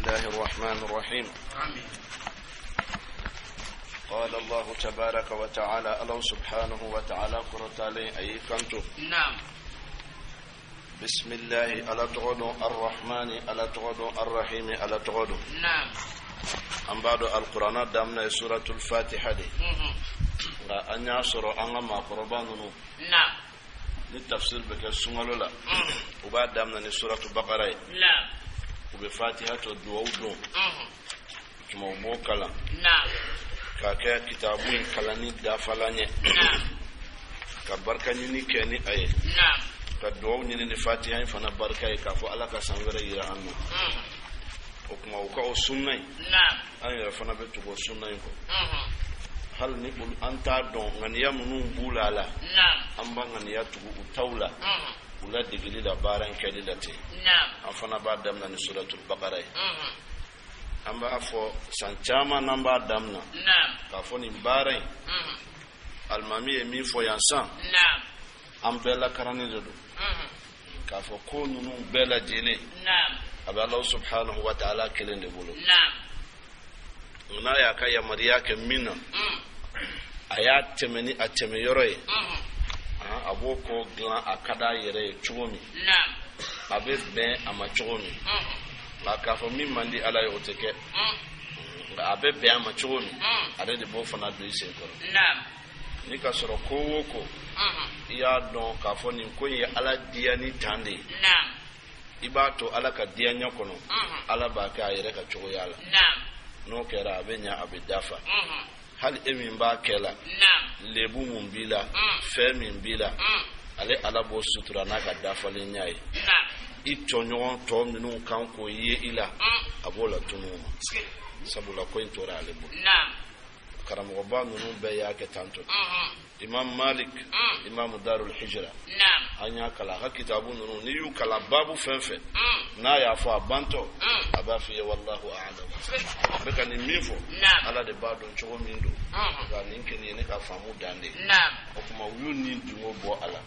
الله الرحمن الرحيم. قال الله تبارك وتعالى، الله سبحانه وتعالى kɔrɔtalen a y'i kanto: بسم الله، Ala tɔgɔ dɔn، الرحمن، Ala tɔgɔ dɔn، الرحيم، Ala tɔgɔ dɔn. An b'a dɔn alkurana daminɛ ye suratul fatiha de, nka an y'a sɔrɔ an ka maakɔrɔba ninnu, ni tafsir bɛ kɛ sunkalo la, u b'a daminɛ ni suratu bakara ye. U bɛ fatiha to duwawu don tuma, u b'o kalan k'a kɛ kitabu in kalanni dafalan ye, ka barika ɲini kɛ ni a ye, ka duwawu ɲini ni fatiha in fana barika ye, k'a fɔ Ala ka san wɛrɛ yira an na. O tuma, u ka o sunna in, an yɛrɛ fana bɛ tugu o sunna in kɔ. Hali ni olu an t'a dɔn ŋaniya minnu b'u la a la, an b'a ŋaniya tugu u taw la, u la degeli la, baara in kɛli la ten. An fana b'a daminɛ ni suratul bakara ye. An b'a fɔ san caman n'an b'a daminɛ k'a fɔ nin baara in, alimami ye min fɔ yan san, an bɛɛ lakarannen de don k'a fɔ ko ninnu bɛɛ lajɛlen a bɛ Alahu subhanahu wa ta'ala kelen de bolo. N'a y'a ka yamaruya kɛ min na, a y'a tɛmɛ ni a tɛmɛ yɔrɔ ye, a b'o ko dilan a ka d'a yɛrɛ ye cogo min, a bɛ bɛn a ma cogo min. Nka k'a fɔ min man di Ala ye, o tɛ kɛ. Nka a bɛ bɛn a ma cogo min, ale de b'o fana don i sen kɔrɔ. Ni ka sɔrɔ ko o ko, i y'a dɔn k'a fɔ nin ko in ye Ala diya ni tan de ye, i b'a to Ala ka diya ɲɛ kɔnɔ, Ala b'a kɛ a yɛrɛ ka cogoya la. N'o kɛra, a bɛ ɲa, a bɛ dafa. Hali e min b'a kɛ la, lebu mun b'i la, fɛn min b'i la, ale Ala b'o sutura n'a ka dafalenya ye. I tɔɲɔgɔn tɔ minnu kan k'o ye i la, a b'o la tunu ma, sabula ko in tora ale bolo. Karamɔgɔba ninnu bɛɛ y'a kɛ tantɔ. Imam Malik, imam Darul Hijra, an y'a kalan a ka kitabu ninnu, n'i y'u kalan, babu fɛn fɛn n'a y'a fɔ a bantɔ, a b'a fɔ i ye: wallahu a'lam, n bɛ ka nin min fɔ, Ala de b'a dɔn cogo min don, nka nin kɛni ye ne ka faamu dan de ye. O tuma, u y'u ni dungo bɔ a la.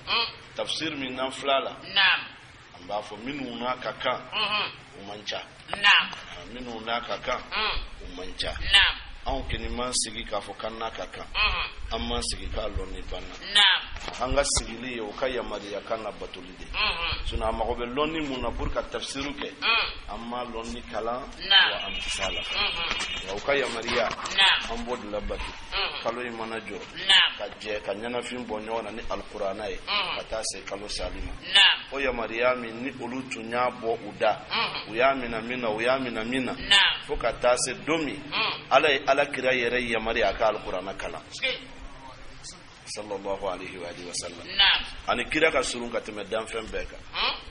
Tafsir min n'an fila la, an b'a fɔ minnu n'a ka kan, u man ca. Minnu n'a ka kan, u man ca. Anw kɔni man sigi k'a fɔ k'an n'a ka kan, an man sigi k'a lɔn ni banna. An ka sigili ye o ka yamaruya kan na batoli de, sinon a mago bɛ lɔnni mun na pour ka tafsiru kɛ, an ma lɔnni kalan wa an tɛ s'a la. Nka u ka yamaruya, an b'o de la bato. Kalo in mana jɔ, ka jɛ ka ɲɛnafin bɔ ɲɔgɔn na ni alkurana ye ka taa se kalo sali ma, o yamaruya min ni olu tun y'a bɔ u da, u y'a mina min na, u y'a mina min na, fo ka taa se don min Ala ye Ala kira yɛrɛ yamaruya a ka alkurana kalan, sallallahu alaihi wa alihi wa sallam. Ani kira ka surun ka tɛmɛ danfɛn bɛɛ kan,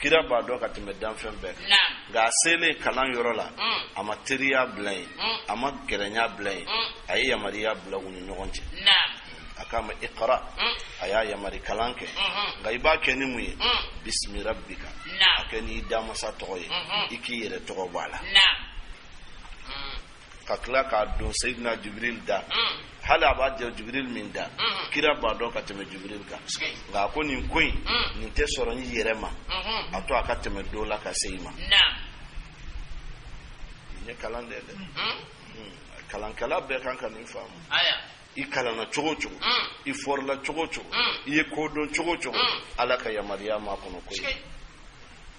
kira b'a dɔn ka tɛmɛ danfɛn bɛɛ kan, nka a selen kalan yɔrɔ la, a ma teriya bila yen, a ma gɛrɛnya bila yen, a ye yamaruya bila u ni ɲɔgɔn cɛ. A k'a ma iqra, a y'a yamari kalan kɛ, nka i b'a kɛ ni mun ye? Bismi rabbika, a kɛ n'i damasa tɔgɔ ye, i k'i yɛrɛ tɔgɔ bɔ a la. Ka tila k'a don Seyidina Jibril da, hali a b'a jɛ Jibril min da, kira b'a dɔn ka tɛmɛ Jibril kan, nka a ko nin ko in, nin tɛ sɔrɔ n yɛrɛ ma, a to a ka tɛmɛ dɔ la ka se i ma. Nin ye kalan de ye dɛ. Kalankɛla bɛɛ kan ka nin faamu. I kalanna cogo o cogo, i fɔrila cogo o cogo, i ye ko dɔn cogo o cogo, Ala ka yamaruya ma kɔnɔ ko ye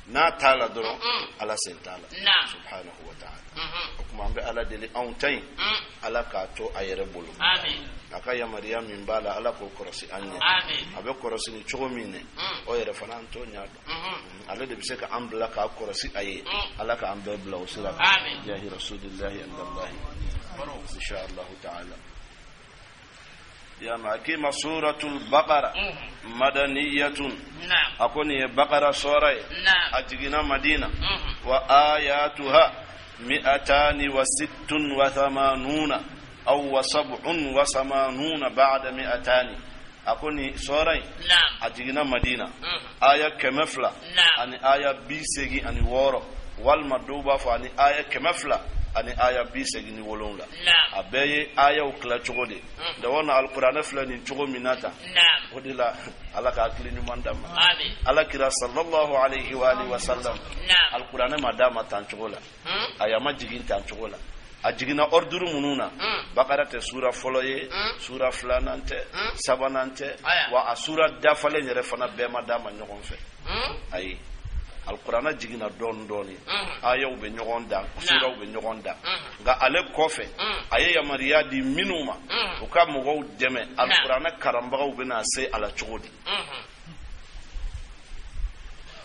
n'a t'a la dɔrɔn, Ala sen t'a la, subhanahu wa ta'ala. O tuma, an bɛ Ala deli, anw ta in, Ala k'a to a yɛrɛ bolo. A ka yamaruya min b'a la, Ala k'o kɔrɔsi an ɲɛ. A bɛ kɔrɔsi ni cogo min ne, o yɛrɛ fana an t'o ɲɛ dɔn. Ale de bɛ se ka an bila k'a kɔrɔsi a ye. Ala k'an bɛɛ bila o sira kan, jahi rasulillahi indallahi, insha allahu ta'ala. Yama akima suratul baqara madaniyatun, a ko nin ye bakara sɔra ye, a jiginna Madina. Wa ayatuha mi'atani wa sittun wa thamanuna aw wa sab'un wa samanuna ba'da mi'atani. A ko nin sɔra in, a jiginna Madina, aya 286, walima dɔw b'a fɔ ani aya 200. ani aya 87. A bɛɛ ye ayaw tila cogo de. Dawana alquran filɛ nin cogo min na tan. O de la Ala ka hakili ɲuman d'an ma. Ala kira sallallahu alayhi wa alihi wa sallam alquran ma d'a ma tan cogo la. Aya ma jigin tan cogo la. A jiginna ordre minnu na, Bakara tɛ sura fɔlɔ ye, sura filanan tɛ, sabanan tɛ, wa a sura dafalen yɛrɛ fana bɛɛ ma d'a ma ɲɔgɔn fɛ. Ayi, alkurana jiginna dɔɔni dɔɔni, ayaw bɛ ɲɔgɔn dan, suraw bɛ ɲɔgɔn dan. Nka ale kɔfɛ a ye yamaruya di minnu ma u ka mɔgɔw dɛmɛ, alkurana karanbagaw bɛna se a la cogo di.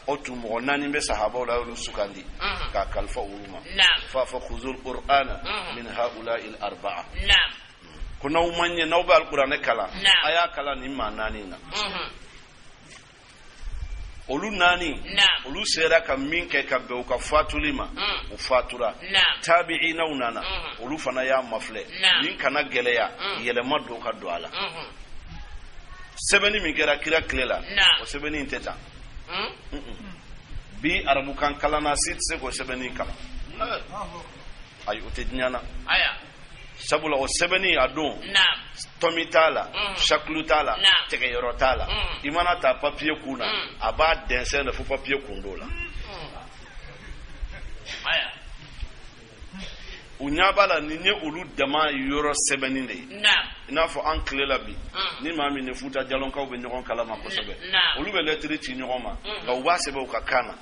O tun mɔgɔ naani bɛ sahabaw la, olu sugandi k'a kalifa olu ma. F'a fɔ khuzul qur'ana min haula'i al-arba'a. Ko n'aw ma ɲɛ, n'aw bɛ alikuranɛ kalan, a y'a kalan nin maa naani na. Olu naani, olu sera ka min kɛ ka bɛn u ka fatuli ma, u fatura. Tabi'inaw nana, olu fana y'a mafilɛ, nin kana gɛlɛya, yɛlɛma dɔw ka don a la. Sɛbɛnni min kɛra kira tile la, o sɛbɛnni in tɛ tan. Bi arabukan kalanna si tɛ se k'o sɛbɛnni kalan. Ayi, o tɛ diɲɛ na. Sabula o sɛbɛnni a don, tɔmi t'a la, sakulu t'a la, tɛgɛyɔrɔ t'a la. I mana ta papiye kun na, a b'a dɛnsɛn de fo papiye kun dɔ la. U ɲɛ b'a la nin ye olu dama yɔrɔ sɛbɛnni de ye. I n'a fɔ an tile la bi, ni maa min ni Futa Jalɔnkaw bɛ ɲɔgɔn kalama kosɛbɛ, olu bɛ lɛtiri ci ɲɔgɔn ma, nka u b'a sɛbɛn u ka kan na,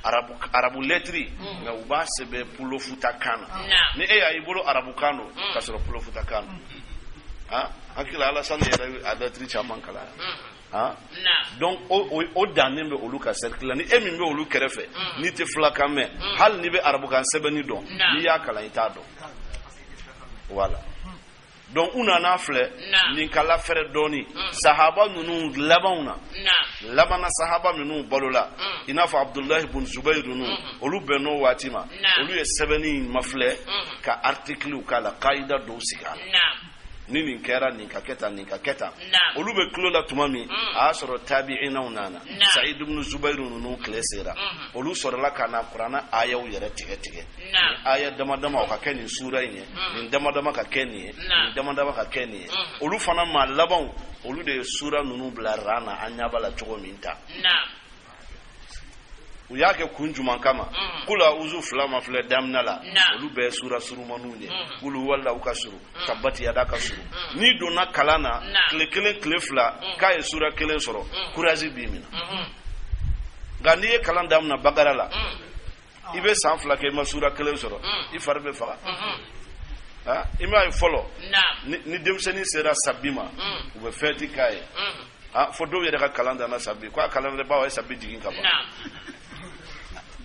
arabu lɛtiri, nka u b'a sɛbɛn pulo Futa kan na. Ni e y'a y'i bolo arabu kan don, k'a sɔrɔ pulo Futa kan don. Hakili la Alasani yɛrɛ a lɛtiri caman kalan. Donc o dannen bɛ olu ka cercle la. Ni e min bɛ olu kɛrɛfɛ, n'i tɛ filakan mɛn, hali n'i bɛ arabukan sɛbɛnni dɔn, n'i y'a kalan i t'a dɔn. Voilà. Donc u nana filɛ nin ka lafɛrɛ dɔɔni. Sahaba ninnu labanw na, labanna sahaba minnu balola, i n'a fɔ Abdulahi bun Zubayiru ninnu, olu bɛnn'o waati ma, olu ye sɛbɛnni in mafilɛ ka artikiliw k'a la, kayida dɔw sigi a la. Ni nin kɛra, nin ka kɛ tan, nin ka kɛ tan. Olu bɛ tulo la tuma min, a y'a sɔrɔ tabi'inaw nana, Sa'id ibn Zubayiru ninnu tile sera, olu sɔrɔla ka na kuranɛ ayaw yɛrɛ tigɛ tigɛ. Nin aya dama dama o ka kɛ nin sura in ye, nin dama dama ka kɛ nin ye, nin dama dama ka kɛ nin ye. Olu fana maa labanw, olu de ye sura ninnu bila ran na, an ɲɛ b'a la cogo min ta. U y'a kɛ kun juman kama? Kula uzu fila ma filɛ daminɛ la, olu bɛɛ sura surumaniw ye. Kulu wala u ka suru, tabati yada ka suru. N'i donna kalan na tile kelen tile fila k'a ye sura kelen sɔrɔ, courage b'i minɛ. Nka n'i ye kalan daminɛ Bakara la, i bɛ san 2 kɛ i ma sura kelen sɔrɔ, i fari bɛ faga. I m'a ye fɔlɔ, ni denmisɛnnin sera sabi ma, u bɛ fɛti k'a ye. Fo dɔw yɛrɛ ka kalan danna sabi, ko a kalan dɛ bawo a ye sabi jigin ka ban.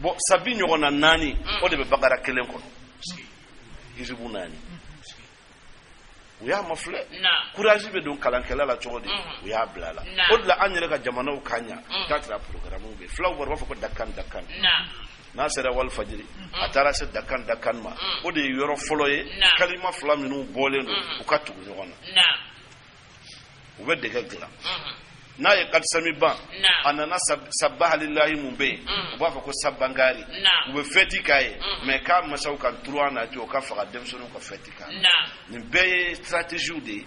Bon, sabi ɲɔgɔnna 4, o de bɛ Bakara kelen kɔnɔ, hisibu 4. U y'a mafilɛ, courage bɛ don kalankɛla la cogo di, u y'a bila a la. O de la an yɛrɛ ka jamanaw ka ɲa, k'a tara programme bɛ filaw bɔra, u b'a fɔ ko dakan dakan. N'a sera wali fajiri, a taara se dakan dakan ma, o de ye yɔrɔ fɔlɔ ye, kalima fila minnu bɔlen don, u ka tugu ɲɔgɔn na, u bɛ dɛgɛ dilan. N'a ye kadisami ban, a nana sabahalilahi mun bɛ yen, u b'a fɔ ko sabangari, u bɛ fɛti k'a ye, mɛ k'a masaw ka turu n'a jɔ, o ka faga denmisɛnninw ka fɛti k'a ye. Nin bɛɛ ye stratégie de ye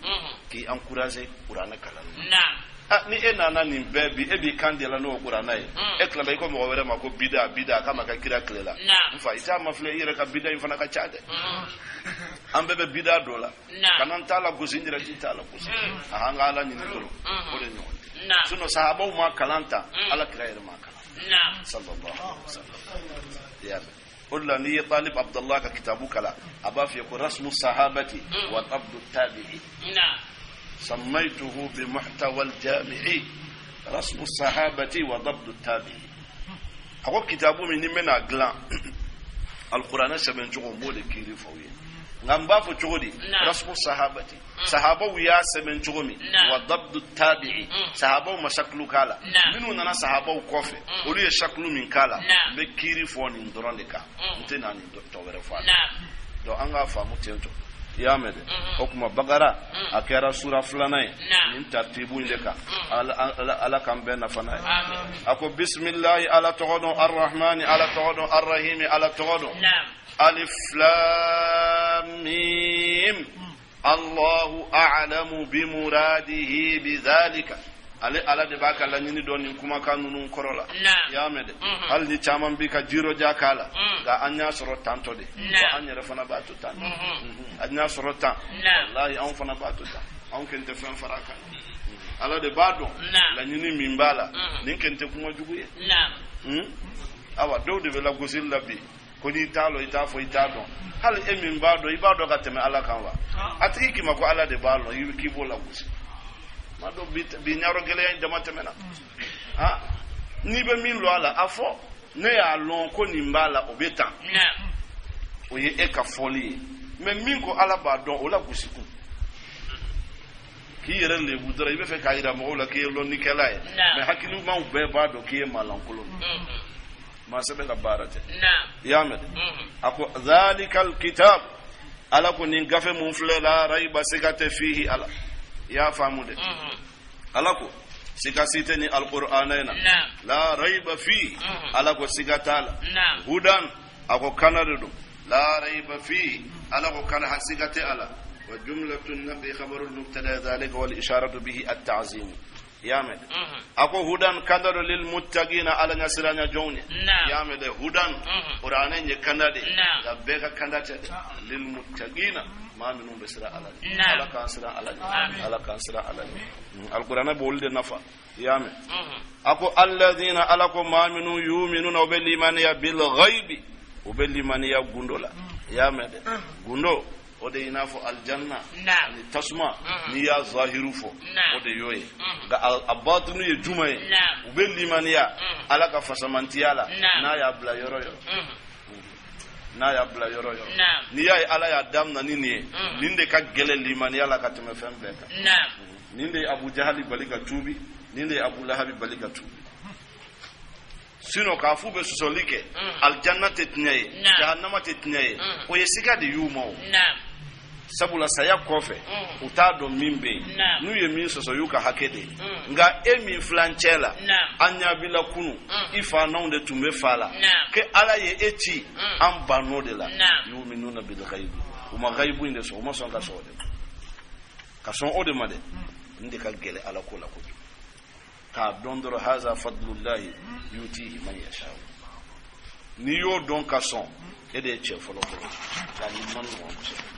k'i encourager kuranɛ kalan na. Ni e nana nin bɛɛ bi, e b'i kan de la n'o kuranɛ ye, e tilala i ko mɔgɔ wɛrɛ ma ko bida bida, k'a ma kɛ kira tile la. N fa, i t'a mafilɛ, i yɛrɛ ka bida in fana ka ca dɛ. An bɛɛ bɛ bida dɔ la, kana n t'a la gosi, n yɛrɛ t'i t'a la gosi, a an ka Ala ɲini dɔrɔn, o de ɲɔgɔn tɛ. Sinon sahabaw ma kalan ta, Ala kira yɛrɛ ma kalan sallallahu alaihi wasallam. I y'a mɛn? O de la n'i ye Talib Abdallah ka kitabu kalan, a b'a f'i ye ko rasmu sahabati wa abdu tabi'i, sammaytuhu bi muhtawa al-jami'i rasmu sahabati wa dabdu tabi'i. A ko kitabu min ni n bɛna dilan, alikuranɛ sɛbɛn cogo, n b'o de kiiri fɔ aw ye. Nka n b'a fɔ cogo di? Rasmu sahabati, sahabaw y'a sɛbɛn cogo min, wa dabdu tabi'i, sahabaw ma sakulu k'a la, minnu nana sahabaw kɔfɛ, olu ye sakulu min k'a la, n bɛ kiiri fɔ nin dɔrɔn de kan, n tɛ na nin tɔ wɛrɛ fɔ a la. Donc an k'a faamu ten tɔ. I y'a mɛn dɛ. O tuma Bakara a kɛra sura filanan ye nin tartibu in de kan. Ala k'an bɛɛ nafa n'a ye. A ko bisimilahi, Ala tɔgɔ don, arrahmani, Ala tɔgɔ don, arrahimi, Ala tɔgɔ don, alif lam mim, Allahu a'lamu bimuradihi bidhalika. Ale Ala de b'a ka laɲini dɔn nin kumakan ninnu kɔrɔ la. I y'a mɛn dɛ. Hali ni caman bi ka jiroja k'a la, nka an y'a sɔrɔ tantɔ de wa, an yɛrɛ fana b'a to tan. An y'a sɔrɔ tan, walahi, anw fana b'a to tan. Anw kɛn tɛ fɛn fara a kan. Ala de b'a dɔn laɲini min b'a la. Nin kɛn tɛ kuma jugu ye. Awa, dɔw de bɛ lagosili la bi ko n'i t'a lɔn, i t'a fɔ i t'a dɔn. Hali e min b'a dɔn, i b'a dɔn ka tɛmɛ Ala kan wa? A tigi k'i ma ko Ala de b'a lɔn, i k'i b'o lagosi ma dɔn. Bi ɲarɔ gɛlɛya in dama tɛmɛna. Ha, n'i bɛ min lɔn a la, a fɔ ne y'a lɔn ko nin b'a la, o bɛ tan. O ye e ka fɔli ye. Mɛ min ko Ala b'a dɔn, o lagosi kun k'i yɛrɛ lebu dɔrɔn, i bɛ fɛ k'a yira mɔgɔw la k'i ye lɔnnikɛla ye. Mɛ hakilimaw bɛɛ b'a dɔn k'i ye maalankolon ye, maa sɛbɛ ka baara tɛ. I y'a mɛn dɛ. A ko zalikal kitab, Ala ko nin gafe mun filɛ, la raiba, siga tɛ, fihi, ala i y'a faamu dɛ. Ala ko siga si tɛ ni alqur'ana in na. La raiba fihi, Ala ko siga t'a la. Hudan, a ko kana de don. La raiba fihi, Ala ko kana ha siga tɛ a la. Wa jumlatu nafi khabaru mubtada dhalika wal isharatu bihi at ta'zim. I y'a mɛn dɛ. A ko hudan, kanda do, lil muttaqina, Ala ɲasiranya jɔnw ye. I y'a mɛn dɛ. Hudan, Qur'anɛ ye kanda de, nka bɛɛ ka kanda tɛ dɛ. Lil muttaqina, maa minnu bɛ siran Ala ɲɛ. Ala k'an siran Ala ɲɛ, Ala k'an siran Ala ɲɛ. Alqur'anɛ b'olu de nafa. I y'a mɛn. A ko alladhina, Ala ko maa minnu, yuminuna, u bɛ limaniya, bil ghaibi, u bɛ limaniya gundo la. I y'a mɛn dɛ. Gundo o de i n'a fɔ aljanna ani tasuma. N'i y'a zahiru fɔ, o de y'o ye. Nka a batinu ye juma ye? U bɛ limaniya Ala ka fasamantiya la n'a y'a bila yɔrɔ yɔrɔ, n'a y'a bila yɔrɔ yɔrɔ. N'i y'a ye Ala y'a daminɛ ni nin ye, nin de ka gɛlɛn limaniya la ka tɛmɛ fɛn bɛɛ kan. Nin de ye Abu Jahali bali ka tuubi, nin de ye Abu Lahabi bali ka tuubi. Sinon k'a f'u bɛ sɔsɔli kɛ, aljanna tɛ tiɲɛ ye, jahannama tɛ tiɲɛ ye, o ye siga de y'u ma o. Sabula saya kɔfɛ, u t'a dɔn min bɛ yen. N'u ye min sɔsɔ, y'u ka hakɛ de ye. Nka e min filancɛ la, an ɲa b'i la kunu, i fa n'anw de tun bɛ fa la ke Ala ye e ci, an bann'o de la. Yuminuna bil ghaibi, u ma ghaibu in de sɔn, u ma sɔn ka sɔn o de ma, ka sɔn o de ma dɛ. Nin de ka gɛlɛ Ala ko la kojugu, k'a dɔn dɔrɔn haza fadlullahi yutihi man yasha. N'i y'o dɔn ka sɔn, e de ye cɛ fɔlɔ fɔlɔ. Nka nin man nɔgɔn kosɛbɛ.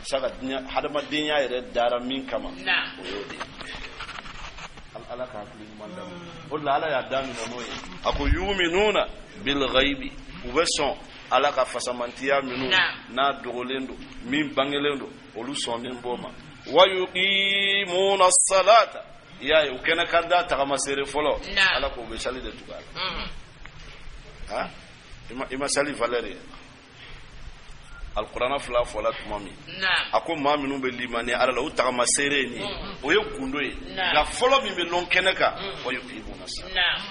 Saka diɲɛ hadamadenya yɛrɛ dara min kama, o y'o de ye. Ala ka hakili ɲuman d'a ma. O de la Ala y'a daminɛ n'o ye. A ko yuminuna bil ghaibi, u bɛ sɔn Ala ka fasamantiya minnu n'a dogolen don, min bangelen don, olu sɔnnen b'o ma. Wa yuqimuna salata, i y'a ye, o kɛnɛ kan da tagamaseere fɔlɔ, Ala k'o bɛ sali de tugu a la. Ha, i ma sali valeur ye. Alikuranɛ fila fɔla tuma min, a ko maa minnu bɛ limaniya Ala la, u tagamaseere ye nin ye, o ye gundo ye. Nka fɔlɔ min bɛ lɔn kɛnɛ kan, wa yuqimuna salata,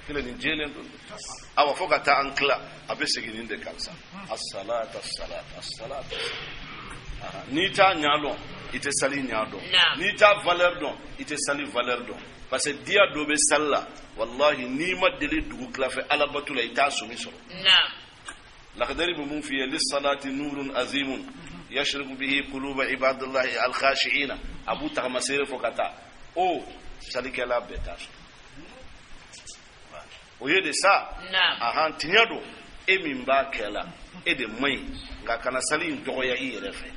kelen nin jɛlen don. Awa, fo ka taa an tila, a bɛ segin nin de kan sa: asalata, asalata, asalata. N'i t'a ɲa dɔn, i tɛ sali ɲa dɔn. N'i t'a valeur dɔn, i tɛ sali valeur dɔn, parce que diya dɔ bɛ sali la, wallahi, n'i ma deli dugu tilafɛ alabatu la, i t'a somi sɔrɔ. Lakadari bɛ mun f'i ye? Lissalati nurun azimun yashriku bihi quluba ibadillahi alkhashi'ina. A b'u tagamaseere fɔ ka taa o salikɛla bɛɛ t'a sɔrɔ. O ye de sa. Ahan, tiɲɛ don, e min b'a kɛ la, e de man ɲi. Nka kana sali in dɔgɔya i yɛrɛ fɛ.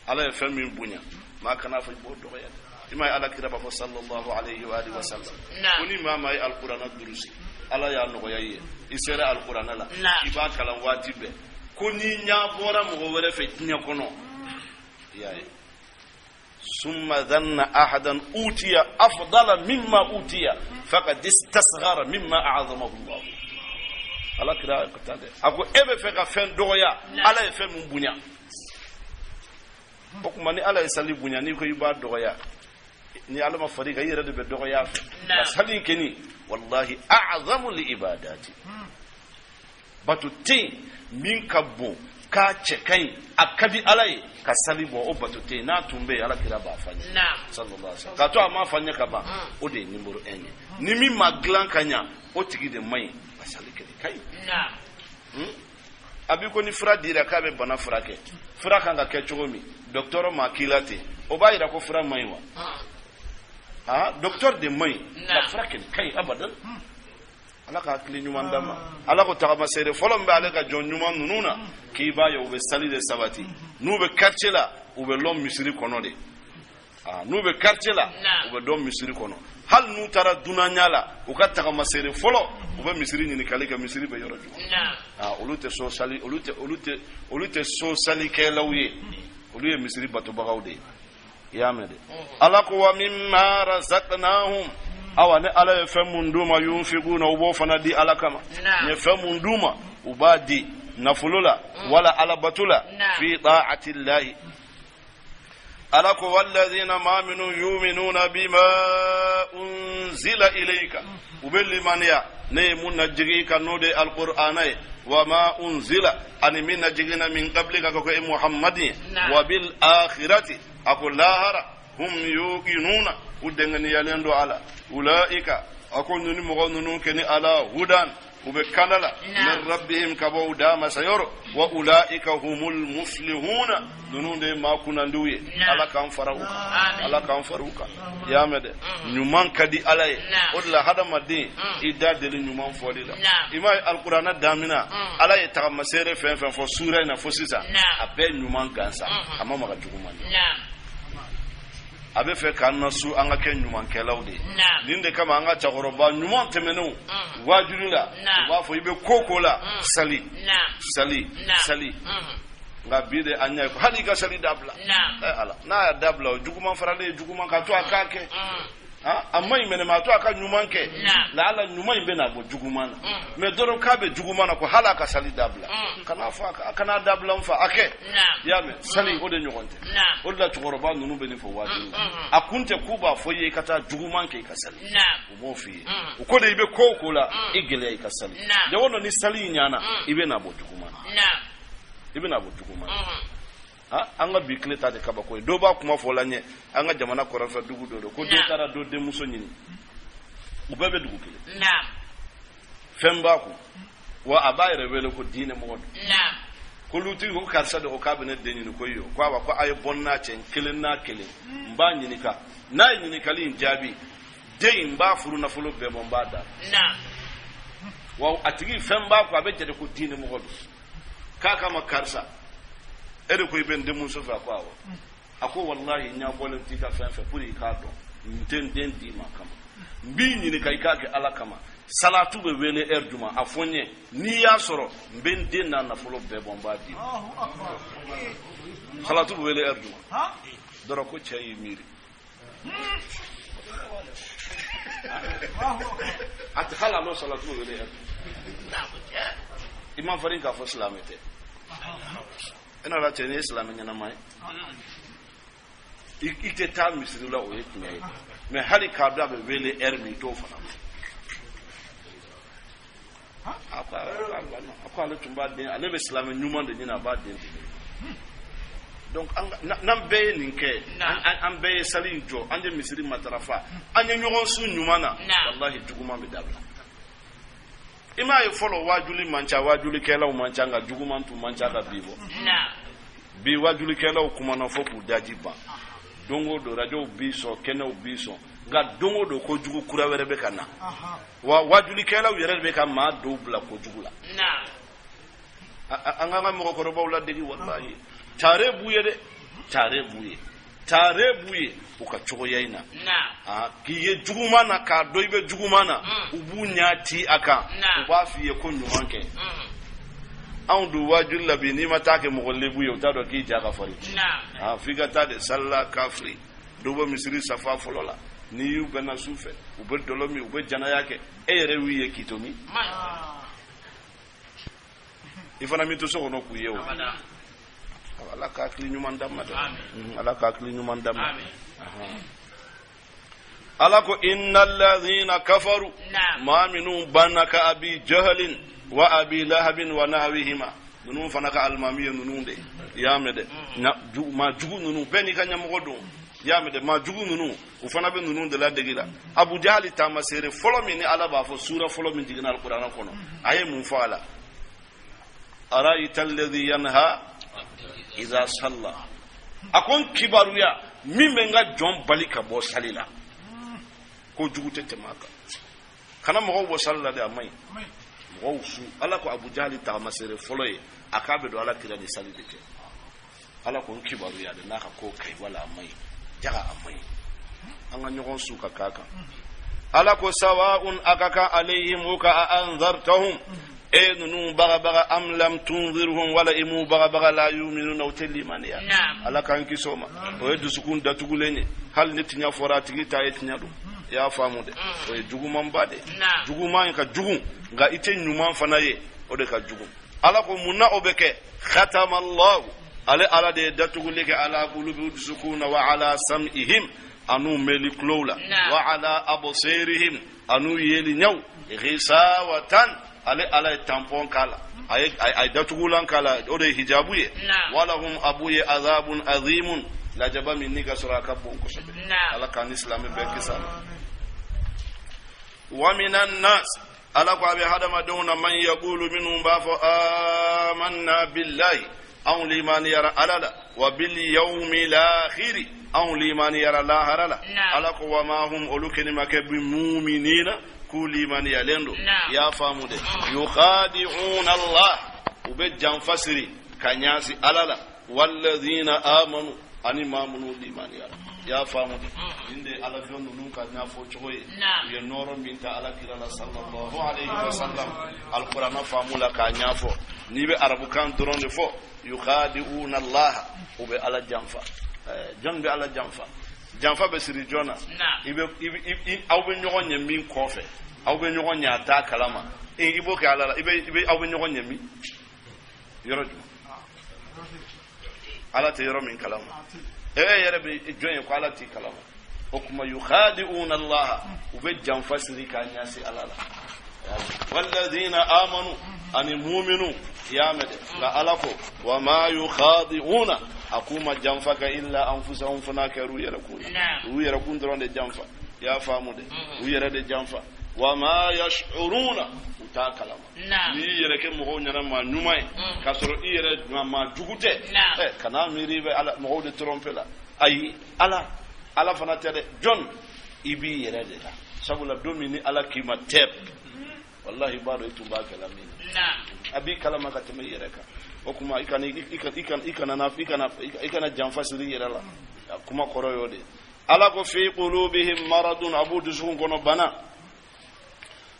Ala ye fɛn min bonya, maa kana fɔ i b'o dɔgɔya dɛ. I ma ye, Ala kira b'a fɔ sallallahu alayhi wa alihi wa sallam ko ni maa maa ye alikuranɛ durusi, Ala y'a nɔgɔya i ye, i sera alikuranɛ la, i b'a kalan waati bɛɛ, ko n'i ɲa bɔra mɔgɔ wɛrɛ fɛ diɲɛ kɔnɔ, i y'a ye, summa dhanna ahadan utiya afdala mimma utiya faqad istasghara mimma a'azamahu Allah. Ala kira ka taa dɛ, a ko e bɛ fɛ ka fɛn dɔgɔya, Ala ye fɛn mun bonya. O tuma ni Ala ye sali bonya, n'i ko i b'a dɔgɔya, ni Ala ma far'i kan, i yɛrɛ de bɛ dɔgɔya a fɛ. Nka sali in kɛni, wallahi, a'zamu li ibadati, bato tɛ yen min ka bon. K'a cɛ ka ɲi, a ka di Ala ye ka sali bɔ, o bato tɛ yen. N'a tun bɛ yen, Ala kira b'a fɔ an ye sallallahu alaihi wasallam. K'a to a m'a fɔ an ye ka ban, o de ye numéro 1 ye. Ni min ma dilan ka ɲa, o tigi de man ɲi. A sali kɛlɛ ka ɲi. A b'i ko ni fura dira k'a bɛ bana furakɛ, fura kan ka kɛ cogo min, dɔgɔtɔrɔ ma k'i la ten, o b'a yira ko fura man ɲi wa? Aa, dɔgɔtɔrɔ de man ɲi, nka fura kɛlɛ ka ɲi abadan. Ala ka hakili ɲuman d'an ma. Ala ko tagamaseere fɔlɔ min bɛ ale ka jɔn ɲuman ninnu na, k'i b'a ye u bɛ sali de sabati. N'u bɛ quartier la, u bɛ lɔn misiri kɔnɔ de. N'u bɛ quartier la, u bɛ dɔn misiri kɔnɔ. Hali n'u taara dunanya la, u ka tagamaseere fɔlɔ, u bɛ misiri ɲininkali kɛ, misiri bɛ yɔrɔ jumɛn. Olu tɛ so sali, olu tɛ so salikɛlaw ye, olu ye misiri batobagaw de ye. I y'a mɛn dɛ. Ala ko wa mimma razaqnahum, awa ni Ala ye fɛn mun d'u ma, yunfikuna, u b'o fana di Ala kama. N ye fɛn mun d'u ma, u b'a di nafolo la wala ala bato la, fi ta'ati llahi. Ala ko walladhina, maa minnu, yuminuna bima unzila ilayka, u bɛ limaniya ne ye mun najigin i kan, n'o de ye alqur'ana ye, wa ma unzila, ani min najiginna, min qablika, ka ko e Muhammadin ye, wa bil akhirati, a ko lahara, hum yuqinuna, u denganiyalen don ala. Ulaika, a ko nunu mɔgɔ ninnu kɛ ni ala hudan, u bɛ kanda la, min rabbihim, ka bɔ u da masa yɔrɔ, wa ulaika humul muflihuna, ninnu de ye maa kunnandiw ye. Ala k'an fara u kan, Ala k'an fara u kan. I y'a mɛn dɛ, ɲuman ka di Ala ye. O de la hadamaden i da deli ɲuman fɔli la. I m'a ye, alikuranɛ damina, Ala ye tagamaseere fɛn fɛn fɔ suura in na fo sisan, a bɛɛ ɲuman gansan, a ma maga juguman na. A bɛ fɛ k'an nasu an ka kɛ ɲumankɛlaw de ye. Nin de kama an ka cɛkɔrɔba ɲuman tɛmɛnenw waajuli la, u b'a fɔ i bɛ ko ko la, sali, sali, sali. Nka bi de an y'a ye hali i ka sali dabila, ɛ Ala, n'a y'a dabila, o juguman faralen ye juguman ka to a k'a kɛ. A ma ɲi mɛnɛ, ma a to a ka ɲuman kɛ, laala ɲuman in bɛna bɔ juguman na. Mɛ dɔrɔn k'a bɛ juguman na ko hali a ka sali dabila, kana fɔ a kana dabila, n fa, a kɛ. I y'a mɛn, sali o de ɲɔgɔn tɛ. O de la cɛkɔrɔba ninnu bɛ nin fɔ waati la, a kun tɛ k'u b'a fɔ i ye i ka taa juguman kɛ i ka sali. U b'o f'i ye, u ko de i bɛ ko o ko la, i gɛlɛya i ka sali. Jago dɔ ni sali in ɲana, i bɛ na bɔ juguman na, i bɛ na bɔ juguman na. An ka bi tile ta de kabako ye. Dɔw b'a kuma fɔ la ɲɛ, an ka jamana kɔrɔnfɛ dugu dɔ don, ko dɔ taara dɔ denmuso ɲini, u bɛɛ bɛ dugu kelen, fɛn b'a kun wa a b'a yɛrɛ wele ko diinɛ mɔgɔ don. Ko lutigi ko karisa de ko k'a bɛ ne den ɲini. Ko iyo, ko awa, ko a ye bɔ n n'a cɛ, n kelen n'a kelen, n b'a ɲininka. N'a ye ɲininkali in jaabi, den in, n b'a furu nafolo bɛɛ bɔ, n b'a d'a wa. A tigi fɛn b'a kun, a bɛ jate ko diinɛ mɔgɔ don. K'a kama karisa, e de ko i bɛ n denmuso fɛ? A ko awɔ. A ko walahi, n ɲabɔlen t'i ka fɛn fɛ pour i k'a dɔn n tɛ n den d'i ma kama. N b'i ɲininka, i k'a kɛ Ala kama, salatu bɛ wele heure jumɛn? A fɔ n ye, n'i y'a sɔrɔ, n bɛ n den n'a nafolo bɛɛ bɔ, n b'a d'i ma. Salatu bɛ wele heure jumɛn dɔrɔn? Ko cɛ y'i miiri, a tɛ hali a n'o salatu bɛ wele heure. I ma farin k'a fɔ silamɛ tɛ. E n'a la cɛ, n'i ye silamɛ ɲɛnama ye, i tɛ taa misiri la, o ye tiɲɛ ye, mɛ hali k'a dɔn a bɛ wele heure min, i t'o fana mɛn. A ko ale tun b'a den, ale bɛ silamɛ ɲuman de ɲini, a b'a den di. Donc n'an bɛɛ ye nin kɛ, an bɛɛ ye sali in jɔ, an ye misiri matarafa, an ye ɲɔgɔn su ɲuman na, walahi juguman bɛ dabila. I m'a ye, fɔlɔ waajuli man ca, waajulikɛlaw man ca, nka juguman tun man ca ka bi bɔ. Bi waajulikɛlaw kumana fo k'u daji ban. Don o don rajow b'i sɔn, kɛnɛw b'i sɔn, nka don o don kojugu kura wɛrɛ bɛ ka na wa. Waajulikɛlaw yɛrɛ de bɛ ka maa dɔw bila kojugu la. An k'an ka mɔgɔkɔrɔbaw ladegi, walahi tare b'u ye dɛ, tare b'u ye, tare b'u ye u ka cogoya in na k'i ye juguman na, k'a dɔn i bɛ juguman na, u b'u ɲɛ ti a kan, u b'a f'i ye ko ɲuman kɛ. Anw dun waajuli la bi, n'i ma taa kɛ mɔgɔ lebu ye, u t'a dɔn k'i ja ka farin. F'i ka taa de salila kafiri dɔw bɛ misiri safa fɔlɔ la, n'i y'u bɛnna su fɛ, u bɛ dɔlɔ min, u bɛ janaya kɛ, e yɛrɛ y'u ye k'i to min, i fana min to so kɔnɔ k'u ye o. Ala ka hakili ɲuman d'an ma dɛ, Ala ka hakili ɲuman d'an ma. Ala ko innal ladhina kafaru, maa minnu banna, ka abi jahalin wa abi lahabin wa nahwihima. Ninnu fana ka alimami ye ninnu de i y'a mɛn dɛ, maa jugu ninnu bɛɛ n'i ka ɲɛmɔgɔ don, i y'a mɛn dɛ, maa jugu ninnu u fana bɛ ninnu de ladegi la. Abu Jahali taamaseere fɔlɔ min ni Ala b'a fɔ sura fɔlɔ min jiginna alikuranɛ kɔnɔ, a ye mun fɔ a la? Arayita alladhi yanha idha salla. A ko n kibaruya min bɛ n ka jɔn bali ka bɔ sali la, ko jugu tɛ tɛmɛ a kan. Kana mɔgɔw bɔ sali la dɛ, a man ɲi. Mɔgɔw su Ala ko Abu Jahali taamaseere fɔlɔ ye a k'a bɛ don Ala kira ni sali de cɛ. Ala ko n kibaruya de n'a ka ko ka ɲi wala a man ɲi, jaga a man ɲi. An ka ɲɔgɔn su ka k'a kan. Ala ko sawa'un a ka kan alayhim o ka a anzartahum, e ninnu bagabaga, am lam tunzirhum, wala i m'u bagabaga, la yuminuna, u tɛ limaniya. Ala k'an kisi o ma. O ye dusukun datugulen ye, hali ni tiɲɛ fɔra a tigi ta ye tiɲɛ don, i y'a faamu dɛ, o ye jugumanba de, juguman ka jugu, nka i tɛ ɲuman fana ye, o de ka jugu. Ala ko mun na o bɛ kɛ? Khatama Allahu, ale Ala de ye datuguli kɛ ala qulubi dusukun na, wa ala sam'ihim, an'u meli kulow la, wa ala absirihim, an'u yeli ɲɛw, ghisawatan, ale Ala ye tampon k'a la, a ye datugulan k'a la, o de ye hijabu ye. Walahum abu ye azabun azimun, lajaba min ni ka sɔrɔ a ka bon kosɛbɛ. Ala k'an ni silamɛ bɛɛ kisi a ma. Wa minan nas, Ala ko a bɛ hadamadenw na, man yaqulu, minnu b'a fɔ amanna billahi, anw limaniyara Ala la, wa bil yawmil akhiri, anw limaniyara lahara la. Ala ko wa ma hum, olu kɛni ma kɛ bi muminina, k'u limaniyalen don, i y'a faamu dɛ. Yukhadi'una Allah, u bɛ janfa siri ka ɲaasi Ala la, walladhina amanu, ani maa minnu limaniyara, i y'a faamu dɛ. Nin de ye Ala jɔn ninnu ka ɲɛfɔ cogo ye, u ye nɔɔrɔ min ta Ala kira la sallallahu alayhi wa sallam, alikuranɛ faamu la k'a ɲɛfɔ. N'i bɛ arabukan dɔrɔn de fɔ, yukhadi'una Allah, u bɛ Ala janfa. Jɔn bɛ Ala janfa? Janfa bɛ siri jɔn na? I bɛ aw bɛ ɲɔgɔn ɲɛ min kɔfɛ, aw bɛ ɲɔgɔn ɲɛ a t'a kalama, i b'o kɛ Ala la, i bɛ aw bɛ ɲɔgɔn ɲɛ min yɔrɔ jumɛn? Ala tɛ yɔrɔ min kalama, e yɛrɛ bɛ jɔn ye ko Ala t'i kalama? O tuma yukhadi'una Allah, u bɛ janfa siri k'a ɲɛsin Ala la, walladhina amanu, ani muminu, i y'a mɛn dɛ. Nka Ala ko wa ma yukhadi'una, a k'u ma janfa kɛ illa anfusahum, fo n'a kɛra u yɛrɛ kun na, u yɛrɛ kun dɔrɔn de janfa, i y'a faamu dɛ, u yɛrɛ de janfa. Wa ma yash'uruna, u t'a kalama. N'i y'i yɛrɛ kɛ mɔgɔw ɲɛna maa ɲuman ye k'a sɔrɔ i yɛrɛ maa jugu tɛ, kan'a miiri i bɛ Ala mɔgɔw de tromper la. Ayi, Ala fana tɛ dɛ, jɔn i b'i yɛrɛ de la. Sabula don min ni Ala k'i ma tɛp, wallahi i b'a dɔn i tun b'a kɛla min na, a b'i kalama ka tɛmɛ i yɛrɛ kan. O tuma i kana janfa siri i yɛrɛ la. Kuma kɔrɔ y'o de ye. Ala ko fi qulubihim maradun, a b'u dusukun kɔnɔ bana,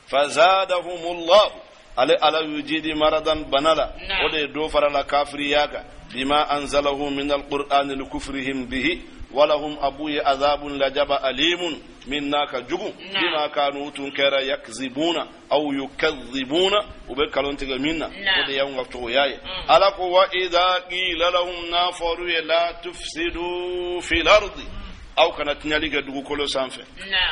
fazadahumullahu, ale Ala y'u jidi maradan bana la, o de ye dɔ fara la kafiriya kan, bima anzalahu min alqur'ani likufrihim bihi, walahum abu ye azabun lajaba alimun min n'a ka jugu, bima kanu tun kɛra yakzibuna aw yukadhibuna, u bɛ kalon tigɛ min na, o de y'anw ka cogoya ye. Ala ko wa idha qila lahum, n'a fɔr'u ye la tufsidu fil ardi, aw kana tiɲɛli kɛ dugukolo sanfɛ,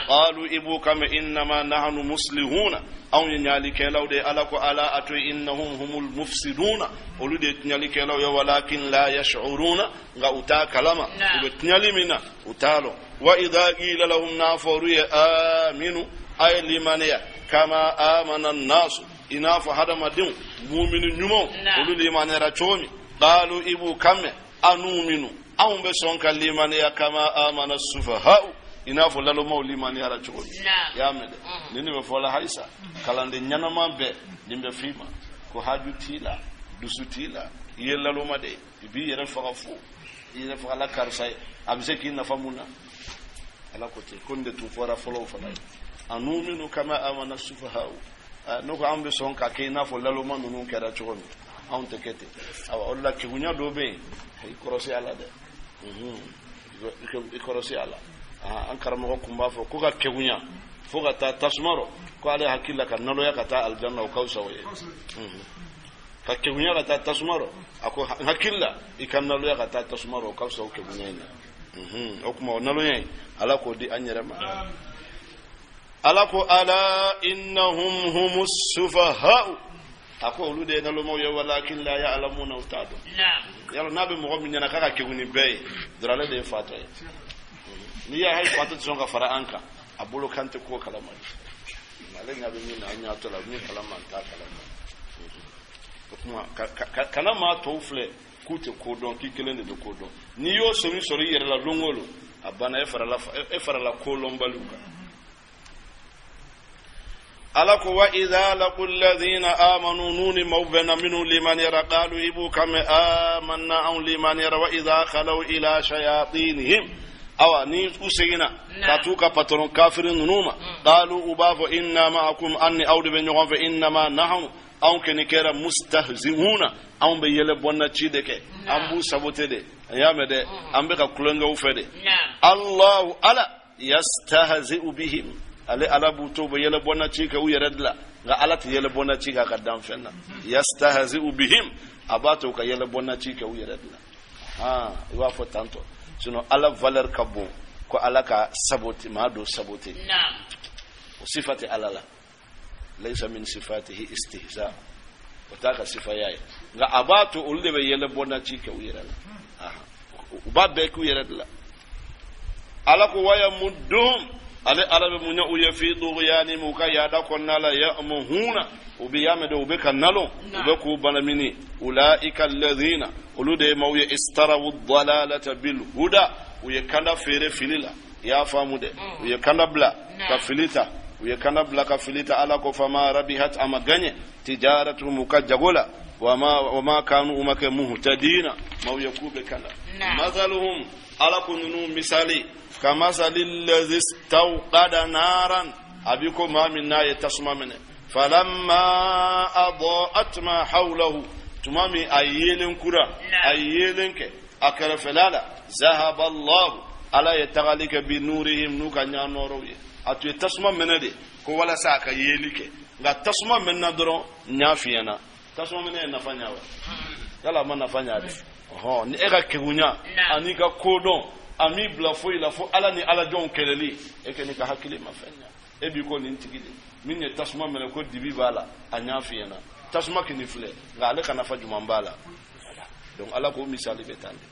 qalu, i b'u kama innama nahnu muslihuna, anw ye ɲalikɛlaw de. Ala ko ala a to innahum humul mufsiduna, olu de ye tiɲɛlikɛlaw ye, walakin la yash'uruna, nka u t'a kalama u bɛ tiɲɛli min na, u t'a lɔn. Wa idha qila lahum, n'a fɔr'u ye aminu, a ye limaniya, kama amana nasu, i n'a fɔ hadamadenw mumini ɲumanw olu limaniyara cogo min, qalu, i b'u kan mɛn anuminu, anw bɛ sɔn ka limaniya, kama amana sufahau, i n'a fɔ lalomaw limaniyara cogo min. I y'a mɛn dɛ, nin de bɛ fɔ la halisa kalanden ɲɛnama bɛɛ, nin bɛ f'i ma ko haju t'i la, dusu t'i la, i ye laloma de ye, i b'i yɛrɛ faga fo i yɛrɛ faga la karisa ye, a bɛ se k'i nafa mun na? Ala ko ten ko nin de tun fɔra fɔlɔw fana ye, anuminu kama amana sufahau, n'o ko an bɛ sɔn ka kɛ i n'a fɔ laloma ninnu kɛra cogo min, anw tɛ kɛ ten. Awa, o de la kegunya dɔ bɛ yen, i kɔrɔsi a la dɛ, i kɔrɔsi a la. An karamɔgɔ kun b'a fɔ ko ka kegunya fo ka taa tasuma rɔ, ko ale hakili la ka naloya ka taa alijanna, o ka fisa o ye. Ka kegunya ka taa tasuma rɔ, a ko n hakili la i ka naloya ka taa tasuma rɔ, o ka fisa o kegunya in na. O tuma o naloya in, Ala k'o di an yɛrɛ ma. Ala ko ala innahum humus sufaha'u, A ko olu de ye nalomaw ye, walakin la ya'lamuna, u t'a dɔn. Yala n'a bɛ mɔgɔ min ɲɛna k'a ka kegun ni bɛɛ ye dɔrɔn, ale de ye fatɔ ye. N'i y'a ye fatɔ tɛ sɔn ka fara an kan, a bolo kan tɛ ko kalama. Ale ɲɛ bɛ min na, an ɲɛ t'o la. Min kalama, an t'a kalama. O tuma kana maa tɔw filɛ k'u tɛ ko dɔn, k'i kelen de bɛ ko dɔn. N'i y'o sɔmi sɔrɔ i yɛrɛ la don o don, a banna, e farala ko lɔnbaliw kan. Ala ko wa idha laqu alladhina amanu, n'u ni maaw bɛnna minnu limaniyara, qalu, i b'u kan mɛn: amanna, anw limaniyara. Wa idha khalaw ila shayatinihim, awa ni u seginna ka t'u ka patron kafiri ninnu ma, qalu, u b'a fɔ: inna ma'akum, an ni aw de bɛ ɲɔgɔn fɛ, innama nahnu, anw kɔni kɛra mustahzi'una, anw bɛ yɛlɛ bɔnna ci de kɛ, an b'u sabote de. An y'a mɛn dɛ, an bɛ ka tulonkɛw fɛ de. Allahu, ala, yastahzi'u bihim, ale ala b'u to u bɛ yɛlɛ bɔnna ci kɛ u yɛrɛ de la, nka ala tɛ yɛlɛ bɔnna ci k'a ka danfɛn na. Yastahzi'u bihim, a b'a to u ka yɛlɛ bɔnna ci kɛ u yɛrɛ de la. I b'a fɔ tantɔ, sinon ala valeur ka bon ko ala ka sabote maa dɔ sabote, o sifa tɛ ala la. Laysa min sifatihi istihza, o t'a ka sifaya ye, nka a b'a to olu de bɛ yɛlɛ bɔnna ci kɛ u yɛrɛ la, u b'a bɛɛ k'u yɛrɛ de la. Ala ko wayamudduhum, ale ala bɛ mun ɲɛ u ye? Fi tughyanihim, u ka yaada kɔnɔna la, ya'mahuna, u bɛ y'a mɛn de, u bɛ ka nalon, u bɛ k'u banamini. Ulaika alladhina, olu de ye maaw ye, istarawu dalalata bil huda, u ye kanda feere fili la. I y'a faamu dɛ, u ye kanda bila ka fili ta, u ye kanda bila ka fili ta. Ala ko fama rabihat, a ma gaɲɛ, tijaratuhum, u ka jago la, wama kanu, u ma kɛ muhtadina, maaw ye k'u bɛ kanda. Masaluhum, ala ko ninnu misali, kamasali lazi stawqada naran, a bi ko maa min n'a ye tasuma minɛ, falamma adaat ma hawlahu, tuma min a yeelen kura, a ye yeelen kɛ a kɛrɛfɛla la, zahaba allahu, ala ye tagali kɛ, bi nurihim, n'u ka ɲanɔrɔw ye. A tun ye tasuma minɛ de ko walasa a ka yeeli kɛ, nka tasuma mɛnna dɔrɔn, ɲa fiɲɛna. Tasuma minɛ ye nafa ɲa wa? Yala a ma nafa ɲa dɛ. Ɔhɔn, ni e ka kegunya an'i ka kodɔn a m'i bila foyi la fo ala ni alajɔnw kɛlɛli, e kɛ n'i ka hakili ma fɛn ɲa. E b'i ko nin tigi de min ye tasuma minɛ ko dibi b'a la, a ɲa fiɲɛna, tasuma kini filɛ, nka ale ka nafa jumɛn b'a la? Donc ala k'o misali bɛ tan de.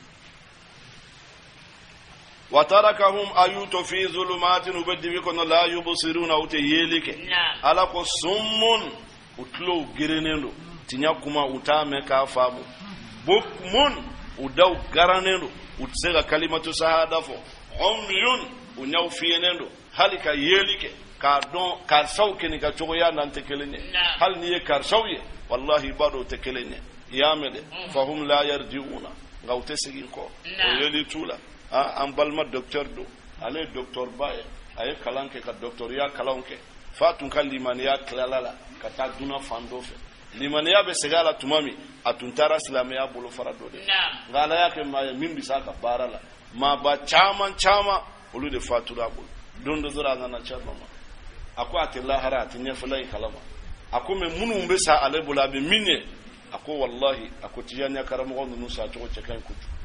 Wa tarakahum, a y'u to, fi zulumatin, u bɛ dibi kɔnɔ, la yubsiruna, u tɛ yeli kɛ. Ala ko summun, u tulow gerennen don, tiɲɛ kuma u t'a mɛn k'a faamu, bukmun, u daw garannen don, u tɛ se ka kalimatu sahada fɔ, umyun, u ɲɛw fiyennen don, hali ka yeli kɛ k'a dɔn karisaw kɛ ka cogoya n'an tɛ kelen ye. Hali n'i ye karisaw ye, wallahi, i b'a dɔn o tɛ kelen ye. I y'a mɛn dɛ, fahum la yarji'una, nka u tɛ segin kɔ, o yeli t'u la. An balima docteur don, ale ye docteur ba ye, a ye kalan kɛ ka docteurya kalanw kɛ f'a tun ka limaniya tilala la ka taa dunan fan dɔ fɛ. Limaniya bɛ segin a la tuma min, a tun taara silamɛya bolofara dɔ de, nka ala y'a kɛ maa ye min bɛ s'a ka baara la. Maaba caman caman, olu de fatura a bolo. Don dɔ dɔrɔn, a nana cɛ ma, a ko a tɛ lahara, a tɛ ɲɛfɛla in kalama. A ko mɛ minnu bɛ sa ale bolo, a bɛ min ye, a ko walahi, a ko tijaniya karamɔgɔ ninnu sa cogo cɛ ka ɲi kojugu.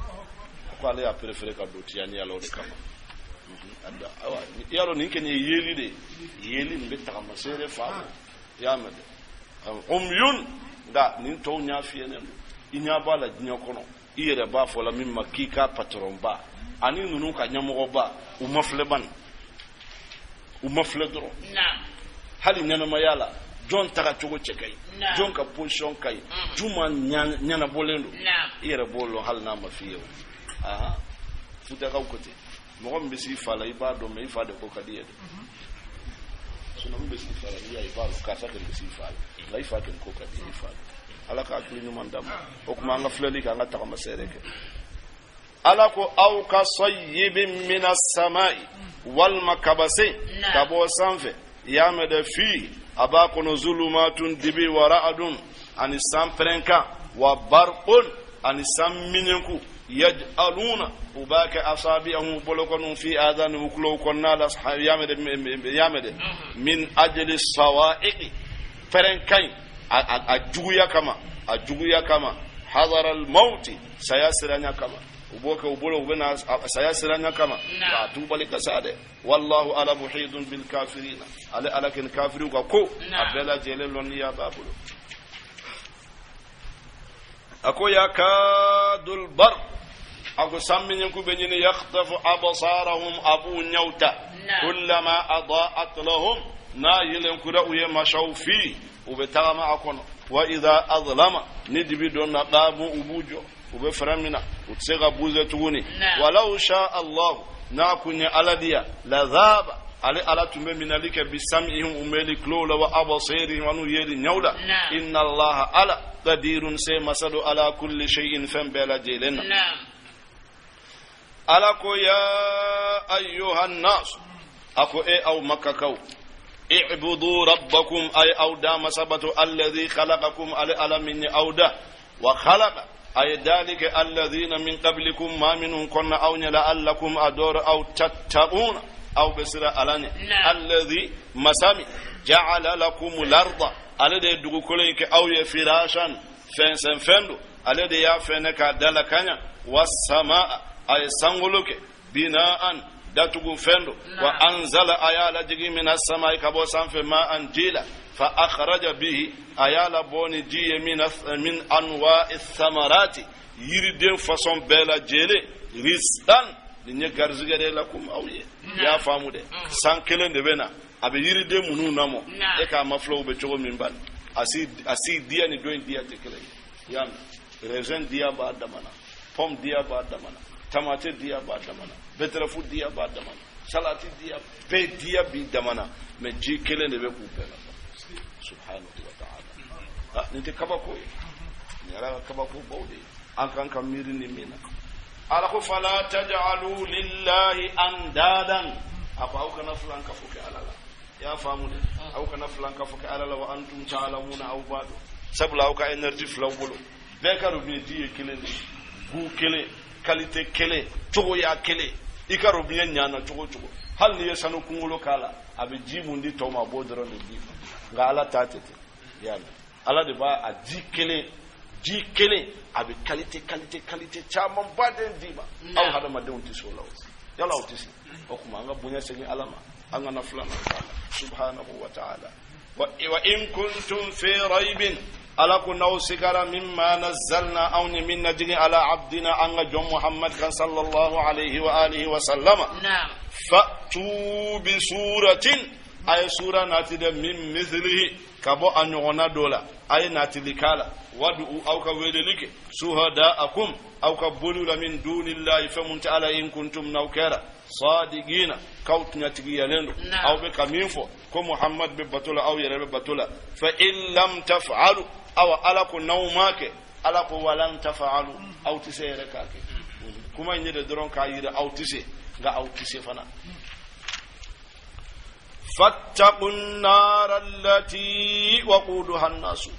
A ko ale y'a préféré ka don tijaniya la o de kama. Ayiwa, i y'a dɔn nin kɛni ye yeli de ye, yeli nin bɛ tagamaseere faamu. I y'a mɛn dɛ, umyun, nka nin tɔw ɲɛ fiyɛnen don. I ɲɛ b'a la diɲɛ kɔnɔ, i yɛrɛ b'a fɔ la min ma k'i ka patron ba ani ninnu ka ɲɛmɔgɔba, u ma filɛ bani, u ma filɛ dɔrɔn. Hali ɲɛnamaya la, jɔn taga cogo cɛ ka ɲi, jɔn ka position ka ɲi, juma ɲɛnabɔlen don, i yɛrɛ b'o lɔn hali n'a ma f'i ye. O aha, futakaw ko ten, mɔgɔ min bɛ s'i fa la, i b'a dɔn, mɛ i fa de ko ka di ye dɛ. Sinon min bɛ s'i fa la, n'i y'a ye, i b'a dɔn karisa kɛni bɛ s'i fa la, nka i fa kɛni ko ka di i fa la. Ala ka hakili ɲuman d'an ma. O tuma an ka filɛli kɛ, an ka tagamasɛrɛ kɛ. Ala ko aw ka sayyibin mina samai, walima kabasen ka bɔ sanfɛ, i y'a mɛn dɛ, fi, a b'a kɔnɔ, zulumatun, dibi, wa ra'adun, ani san pɛrɛnkan, wa barqun, ani san minɛnku, yaj'aluna, u b'a kɛ, asabi'ahum, bolokɔniw, fi adani, u kulow kɔnɔna la. I y'a mɛn dɛ, min ajli sawa'iqi, pɛrɛnkan in a juguya kama, a juguya kama, hadara al-mauti, saya siranya kama, u b'o kɛ u bolo, u bɛna saya siranya kama, k'a tubali ka sa dɛ. Wallahu, ala, muhidun bil kafirina, ale ala kɛ ni kafiriw ka ko a bɛɛ lajɛlen lɔnniya b'a bolo. A ko yakadul barq, a ko sanmiɲɛku bɛ ɲini, yakhtafu absarahum, a b'u ɲɛw ta, kullama adaat lahum, n'a yelenkura u ye, mashaw fi, u bɛ tagama a kɔnɔ, wa idha adlama, ni dibi donna, qamu, u b'u jɔ, u bɛ frein minɛ, u tɛ se ka bouger tuguni. Walaw sha allahu, n'a kun ye Ala diya, la dhaba, ale Ala tun bɛ minɛli kɛ, bisam'ihim, u mɛli tulow la, wa abasirihim, an'u yeli ɲɛw la. Inna Allaha, Ala, qadirun, se masa don, ala kulli shay'in, fɛn bɛɛ lajɛlen na. Ala ko ya ayyuhan nas, a ko e aw Makkakaw, i'budu rabbakum, ay aw da masa bato, alladhi khalaqakum, ale Ala min ye aw da, wa khalaqa, a ye dali kɛ, alladhina min qablikum, maa minnu kɔnna aw ɲɛ, la'allakum, a dɔrɔ aw, tattaquna, aw bɛ siran Ala ɲɛ. Alladhi, masa min, ja'ala lakum larda, ale de ye dugukolo in kɛ aw ye, firashan, fɛnsɛn fɛn don, ale de y'a fɛnɛ k'a dala kaɲa, wasamaa, a ye sankolo kɛ, bina'an, datugu fɛn don, wa anzala, a y'a lajigin, mina samai, ka bɔ sanfɛ, ma'an, ji la, fa akhraja bihi, a y'a labɔ ni ji ye, min anwa'i thamarati, yiriden façon bɛɛ lajɛlen, rizqan, nin ye garizigɛ de ye, lakum, aw ye. I y'a faamu dɛ? San kelen de bɛ na, a bɛ yiriden minnu namɔ, e k'a mafilɛ u bɛ cogo min bani, a si diya ni dɔ in diya tɛ kelen ye. I y'a mɛn? Raisin diya b'a damana, pomme diya b'a damana, tamate diya b'a damana, betterave diya b'a damana, salati diya bɛɛ diya b'i damana, mais ji kelen de bɛ k'u bɛɛ la. Subhanahu wa ta'ala, nin tɛ kabako ye, nin Ala ka kabako baw de ye, an kan ka miiri nin min na. Ala ko fala taj'alu lillahi andadan, a ko aw kana filan kafo kɛ Ala la. I y'a faamu dɛ? Aw kana filan kafo kɛ Ala la, wa antum ta'lamuna, aw b'a dɔn, sabula aw ka énergie filaw bolo, bɛɛ ka robinet ji ye kelen de ye, goût kelen, qualité kelen, cogoya kelen. I ka robinet ɲana cogo o cogo, hali n'i ye sanu kunkolo k'a la, a bɛ ji mun di tɔw ma, a b'o dɔrɔn de d'i ma. Nka Ala ta tɛ ten. I y'a mɛn? Ala de b'a a ji kelen, ji kelen, a bɛ qualité qualité qualité camanba den d'i ma. Aw hadamadenw tɛ se o la. O yala aw tɛ se o tuma, an ka bonya segin Ala ma, an kana filanan k'a la, subhanahu wa ta'ala. Wa in kuntum fi raibin, Ala ko n'aw sigara, mimma nazzalna, anw ye min najigin, ala abdina, an ka jɔn Muhammad kan, sallallahu alayhi wa alihi wa sallama, fa'tu bi suratin, a ye sura nati dɛ, min mithlihi, ka bɔ a ɲɔgɔnna dɔ la, a ye natili k'a la, wadu'u, aw ka weleli kɛ, suhada'akum, aw ka boliw la, min dunillahi, fɛn mun tɛ Ala, in kuntum, n'aw kɛra, sadiqina, k'aw tiɲɛtigiyalen don, aw bɛ ka min fɔ ko Muhammad bɛ bato la, aw yɛrɛ bɛ bato la. Fa in lam taf'alu, awa Ala ko n'aw m'a kɛ, Ala ko walan taf'alu, aw tɛ se yɛrɛ k'a kɛ. Kuma in ye de dɔrɔn k'a yira aw tɛ se, nka aw tɛ se fana. Fattaqu nara allati waquduha an-nasu,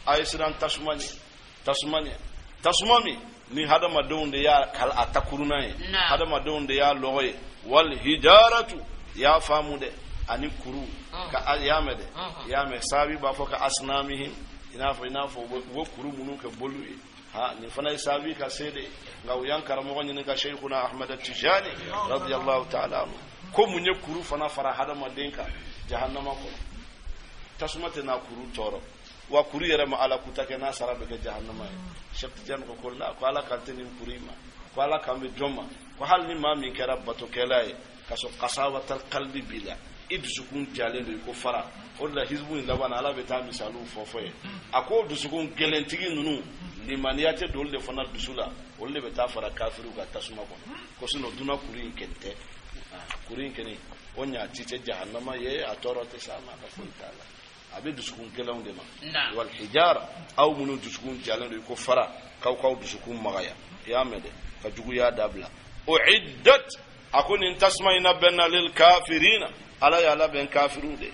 a ye siran tasuma ɲɛ, tasuma ɲɛ, tasuma min ni hadamadenw de y'a kala a takuruna ye, hadamadenw de y'a lɔgɔ ye, wal hijaratu, y'a faamu dɛ, ani kuru ka y'a mɛn dɛ, y'a mɛn, saabi b'a fɔ ka asnamihim, i n'a fɔ u bɛ kuru minnu kɛ boliw ye. Ha, nin fana ye saabi ka se de, nka u y'an karamɔgɔ ɲininka, Sheikhuna Ahmad Tijani radiyallahu ta'ala anhu, ko mun ye kuru fana fara hadamaden kan jahannama kɔnɔ? Tasuma tɛ n'a kuru tɔɔrɔ wa? Kuru yɛrɛ ma Ala kuta kɛ, n'a sara bɛ kɛ jahannama ye. Cheikh Tijani ko la ko Ala kan tɛ nin kuru in ma, ko Ala kan bɛ jɔn ma? Ko hali ni maa min kɛra batokɛla ye, ka sɔrɔ kasawatal kalbi b'i la, i dusukun jalen don i ko fara, o de la hizbu in laban na, Ala bɛ taa misaliw fɔ fɔ ye. A ko dusukun gɛlɛntigi ninnu, limaniya tɛ don olu de fana dusu la, olu de bɛ taa fara kafiriw ka tasuma kɔnɔ, ko sinon duna kuru in kɛni tɛ, kuru in kɛni o ɲa ti tɛ jahannama ye, a tɔɔrɔ tɛ s'a ma, a ka foyi t'a la, a bɛ dusukun gɛlɛnw de ma. Wal hijara, aw minnu dusukun jalen don i ko fara, k'aw k'aw dusukun magaya, i y'a mɛn dɛ, ka juguya dabila. Uiddat, a ko nin tasuma in labɛnna, lil kafirina, Ala y'a labɛn kafiriw de.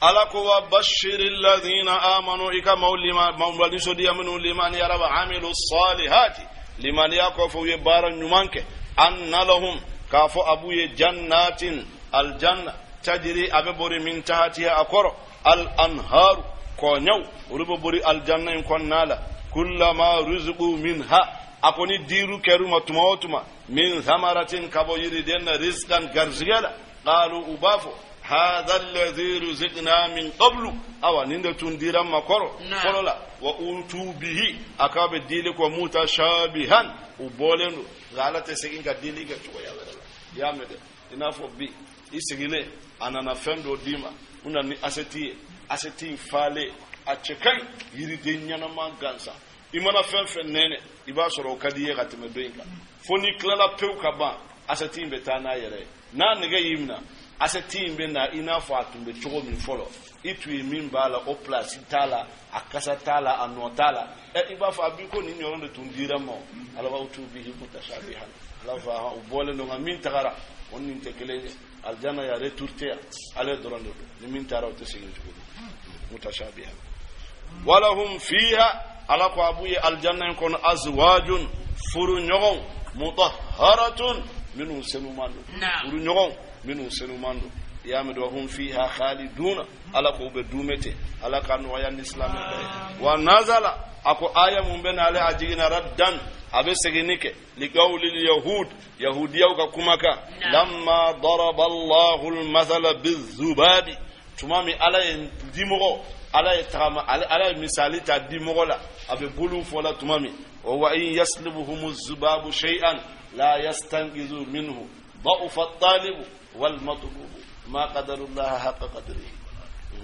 Ala ko wa bashiri alladhina amanu, i ka maaw lima maaw nisɔndiya minnu limaniyara, wa amilu salihati, limaniya kɔfɛ u ye baara ɲuman kɛ, anna lahum, k'a fɔ a b'u ye, jannatin, aljanna, tajiri, a bɛ bori, min tahatiha, a kɔrɔ, al anharu, kɔɲɛw, olu bɛ bori aljanna in kɔnɔna la, kullama ruziqu minha, a ko ni diiru kɛr'u ma tuma o tuma, min thamaratin, ka bɔ yiriden na, rizqan, garizigɛ la, qalu, u b'a fɔ Hadha alladhi ruzqna min qablu, awa nin de tun dira ma kɔrɔ fɔlɔ la. Wa utu bihi, a k'a bɛ dili kɔ, mutashabihan, u bɔlen don, nka Ala tɛ segin ka dili kɛ cogoya wɛrɛ la. I y'a mɛn dɛ? I n'a fɔ bi i sigilen, a nana fɛn dɔ d'i ma, u nana ni asɛti ye, asɛti in falen, a cɛ ka ɲi, yiriden ɲɛnama gansan. I mana fɛn fɛn nɛnɛ, i b'a sɔrɔ o ka di i ye ka tɛmɛ dɔ in kan, fo n'i tilala pewu ka ban, asɛti in bɛ taa n'a yɛrɛ ye. N'a nege y'i minɛ, asɛti in bɛ na i n'a fɔ a tun bɛ cogo min fɔlɔ, i tun ye min b'a la, o pilasi t'a la, a kasa t'a la, a nɔ t'a la. Ɛ, i b'a fɔ a bi ko nin ɲɔgɔn de tun dira ma. Ala wa utu bihi mutashabihan, Ala fɔ u bɔlen don, nka min tagara, o ni nin tɛ kelen ye. Alijana ya retour tɛ yan, ale dɔrɔn de don. Ni min taara, o tɛ segin tuguni. Mutashabihan walahum fiha, Ala ko a b'u ye alijanna in kɔnɔ, azwajun, furu ɲɔgɔnw, mutahharatun, minnu senuman don, furu ɲɔgɔnw minnu senuman don. I y'a mɛn? Wa hum fiha khaliduna, Ala ko u bɛ duumɛ ten. Ala ka nɔgɔya ni silamɛ bɛɛ ye. Wa nazala, a ko aya mun bɛ n'ale a jiginna, raddan, a bɛ seginni kɛ, liqawli yahud, yahudiyaw ka kumakan, lamma daraba Allahu al-mathala bizubabi, tuma min Ala ye dimɔgɔ, Ala ye tagama, Ala ye misali ta dimɔgɔ la, a bɛ boliw fɔ la tuma min, wa in yaslubuhum zubabu shay'an la yastankizu minhu da'ufa at-talibu wal matlubu ma qadarullaha haqqa qadrihi.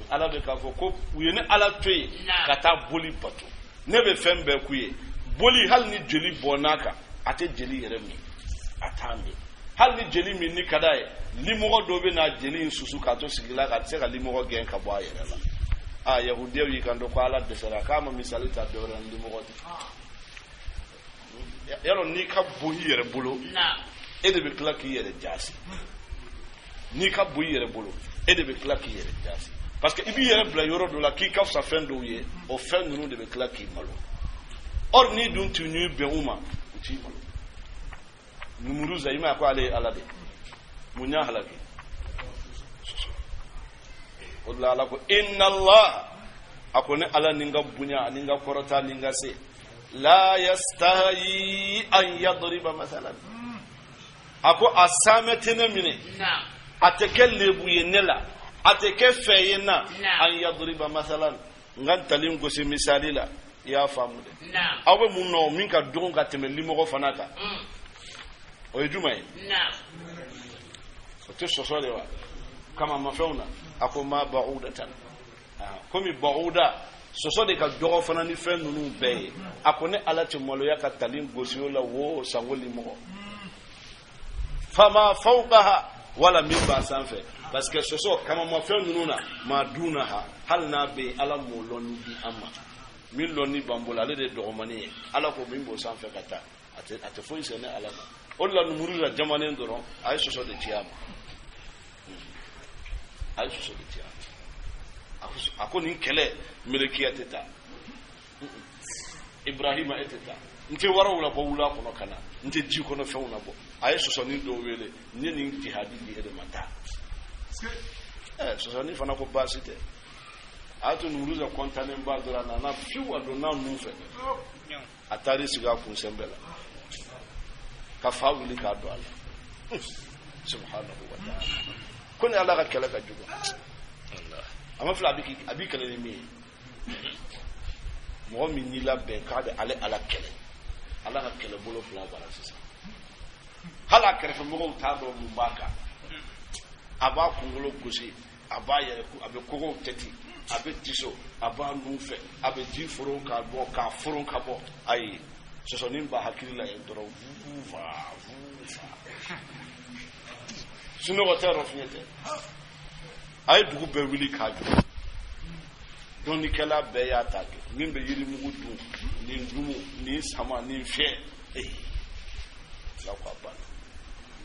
Ala bɛ k'a fɔ ko u ye ne Ala to yen ka taa boli bato. Ne bɛ fɛn bɛɛ k'u ye. Boli, hali ni joli bɔnn'a kan, a tɛ jeli yɛrɛ min, a t'a min. Hali ni jeli min ni ka d'a ye, limɔgɔ dɔ bɛ na jeli in susu k'a to sigi la, ka tɛ se ka limɔgɔ gɛn ka bɔ a yɛrɛ la. A yahudiyaw y'i kanto ko Ala dɛsɛra, k'a ma misali ta dɔ wɛrɛ ni limɔgɔ tɛ. Yalɔ, n'i ka bon i yɛrɛ bolo, e de bɛ tila k'i yɛrɛ jaasi. N'i ka bon i yɛrɛ bolo, e de bɛ tila k'i yɛrɛ jaasi, parce que i b'i yɛrɛ bila yɔrɔ dɔ la k'i ka fisa fɛn dɔw ye, o fɛn ninnu de bɛ tila k'i malo. Or n'i dun tun y'i bɛn u ma, u t'i malo. Numuruza, i m'a ye ko ale ye Ala de, mun y'a halaki? O de la Ala ko inna Allah, a ko ne Ala ni n ka bonya ani n ka kɔrɔta ni n ka se, la yastahi an yadriba masalan, a ko a saamɛ tɛ ne minɛ, a tɛ kɛ lebu ye ne la, a tɛ kɛ fɛ ye n na, an yadriba masalan, n ka ntalen gosi misali la. I y'a faamu dɛ? Aw bɛ mun nɔ min ka dɔgɔn ka tɛmɛ limɔgɔ fana kan, o ye jumɛn ye? O tɛ sɔsɔ de wa? Kamamafɛnw na, a ko ma ba'udatan, komi ba'uda, sɔsɔ de ka dɔgɔ fana ni fɛn ninnu bɛɛ ye. A ko ne Ala tɛ maloya ka tali gosi o la wo sango limɔgɔ, fama fawqaha, wala min b'a sanfɛ, parce que sɔsɔ kamamafɛn ninnu na, ma dunaha, hali n'a bɛ yen, Ala m'o lɔnni di an ma. Min lɔnni b'an bolo, ale de ye dɔgɔmani ye. Ala ko min b'o sanfɛ ka taa, a tɛ foyi sɛnɛ Ala ma. O de la numuru la jamanen dɔrɔn, a ye sɔsɔ de ci a ma, a ye sɔsɔ de ci a ma. A ko nin kɛlɛ melekiya tɛ taa, Ibrahima e tɛ taa, n tɛ waraw labɔ wula kɔnɔ ka na, n tɛ ji kɔnɔ fɛnw labɔ. A ye sɔsɔni dɔw wele, n ye nin jihadi di e de ma, taa. Ɛ, sɔsɔni fana ko baasi tɛ. A y'a to numuruza kɔntanen ba dɔrɔn, a nana fiwu, a donna nun fɛ, a taar'i sigi a kun sɛnbɛ la ka fa wuli k'a don a la. Subhanahu wa ta'ala, ko ni Ala ka kɛlɛ ka jugu, a ma filɛ, a b'i kɛlɛ ni min ye. Mɔgɔ min y'i labɛn k'a bɛ ale Ala kɛlɛ, Ala ka kɛlɛbolo fila bara sisan, hali a kɛrɛfɛmɔgɔw t'a dɔn mun b'a kan. A b'a kunkolo gosi, a b'a yɛrɛ, a bɛ kogow tɛti, a bɛ tiso, a b'a nun fɛ, a bɛ ji foron ka bɔ, k'a foron ka bɔ. Ayi, sɔsɔnin b'a hakili la yen dɔrɔn, vuva vuva, sunɔgɔ tɛ, yɔrɔ fiɲɛ tɛ. A ye dugu bɛɛ wuli k'a jɔ, dɔnnikɛla bɛɛ y'a ta jɔ, min bɛ yirimugu dun, nin dumu, nin sama, nin fiyɛ. Ee, ala ko a banna.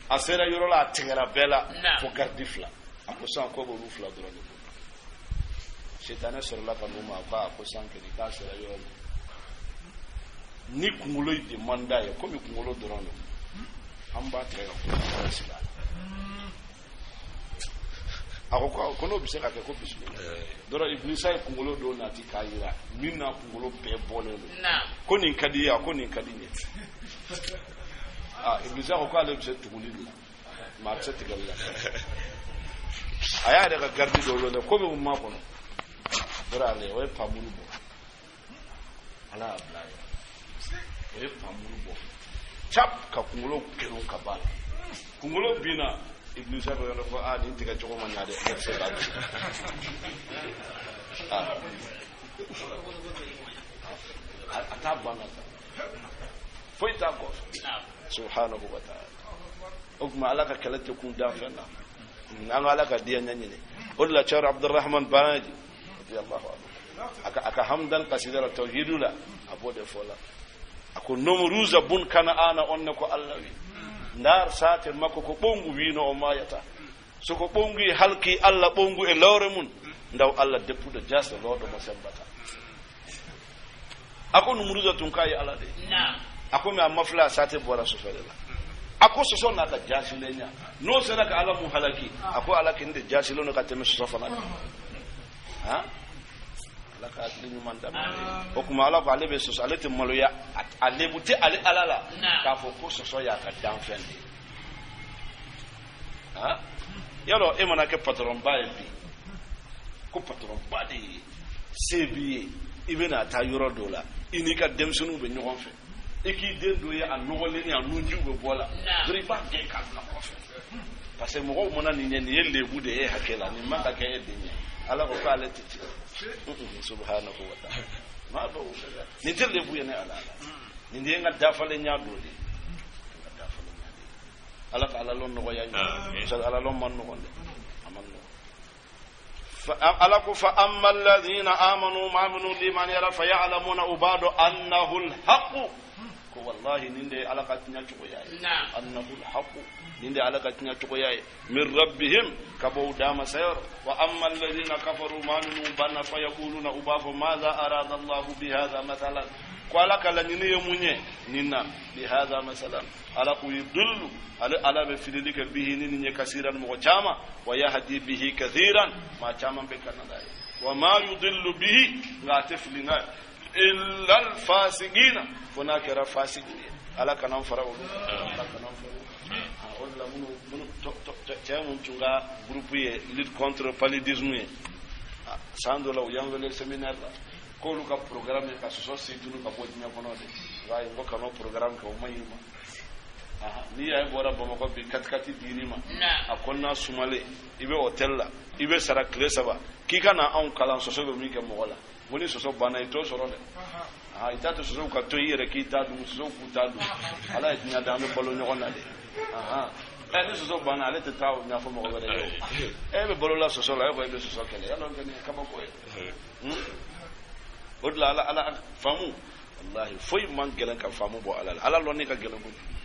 A sera yɔrɔ la, a tigɛra bɛɛ la fo garidi fila. A ko sisan ko b'olu fila dɔrɔn de bolo. Sitanɛ sɔrɔla ka n'u ma, a ko a ko san kelen k'a sera yɔrɔ min, ni kunkolo de man d'a ye, komi kunkolo dɔrɔn don, an b'a tigɛ ka kunkolo sigi a la. A ko ko n'o bɛ se ka kɛ, ko bisimila dɔrɔn. Ibilisa ye kunkolo dɔw nati k'a yira min n'a kunkolo bɛɛ bɔlen don, ko nin ka di ye, a ko nin ka di n ye. Aa, ibilisa ko k'ale bɛ se tuguli de la, mɛ a tɛ se tigɛli la. A y'a yɛrɛ ka garidi dɔ wele ko bɛ mun makɔnɔ dɔrɔn ale o ye pamuru bɔ, ala y'a bila a yɛrɛ, o ye pamuru bɔ cap ka kunkolo kerun ka b'a la, kunkolo binna. Ibilisa ko yɔrɔ ko aa nin tigɛ cogo ma ɲa dɛ, ne tɛ se k'a dun. A t'a banna ta foyi t'a kɔfɛ, subhanahu wa ta'ala. O tuma ala ka kɛlɛ tɛ kun danfɛn na, an ka ala ka diya ɲɛ ɲini. O de la cɛrɛ Abdurrahman Baraji radiyallahu anhu a ka hamdan kasida la tawhidu la, a b'o de fɔ la, a ko Nomuruza bun Kana'ana on ne ko Allah wi ndar sate makko ko ɓongu wino o mayata soko ɓongu halki Allah ɓongu e lawre mun ndaw Allah deppuɗo jasde lowɗo mo sembata. A ko Nomuruza tun kayi ala de, a ko mi a mafla sate bɔra sosɔ de la, a ko sɔsɔ n'a ka jasilen ɲa n'o sera ka ala mun halaki, a ko ala k'in de jasilen don ka tɛmɛ sɔsɔ fana kan. Han, ala ka hakili ɲuman d'a ma. O tuma ala ko ale bɛ sɔsɔ, ale tɛ maloya, a lebu tɛ ale ala la k'a fɔ ko sɔsɔ y'a ka danfɛn de ye. Han, yalɔ e mana kɛ patɔrɔnba ye bi, ko patɔrɔnba de ye se b'i ye, i bɛna taa yɔrɔ dɔ la, i n'i ka denmisɛnninw bɛ ɲɔgɔn fɛ, i k'i den dɔ ye a nɔgɔlen ni a nunjiw bɛ bɔ la dɔrɔn, i b'a gɛn k'a bila kɔfɛ, parce que mɔgɔw mana nin ɲɛ, nin ye lebu de ye e hakɛ la, nin man ka kɛ e den ye. Ala ko k'ale tɛ tigɛ, subhanahu wa ta'ala, maa dɔw nin tɛ lebu ye ne ala la, nin de ye n ka dafalenya dɔ de ye, n ka dafalenya de ye. Ala ka ala lɔn nɔgɔya ye, parce que ala lɔn man nɔgɔn dɛ, a man nɔgɔn. Ala ko fa amma alladhina amanu, ma minnu limaniyara, fa ya'lamuna, u b'a dɔn annahu alhaqu, ko wallahi nin de ye ala ka tiɲɛ cogoya ye, annahu alhaqu, nin de ye ala ka tiɲɛ cogoya ye, min rabbihim, ka bɔ u dama sayɔrɔ. Wa amma alladhina kafaru, ma minnu banna, fa yaquluna, u b'a fɔ madha arada allahu bihadha mathalan, ko ala ka laɲini ye mun ye nin na, bihadha masalan, ala ko yudullu, ale ala bɛ filili kɛ bihi ni nin ye kasiran, mɔgɔ caman, wa yahdi bihi kathiran, maa caman bɛ kana n'a ye, wa ma yudillu bihi, nka a tɛ fili n'a ye, illa alfasigina, fo n'a kɛra fasigi ye. Ala kana n fara olu kan, ala kana n fara olu kan. O de la minnu cɛ mun tun ka groupe ye lutte contre paludisme ye, san dɔ la u y'an wele séminaire la k'olu ka programme ye ka sɔsɔ si tunu ka bɔ diɲɛ kɔnɔ de. I b'a ye n ko kan'o programme kɛ, o man ɲi ma. N'i y'a ye bɔra Bamakɔ bi, katikati dir'i ma, a kɔnɔna sumalen, i bɛ hôtel la, i bɛ sara tile 3 k'i ka na anw kalan sɔsɔ bɛ min kɛ mɔgɔ la, ko ni sɔsɔ banna i t'o sɔrɔ dɛ. I t'a to sɔsɔw ka to i yɛrɛ k'i ta dun, sɔsɔw k'u ta dun. Ala ye diɲɛ da, an bɛ balo ɲɔgɔn na de. Ni sɔsɔ banna ale tɛ taa o ɲɛfɔ mɔgɔ wɛrɛ ye. E bɛ balo la sɔsɔ la, e ko e bɛ sɔsɔ kɛlɛ, yala kɛ nin ye kabako ye. O de la ala ala faamu, wallahi foyi man gɛlɛn ka faamu bɔ ala la, ala lɔnni ka gɛlɛn kojugu.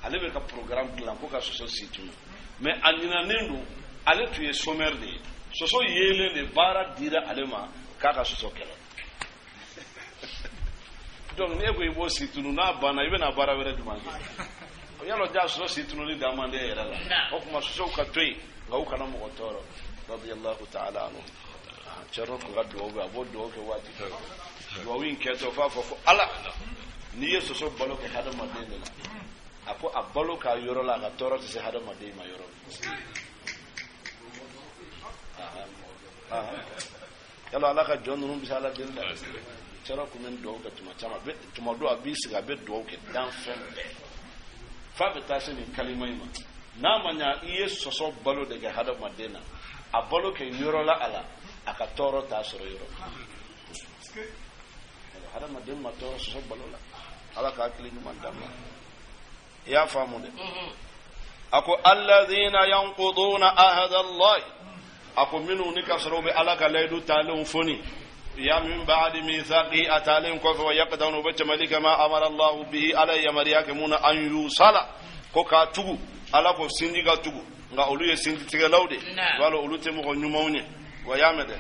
Ale bɛ ka programme dilan ko ka sɔsɔ si tunu, mais a ɲinanen don, ale tun ye sommaire de ye, sɔsɔ yeelen de baara dira ale ma k'a ka sɔsɔ kɛlɛ. Donc n'e ko i b'o si tunu, n'a banna i bɛna baara wɛrɛ jumɛn kɛ? Yalɔ ja sɔsɔ si tununi dan man di e yɛrɛ la. O tuma sɔsɔw ka to yen, nka u kana mɔgɔ tɔɔrɔ. Radiyallahu ta'ala anhu, cɛrno tun ka duwawu bɛ, a b'o duwawu kɛ waati bɛɛ. Duwawu in kɛtɔ f'a fɔ ko ala n'i ye sɔsɔ balo kɛ hadamaden de la, a ko a balo k'a yɔrɔ la, a ka tɔɔrɔ tɛ se hadamaden ma yɔrɔ min. Yala ala ka jɔn ninnu bɛ se ala deli la. Cɛrno tun bɛ duwawu kɛ tuma caman, tuma dɔw a b'i sigi a bɛ duwawu kɛ dan fɛn bɛɛ f'a bɛ taa se nin kalima in ma. N'a ma ɲa i ye sɔsɔ balo de kɛ hadamaden na, a balo kɛ yɔrɔ la a la, a ka tɔɔrɔ t'a sɔrɔ yɔrɔ min. Hadamaden ma tɔɔrɔ sɔsɔ balo la. Ala ka hakili ɲuman d'an ma. I y'a faamu dɛ. A ko alladhina yanquduna ahada Allah, a ko minnu ni ka sɔrɔ u bɛ ala ka layidu talenw foni, ya min ba'di mithaqi, a talen kɔfɛ, wa yaqta'una, u bɛ tɛmɛli kɛ, ma amara Allahu bihi, ala ye yamaruya kɛ mun na, an yusala, ko k'a tugu, ala ko sinji ka tugu, nka olu ye sinji tigɛlaw de, wala olu tɛ mɔgɔ ɲumanw ye. Wa y'a mɛn dɛ,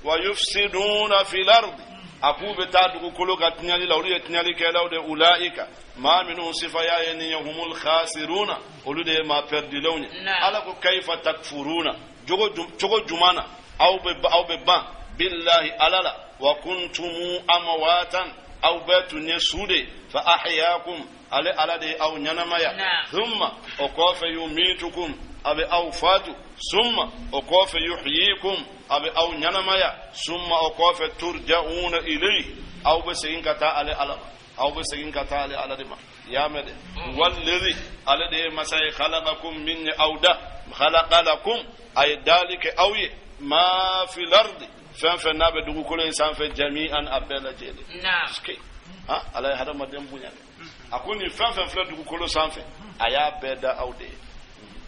wa yufsiduna fil ardi, a k'u bɛ taa dugukolo ka tiɲɛli la, olu ye tiɲɛlikɛlaw de. Ulaika, maa minnu sifaya ye nin ye, humul khasiruna, olu de ye maa pɛrɛdilenw ye. Ala ko kaifa takfuruna, cogo jumɛn na aw bɛ ban billahi ala la, wa kuntumu amwatan, aw bɛɛ tun ye su de, fa ahyakum, Ale Ala de ye aw ɲɛnamaya. Thumma, o kɔfɛ, yumitukum, a bɛ aw fatu. Summa, o kɔfɛ, yuhyikum, a bɛ aw ɲɛnamaya. Summa, o kɔfɛ, turja'una ilayhi, aw bɛ segin ka taa ale Ala ma, aw bɛ segin ka taa ale Ala de ma. I y'a mɛn dɛ. Huwallazi, ale de ye masa ye, khalaqakum, min ye aw da, khalaqa lakum, a ye dali kɛ aw ye, ma fil ardi, fɛn fɛn n'a bɛ dugukolo in sanfɛ, jami'an, a bɛɛ lajɛlen. Ha, Ala ye hadamaden bonya dɛ. A ko nin fɛn fɛn filɛ dugukolo sanfɛ, a y'a bɛɛ da aw de ye.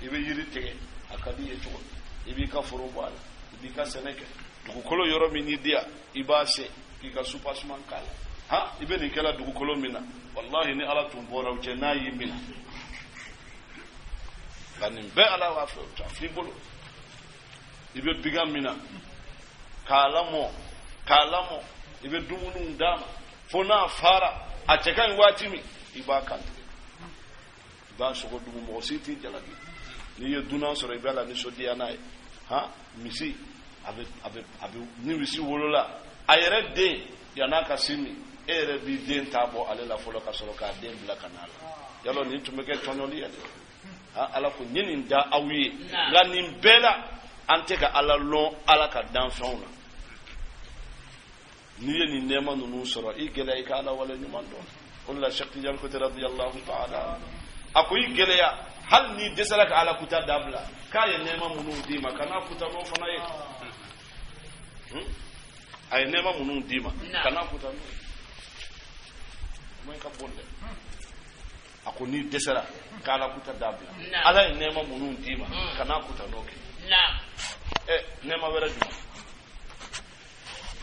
I bɛ yiri tigɛ, a ka di i ye cogo min, i b'i ka foro bɔ a la, i b'i ka sɛnɛ kɛ dugukolo yɔrɔ min y'i diya, i b'a sen k'i ka supasuman k'a la. Ha, i bɛ nin kɛla dugukolo min na, walahi, ni Ala tun bɔra o cɛ n'a y'i minɛ. Nka nin bɛɛ Ala b'a fɛ, a filɛ i bolo. I bɛ bigan min na k'a lamɔ, k'a lamɔ, i bɛ dumuniw d'a ma fo n'a fara, a cɛ ka ɲi waati min, i b'a kantigɛ, i b'a sogo dumu, mɔgɔ si t'i jalaki. N'i ye dunan sɔrɔ, i b'a la nisɔndiya n'a ye. Han, misi, a bɛ ni misi wolola a yɛrɛ den, yann'a ka sin min, e yɛrɛ b'i den ta bɔ ale la fɔlɔ ka sɔrɔ k'a den bila ka na a la. Yalɔ nin tun bɛ kɛ tɔɲɔli ye dɛ. Ha, Ala ko n ye nin da aw ye. Nka nin bɛɛ la, an tɛ ka Ala lɔn Ala ka danfɛnw na. N'i ye nin nɛɛma ninnu sɔrɔ, i gɛlɛya i ka Ala wale ɲuman dɔn. O de la, Cheikh Tidiane Kote radiyallahu ta'ala, a ko i gɛlɛya, hali n'i dɛsɛra ka Ala kuta dabila, k'a ye nɛɛma minnu d'i ma, kana kuta n'o fana ye. A ye nɛɛma minnu d'i ma, kana kuta n'o ye. Kuma in ka bon dɛ. A ko n'i dɛsɛra k'Ala kuta dabila, Ala ye nɛɛma minnu d'i ma, kana kuta n'o kɛ. Ɛ, nɛɛma wɛrɛ jumɛn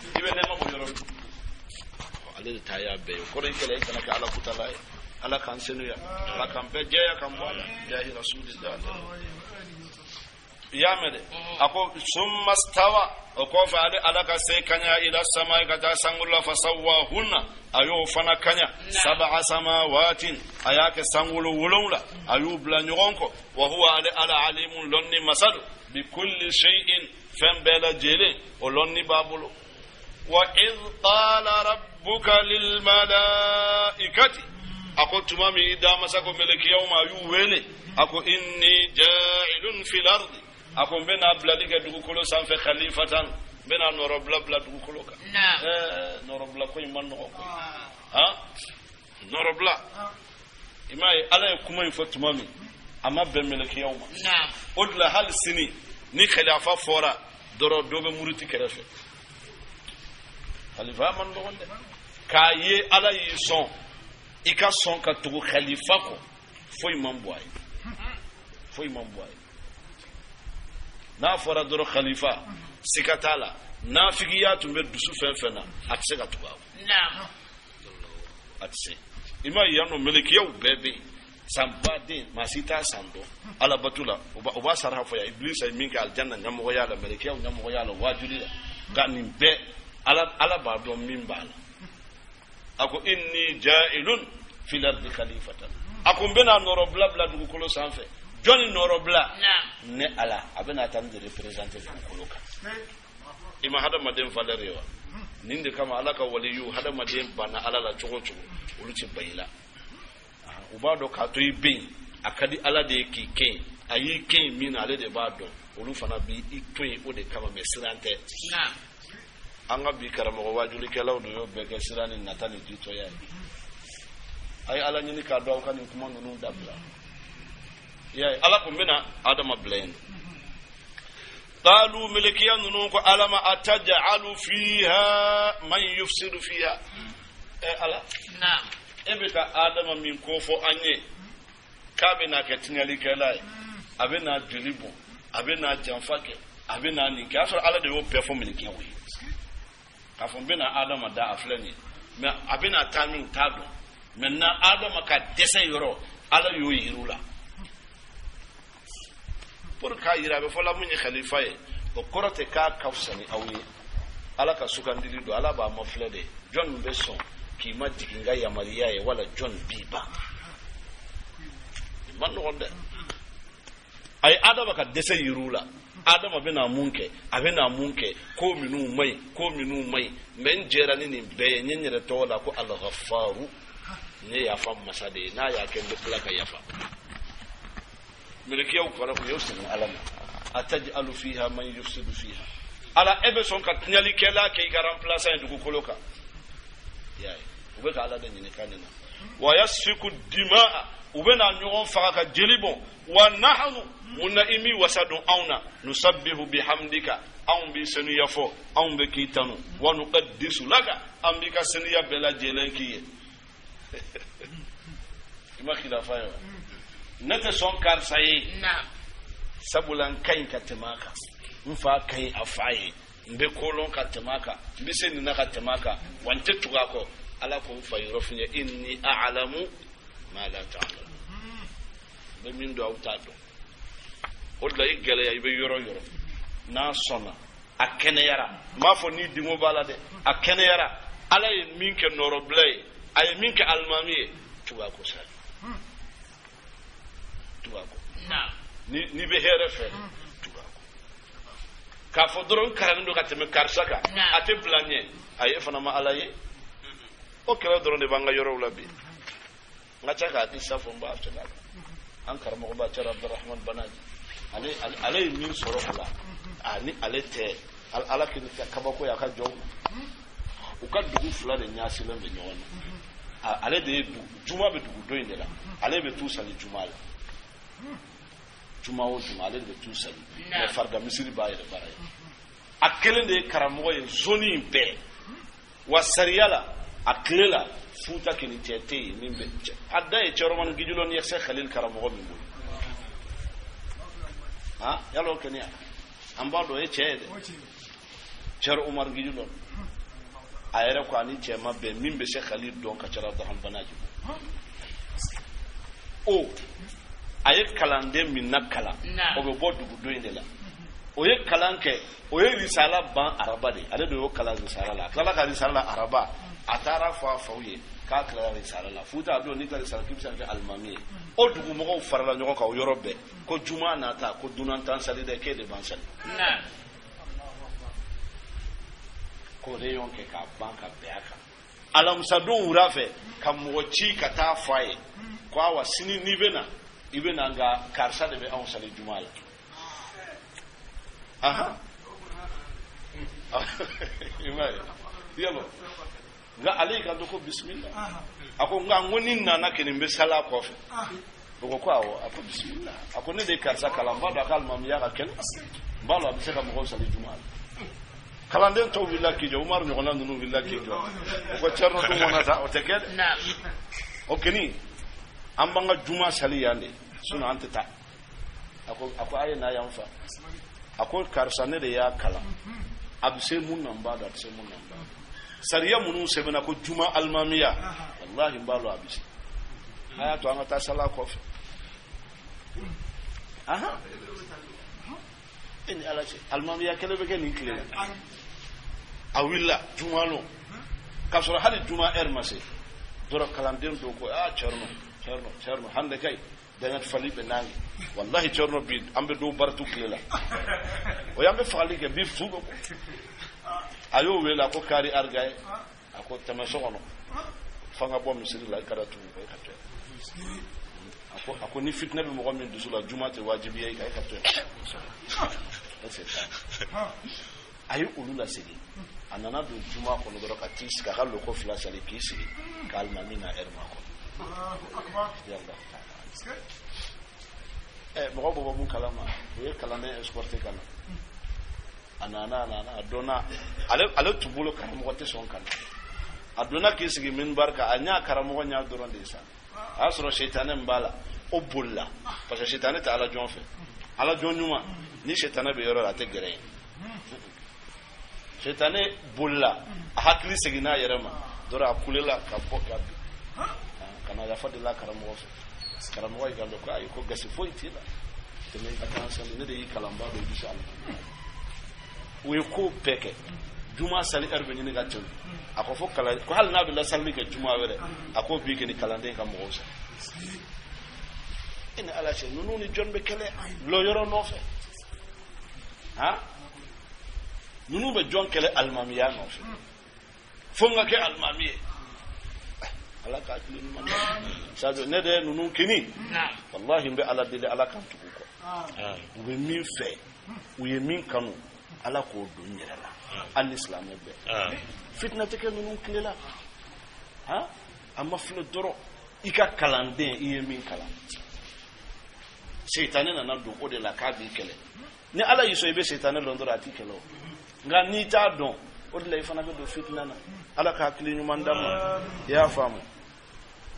i bɛ nɛɛma bɔ yɔrɔ min, ale de ta y'a bɛɛ ye. O kɔrɔ, i kɛlɛ, i kana kɛ Ala kutala ye. Ala k'an senuya, Ala k'an bɛɛ jɛya k'an bɔ a la, jahi rasulillah. I y'a mɛn dɛ. A ko summa stawa, o kɔfɛ ale Ala ka se kaɲa, ila sama, ka taa sankolo la, fasawahunna, a y'o fana kaɲa, sab'a samawatin, a y'a kɛ sankolo 7, a y'u bila ɲɔgɔn kɔ. Wa huwa, ale Ala, alimun, lɔnni masa don, bi kulli shay'in, fɛn bɛɛ lajɛlen o lɔnni b'a bolo. Wa idh qala rabbuka lil malaikati, a ko tuma min i damasa ko melekiyaw ma, a y'u wele, a ko inni ja'ilun fil ardi, a ko n bɛna bilali kɛ dugukolo sanfɛ, khalifatan, n bɛna nɔrɔbila bila dugukolo kan. Ɛɛ, nɔrɔbila ko in man nɔgɔ koyi. Han, nɔrɔbila, i m'a ye, Ala ye kuma in fɔ tuma min, a ma bɛn melekiyaw ma. O de la, hali sini ni khilafa fɔra dɔrɔn, dɔ bɛ muruti kɛrɛfɛ. Khalifa man nɔgɔn dɛ. K'a ye Ala y'i sɔn, i ka sɔn ka tugu khalifa kɔ, foyi man bɔ a ye, foyi man bɔ a ye. N'a fɔra dɔrɔn khalifa, siga t'a la, nafigiya tun bɛ dusu fɛn fɛn na, a tɛ se ka tugu a kɔ, a tɛ se. I m'a ye, yan nɔ melekiyaw bɛɛ bɛ yen, san baden, maa si t'a san dɔn Alabatu la. O b'a sara fɔ yan, Ibilisa ye min kɛ alijanna ɲɛmɔgɔya la, melekiyaw ɲɛmɔgɔya la, wajuli la. Nka nin bɛɛ, Ala b'a dɔn min b'a la. A ko inni ja'ilun fil ardi khalifatan, a ko n bɛna nɔrɔbila bila dugukolo sanfɛ. Jɔnni nɔrɔbila? Ne Ala, a bɛna taa n de représenter dugukolo kan. I ma hadamaden valeur ye wa? Nin de kama, Ala ka waliyu, hadamaden banna Ala la cogo o cogo, olu tɛ ban i la. U b'a dɔn k'a to i bɛ yen, a ka di Ala de ye k'i kɛ yen. A y'i kɛ yen min na, ale de b'a dɔn. Olu fana b'i to yen o de kama, mɛ siran tɛ. An ka bi karamɔgɔ wajulikɛlaw de y'o bɛɛ kɛ siran ni nata ni jitɔya ye. A ye Ala ɲini k'a dɔn, aw ka nin kuma ninnu dabila. I y'a ye, Ala kun bɛna Adama bila yen. Qalu, melekiya ninnu ko Ala ma, ataj'alu fiha man yufsidu fiha? Ɛ Ala, e bɛ ka Adama min ko fɔ an ye k'a bɛ n'a kɛ tiɲɛlikɛla ye, a bɛ n'a joli bɔn, a bɛ n'a janfa kɛ, a bɛ n'a nin kɛ, a sɔrɔ Ala de y'o bɛɛ fɔ melekiyaw ye k'a fɔ n bɛna Adama da, a filɛ nin ye, mɛ a bɛna taa min, u t'a dɔn. Maintenant, Adama ka dɛsɛ yɔrɔ, Ala y'o yir'u la pour k'a yira. A bɛ fɔla mun ye khalifa ye, o kɔrɔ tɛ k'a ka fisa ni aw ye. Ala ka sugandili don, Ala b'a mafilɛ de, jɔn bɛ sɔn k'i ma jigin ka yamaruya ye, wala jɔn b'i ban. Nin man nɔgɔn dɛ. A ye Adama ka dɛsɛ yir'u la. Adama bɛna mun kɛ, a bɛna mun kɛ, ko minnu man ɲi, ko minnu man ɲi, mɛ n jɛra ni nin bɛɛ ye, n ye n yɛrɛ tɔgɔ la ko Alghafaru. Ne ye yafa masa de ye, n'a y'a kɛ n bɛ tila ka yafa. Mɛlɛkɛw kɔrɔ u y'o segin Ala ma. Ataj'alu fiha man yufsidu fiha. Ala e bɛ sɔn ka tiɲɛlikɛla kɛ i ka remplaçant ye dugukolo kan. I y'a ye, u bɛ ka Ala de ɲininka nin na. Wa yasfiku dimaa, u bɛ na ɲɔgɔn faga ka jeli bɔn. Wa nahnu, mun na i m'i wasa don anw na? Nusabbihu bihamdika, anw b'i senuya fɔ, anw bɛ k'i tanu. Wa nuqaddisu laka, an b'i ka senuya bɛɛ lajɛlen k'i ye. I ma khilafa ye wa? Ne tɛ sɔn karisa ye. Sabula n ka ɲi ka tɛmɛ a kan, n fa ka ɲi a fa ye, n bɛ kolon ka tɛmɛ a kan, n bɛ se nin na ka tɛmɛ a kan, wa n tɛ tugu a kɔ. Ala ko n fa yɔrɔ f'i ye, inni a'lamu ma la ta'lamu. N bɛ min dɔn aw t'a dɔn. O de la i gɛlɛya i bɛ yɔrɔ yɔrɔ n'a sɔnna a kɛnɛyara, n b'a fɔ ni dingo b'a la dɛ, a kɛnɛyara. Ala ye min kɛ nɔrɔbila ye, a ye min kɛ alimami ye, tugu a kɔ sa, tugu a kɔ. N'i bɛ hɛrɛ fɛ, tugu a kɔ. K'a fɔ dɔrɔn n karannen don ka tɛmɛ karisa kan, a tɛ bila ɲɛ, a ye fana ma Ala ye. O kɛlɛ dɔrɔn de b'an ka yɔrɔw la bi. N ka ca k'a di safo n b'a fɛ la. An karamɔgɔba Cɛrɛ Abdurahman Banaji, ale ye min sɔrɔ o la, ani ale tɛ Ala k'i kabako ye a ka jɔnw. U ka dugu fila de ɲasilen bɛ ɲɔgɔn na. Ale de ye juma bɛ dugu dɔ in de la, ale bɛ t'u sali juma la. Juma o juma ale de bɛ t'u sali, mais farida misiri b'a yɛrɛ baara ye. A kelen de ye karamɔgɔ ye zone in bɛɛ. Wa sariya la, a tile la, Futa kini cɛ tɛ yen min bɛ a da ye Cɛrɔmani Gijulɔ ni Yɛsɛ Khalil karamɔgɔ min bolo. Ha, yala o kɛnɛya, an b'a dɔn o ye cɛ ye dɛ. Cɛrɔ Umar Gijulɔ, a yɛrɛ ko ani cɛ ma bɛn min bɛ se Khalil dɔn ka Cɛrɔ Abdurahman Banaji bɔ. O a ye kalanden min na kalan, o bɛ bɔ dugu dɔ in de la. O ye kalan kɛ, o ye risala ban araba de, ale de y'o kalan risala la. A tilala ka risala la araba, a taara fɔ a faw ye k'a tilala risala la. Futa a don n'i taara risala k'i bɛ se ka kɛ alimami ye. O dugumɔgɔw farala ɲɔgɔn kan o yɔrɔ bɛɛ, ko juma nata, ko dunan t'an sali dɛ, k'e de b'an sali. K'o de y'o kɛ k'a ban ka bɛn a kan. Alamisadon wura fɛ, ka mɔgɔ ci ka taa fɔ a ye ko awa sini n'i bɛ na, i bɛ na, nka karisa de bɛ anw sali juma la. Aha, i m'a ye yalo, nka ale y'i kanto ko bisimila. A ko nka n ko ni nana kɛ nin bɛ sali a kɔfɛ. O ko ko awɔ, a ko bisimila. A ko ne de ye karisa kalan, n b'a dɔn a ka alimamiya ka kɛnɛ, n b'a dɔn a bɛ se ka mɔgɔw sali juma la. Kalanden tɔw wulila k'i jɔ, Umaru ɲɔgɔnna ninnu wulila k'i jɔ, o ko Cɛrno dun kɔnɔ sa, o tɛ kɛ dɛ. O kɛni an b'an ka juma sali yan de, sinon an tɛ taa. A ko a ye na yan fa. A ko karisa ne de y'a kalan, a bɛ se mun na n b'a dɔn, a bɛ se mun na n b'a dɔn. Sariya minnu sɛbɛnna ko juma alimamiya, walahi n b'a dɔn a bɛ se. A y'a to an ka taa sala kɔfɛ. Ahan, e ni Ala cɛ, alimamiya kɛlɛ bɛ kɛ nin tile la. A wulila juma lon, k'a sɔrɔ hali juma heure ma se dɔrɔn, kalanden dɔw ko aa Cɛrno Cɛrno Cɛrno hande kay daɲat fali bɛ nangi, wallahi Cɛrno bi an bɛ dɔw baratu tile la, o y'an bɛ fagali kɛ bi su bɛ bɔ. A y'o wele, a ko kari arigaye, a ko tɛmɛ so kɔnɔ, f'an ka bɔ misiri la, i kana tugu i ka to yan. A ko ni fitinɛ bɛ mɔgɔ min dusu la, juma tɛ wajibi ye i kan, i ka to yan. A ye olu lasegin, a nana don juma kɔnɔ dɔrɔn ka t'i sigi, a ka loko fila sali k'i sigi ka alimami na ɛri ma kɔnɔ. Mɔgɔ bɔ mun kalama, o ye kalanden escorté ka na. A nana, a nana, a donna, ale tun bolo karamɔgɔ tɛ sɔn ka na. A donna k'i sigi minbar kan, a ɲa karamɔgɔ ɲa dɔrɔn de ye sa. A y'a sɔrɔ sitanɛ min b'a la, o bolila, parce que sitanɛ tɛ ala jɔn fɛ. Ala jɔn ɲuman, ni sitanɛ bɛ yɔrɔ la, a tɛ gɛrɛ yen. Sitanɛ bolila, a hakili seginna a yɛrɛ ma dɔrɔn, a kulela ka bɔ ka bin ka na yafa deli a karamɔgɔ fɛ. Karamɔgɔ y'i kanto ko ayi, ko gasi foyi t'i la, tɛmɛ i ka taa sali, ne de y'i kalanba dɔn, i bɛ se a la. U ye ko bɛɛ kɛ, juma sali heure bɛ ɲini ka tɛmɛ. A ko fo kalan ko hali n'a bɛ lasalili kɛ juma wɛrɛ, a ko bi kɛ ni kalanden ka mɔgɔw sali. E ni Ala cɛ, ninnu ni jɔn bɛ kɛlɛ lɔ yɔrɔ nɔfɛ? Han, ninnu bɛ jɔn kɛlɛ alimamiya nɔfɛ? Fo n ka kɛ alimami ye. Ala ka hakili ɲuman d'a ma. Sadio, ne de ye ninnu kini, walahi, n bɛ Ala deli, Ala k'an tugu u kɔ. U bɛ min fɛ, u ye min kanu, Ala k'o don n yɛrɛ la, hali ni silamɛ bɛɛ. Fitinɛ tɛ kɛ ninnu tile la. Han, a ma filɛ dɔrɔn, i ka kalanden, i ye min kalan, seitanɛ nana don o de la k'a b'i kɛlɛ. Ni Ala y'i sɔn, i bɛ seitanɛ dɔn dɔrɔn, a t'i kɛlɛ. O nka n'i t'a dɔn, o de la i fana bɛ don fitina na. Ala ka hakili ɲuman d'an ma. I y'a faamu?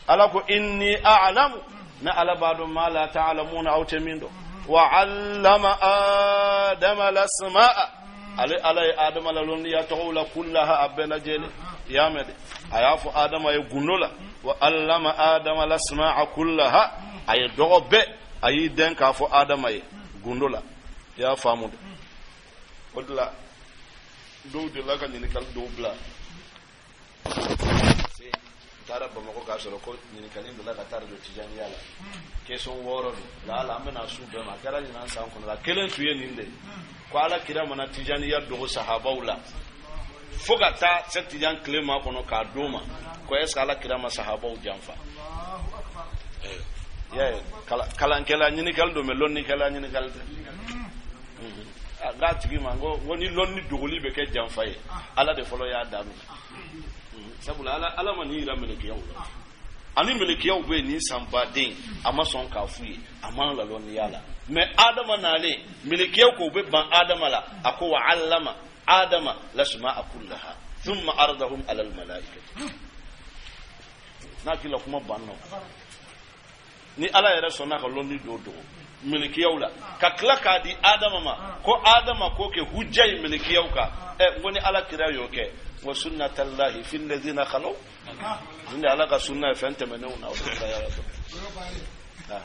Ala ko: inni a'lamu, ne Ala b'a dɔn, ma la ta'lamuna, aw tɛ min dɔn. Wa 'allama adama lasma'a, ale Ala ye Adama la lɔnniya tɔgɔw la, kullaha, a bɛɛ lajɛlen. I y'a mɛn dɛ? A y'a fɔ Adama ye gundo la: wa allama adama lasma'a kullaha. A ye dɔgɔ bɛɛ, a y'i dɛn k'a fɔ Adama ye gundo la. I y'a faamu dɛ? O de la dɔw delila ka ɲininkali dɔw bila se. N taara Bamakɔ k'a sɔrɔ ko ɲininkali dɔ la ka taa radio Tijaniya la, question 6 don. La an bɛna su bɛɛ ma. A kɛra ɲinan san kɔnɔ la. Kelen tun ye nin de ye ko Ala kira mana Tijaniya dogo sahabaw la fo ka taa se Tijan tile ma kɔnɔ k'a d'o ma, ko est ce que Ala kira ma sahabaw janfa? I y'a ye, kalankɛla ɲininkali don, mɛ lɔnnikɛla ɲininkali tɛ. N k'a tigi ma, n ko ni lɔnni dogoli bɛ kɛ janfa ye, Ala de fɔlɔ y'a daminɛ, sabula Ala ma nin yira melekiyaw la. Ani melekiyaw bɛ yen nin san baden, a ma sɔn k'a f'u ye, a ma lalɔnniya la. Mɛ Adama nalen, melekiyaw ko u bɛ ban Adama la, a ko: wa allama adama lasma'a kullaha thumma aradahum ala almalaikati. N'a k'i la kuma ban nɔ, ni Ala yɛrɛ sɔnna ka lɔnni dɔ dogo melekiyaw la ka tila k'a di Adama ma, ko Adama k'o kɛ hujja ye melekiyaw kan, ɛ, n ko ni Ala kira y'o kɛ, n ko sunnatallahi fi alladhina khalaw, nin de Ala ka sunna ye fɛn tɛmɛnenw na. O de kɛra yɔrɔ dɔn.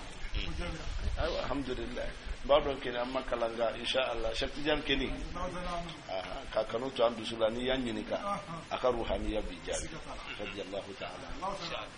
Ayiwa, alhamdulillah, n b'a dɔn keni an ma kalan nka insha Allah, Cheikh Tidiane keni ka kanu to an dusu la. N'i y'a ɲininka a ka ruhaniya b'i jaabi, radiyallahu ta'ala.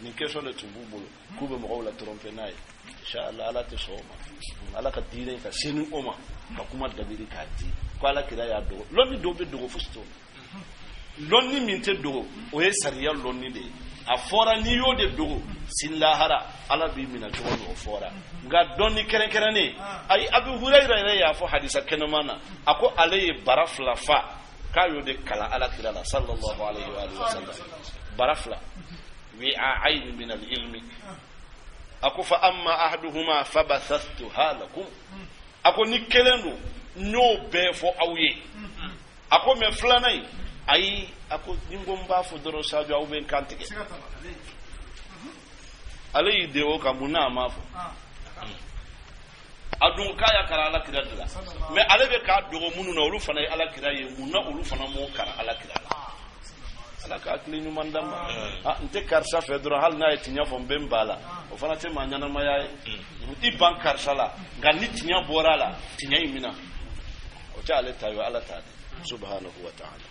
Nin question de tun b'u bolo k'u bɛ mɔgɔw la tromper n'a ye. Insha Allah, Ala tɛ sɔn o ma. Ala ka diinɛ ka seni o ma ka kuma dabiri k'a di ko Ala kira y'a dogo. Lɔnni dɔw bɛ dogo, fosi t'o la. Lɔnni min tɛ dogo, o ye sariya lɔnni de ye. A fɔra n'i y'o de dogo sini lahara, Ala b'i minɛ cogo min, o fɔra. Nka dɔnni kɛrɛnkɛrɛnnen, ayi. Abu Hurayira yɛrɛ y'a fɔ hadisa kɛnɛman na, a ko ale ye bara 2 fa, k'a y'o de kalan Ala kira la, sallallahu alayhi wa alihi wa sallam. Bara 2, wi'a'ayni min al-ilmi. A ko: fa amma ahaduhuma fabathastuha lakum. A ko ni kelen don, n y'o bɛɛ fɔ aw ye. A ko mɛ filanan in, ayi, a ko ni n ko n b'a fɔ dɔrɔn, Sadio, aw bɛ n kan tigɛ. Ale y'i den o kan, mun na a m'a fɔ? A dun k'a y'a kalan Ala kira de la, mɛ ale bɛ k'a dogo minnu na, olu fana ye Ala kira ye. Mun na olu fana m'o kalan Ala kira la? Ala ka hakili ɲuman d'an ma. Ah, n tɛ karisa fɛ dɔrɔn, hali n'a ye tiɲɛ fɔ, n bɛ n ba la, o fana tɛ maa ɲɛnamaya ye. I ban karisa la, nka ni tiɲɛ bɔra a la, tiɲɛ in mina, o tɛ ale ta ye, o Ala ta de, subhanahu wa ta'ala.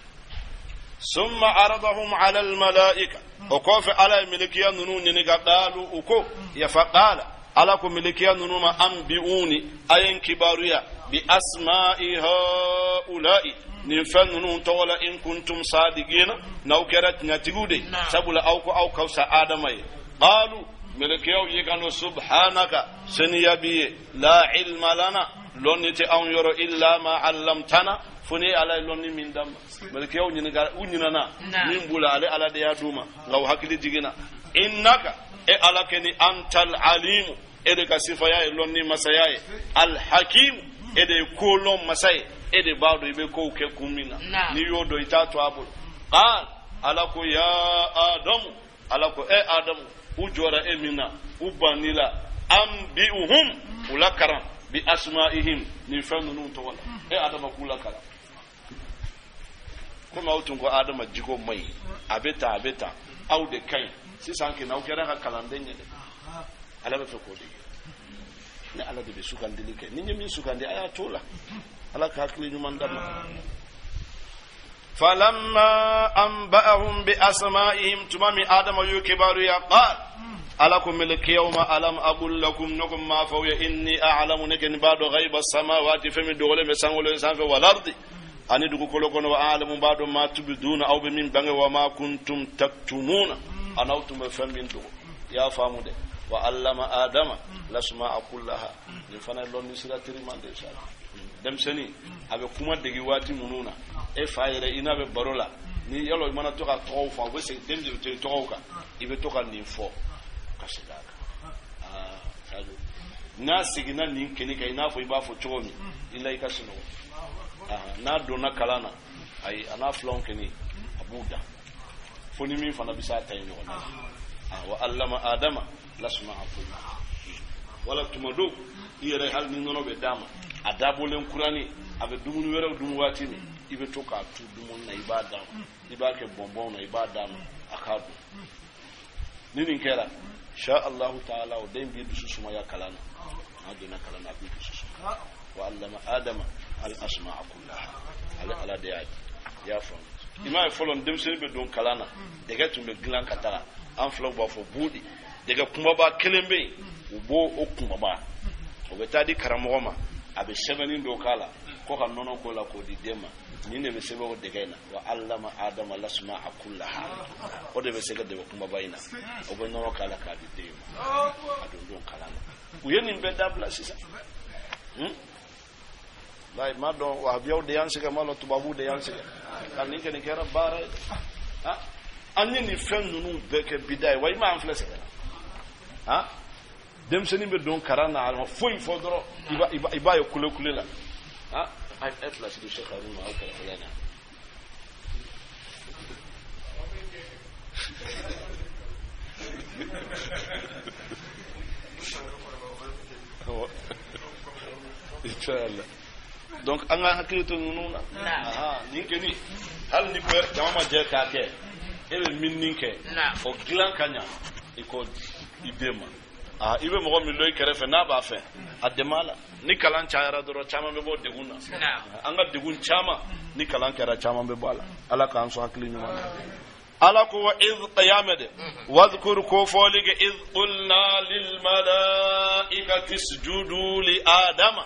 Summa aradahum ala almalaika, o kɔfɛ Ala ye melekiya ninnu ɲininka. Qalu, u ko yafa. Qala, Ala ko melekiya ninnu ma: anbi'uni, a ye n kibaruya, bi asma'i haula'i, nin fɛn ninnu tɔgɔ la, in kuntum sadiqina, n'aw kɛra tiɲɛtigiw de, sabula aw ko aw ka fisa Adama ye. Qalu, melekiyaw y'i kanto: subhanaka, seniya b'i ye, la ilma lana, lɔnni tɛ anw yɔrɔ, illa ma allamtana, fo ni Ala ye lɔnni min d'an ma. Melekiyaw ɲininka, u ɲinana min b'u la, ale Ala de y'a d'u ma, nka u hakili jiginna. Innaka, e Ala kɛ ni, antal alimu, e de ka sifaya ye lɔnni masaya ye, alhakimu, e de ye kolɔn masa ye, e de b'a dɔn i bɛ kow kɛ kun min na. N'i y'o dɔn, i t'a to a bolo. Qal, Ala ko: ya Adamu, Ala ko e Adamu, u jɔra e min na, u banni la, anbi'uhum, u la karan, bi asma'ihim, nin fɛn ninnu tɔgɔ la. E Adama, k'u la karan. Komi aw tun ko Adama jiko man ɲi, a bɛ tan, a bɛ tan, aw de ka ɲi sisan kɛ, n'aw kɛra ka kalanden ye dɛ. Ala bɛ fɛ k'o de kɛ. Ni Ala de bɛ sugandili kɛ, ni n ye min sugandi, a y'a t'o la. Ala ka hakili ɲuman d'a ma. Falamma anba'ahum bi asma'ihim, tuma min Adama y'u kibaruya, qal, Ala ko melekiyaw ma: alam aqul lakum, ne ko m'a fɔ aw ye, inni a'lamu, ne kɔni b'a dɔn, ghaiba samawati, fɛn min dogolen bɛ sankolo sanfɛ, wal ardi, ani dugukolo kɔnɔ, wa a'lamu, b'a dɔn, ma tubduna, aw bɛ min bange, wa ma kuntum taktumuna. A n'aw tun bɛ fɛn min dogo, i y'a faamu dɛ. Wa allama adama lasma'a kullaha. Nin fana ye lɔnni sira teriman de ye sa. Denmisɛnnin a bɛ kuma degi waati minnu na, e fa yɛrɛ i n'a bɛ baro la, ni yɔrɔ i mana to ka tɔgɔw fɔ, a bɛ segin den de bɛ to tɔgɔw kan, i bɛ to ka nin fɔ ka segin a kan. Aa Sadio, n'a seginna nin kɛnɛ kan, i n'a fɔ i b'a fɔ cogo min, i la i ka sunɔgɔ. N'a donna kalan na, ayi, a n'a filanw kɛnɛ a b'u dan fo ni min fana bɛ se a ta in ɲɔgɔn na. Wa allama adama lasma'a kullaha. Wala tuma dɔw i yɛrɛ, hali ni nɔnɔ bɛ d'a ma, a dabɔlen kurani, a bɛ dumuni wɛrɛw dun waati min, i bɛ to k'a tu dumuni na, i b'a d'a ma, i b'a kɛ bɔnbɔnw na, i b'a d'a ma, a k'a dun. Ni nin kɛra, insha Allahu taala, o den b'i dusu sumaya kalan na. N'a donna kalan na, a b'i dusu sumaya. Wa allama adama al asma'a kullaha. Ale Ala de y'a di, i y'a faamu. I m'a ye fɔlɔ, denmisɛnnin bɛ don kalan na, dɛgɛ tun bɛ dilan ka taga, an filaw b'a fɔ budi, dɛgɛ kunbaba kelen bɛ yen, u b'o o kunbaba, o bɛ taa di karamɔgɔ ma, a bɛ sɛbɛnni dɔ k'a la ko ka nɔnɔ k'o la k'o di den ma. Nin de bɛ sɛbɛn o dɛgɛ in na: wa allama adama lasma'a kullaha. O de bɛ se ka dɛgɛ kunbaba in na, o bɛ nɔnɔ k'a la k'a di den ma, a don kalan na. U ye nin bɛɛ dabila sisan. Layi ma dɔn, wahabiyaw de y'an sɛgɛn, ma dɔn tubabuw de y'an sɛgɛn ka nin kɛ. Nin kɛra baara ye. An ye nin fɛn ninnu bɛɛ kɛ bida ye. Wa i ma an filɛ sɛgɛn na. Denmisɛnnin bɛ don kalan na, a ma foyi fɔ dɔrɔn, i b'a ye kule kule la. A ye kilasi di Sɛki Haruna aw kɛrɛfɛla in na. Inshallah. Donc an ka hakili to ninnu na. Nin kɛni, hali ni bɛɛ jama ma jɛ k'a kɛ, e bɛ minni kɛ, o dilan ka ɲa, i k'o di i den ma. I bɛ mɔgɔ min dɔn i kɛrɛfɛ n'a b'a fɛ, a dɛmɛ a la. Ni kalan cayara dɔrɔn, caman bɛ bɔ degun na. An ka degun caman, ni kalan kɛra, caman bɛ bɔ a la. Ala k'an sɔn hakili ɲuman na. Ala ko wa iz qiyama de wadhkur, ko fɔli kɛ, iz qulna lil malaikati isjudu li adama.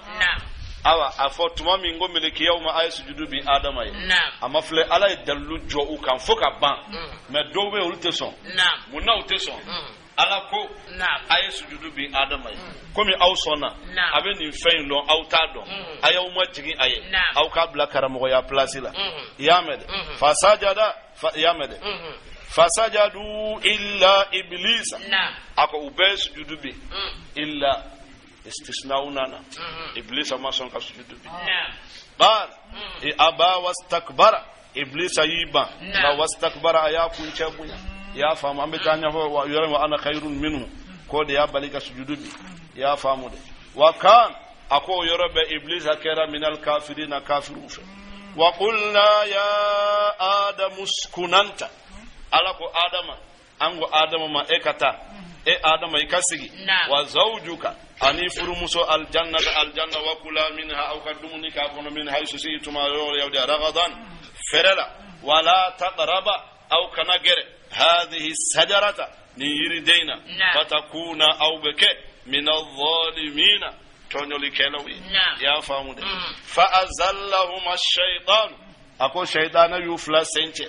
Awa, a fɔ tuma min ko melekiyaw ma, a ye sujudu bi Adama ye. A ma filɛ, Ala ye dalilu jɔ u kan fo ka ban, mais dɔw bɛ yen, olu tɛ sɔn. Mun na u tɛ sɔn? Ala ko a ye sujudu bi Adama ye, komi aw sɔnna, a bɛ nin fɛn in dɔn, aw t'a dɔn, a y'aw ma jigin a ye, aw k'a bila karamɔgɔya place la. I y'a mɛn dɛ. Fasajada, i y'a mɛn dɛ, fasajadu illa iblisa. A ko u bɛɛ ye sujudu bi, illa istisna'u nana, iblisa ma sɔn ka sujudu bi. Qal aba wastakbara, iblisa y'i ban nka wastakbara, a y'a kuncɛ bonya. I y'a faamu, an bɛ taa ɲɛfɔ wa yɔrɔ wa ana khayrun minhu, k'o de y'a bali ka sujudu bi. I y'a faamu dɛ. Wa kan, a ko o yɔrɔ bɛɛ iblisa kɛra minal kafirina, kafiruw fɛ. Wa qulna ya adamu uskun anta. Ala ko Adama, an ko Adama ma, e ka taa, e Adama, i ka sigi, wa zawjuka, ani furumuso, aljannata, aljanna, wa kula minha, aw ka dumuni k'a kɔnɔ, min haythu shi'tuma, yɔrɔ yawdi, ragadan, fɛrɛ la, wala taqraba, aw kana gɛrɛ, hadhihi sajarata, nin yiriden na, fatakuna, aw bɛ kɛ, min adh-dhalimina, tɔɲɔlikɛlaw ye. I y'a faamu dɛ. Fa azallahuma shaytan, a ko shaytana y'u fila sen cɛ.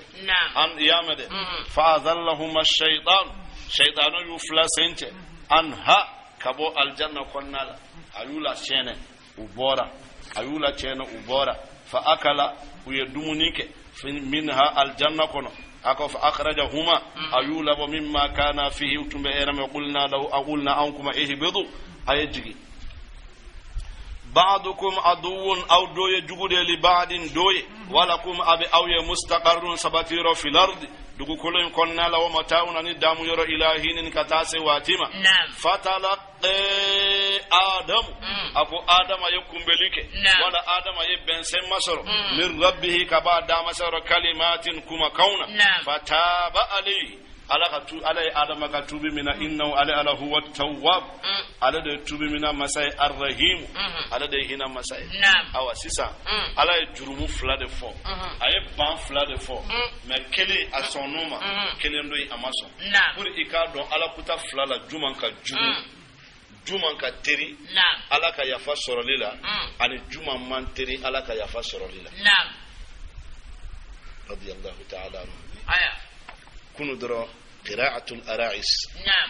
An i y'a mɛn dɛ. Fa azallahuma shaytan, shaytana y'u fila sen cɛ, anha, ka bɔ aljanna kɔnɔna la. A y'u la tiɲɛnɛ, u bɔra. A y'u la tiɲɛnɛ, u bɔra. Fa akala, u ye dumuni kɛ, minha, aljanna kɔnɔ. A ko fa akhrajahuma, a y'u labɔ, mimma kana fihi, u tun bɛ hɛrɛ min. Qulna lahu, a qulna, an kuma, ihbitu, a ye jigin, ba'dukum aduwwun, aw do ye jugu de, li ba'din, do ye, walakum, a bɛ aw ye, mustaqarrun, sabatiyɔrɔ, fil ardi, dugukolo in kɔnɔna la, wa mata'un, ani damu yɔrɔ, ila hinin, ka taa se waati ma. Fatalaqi adamu, a ko Adama ye kunbɛli kɛ, wala Adama ye bɛnsɛn masɔrɔ, min rabbihi, ka bɔ a damasayɔrɔ, kalimatin, kumakanw na, fataba alayhi, Ala ka tu, Ala ye Adama ka tubi mina. Innahu, ale Ala, huwa tawwab, ale de ye tubi mina masa ye, arrahim, ale de ye hinɛ masa ye. Awa sisan, Ala ye jurumu fila de fɔ, a ye ban fila de fɔ, mais kelen a sɔnn'o ma, kelen dɔ yen a ma sɔn. Pour i k'a dɔn Ala kuta fila la juman ka jugu, juman ka teri Ala ka yafa sɔrɔli la, ani juman man teri Ala ka yafa sɔrɔli la. Radiyallahu ta'ala anhu. Kunu dɔrɔn Qira'atul Ara'is,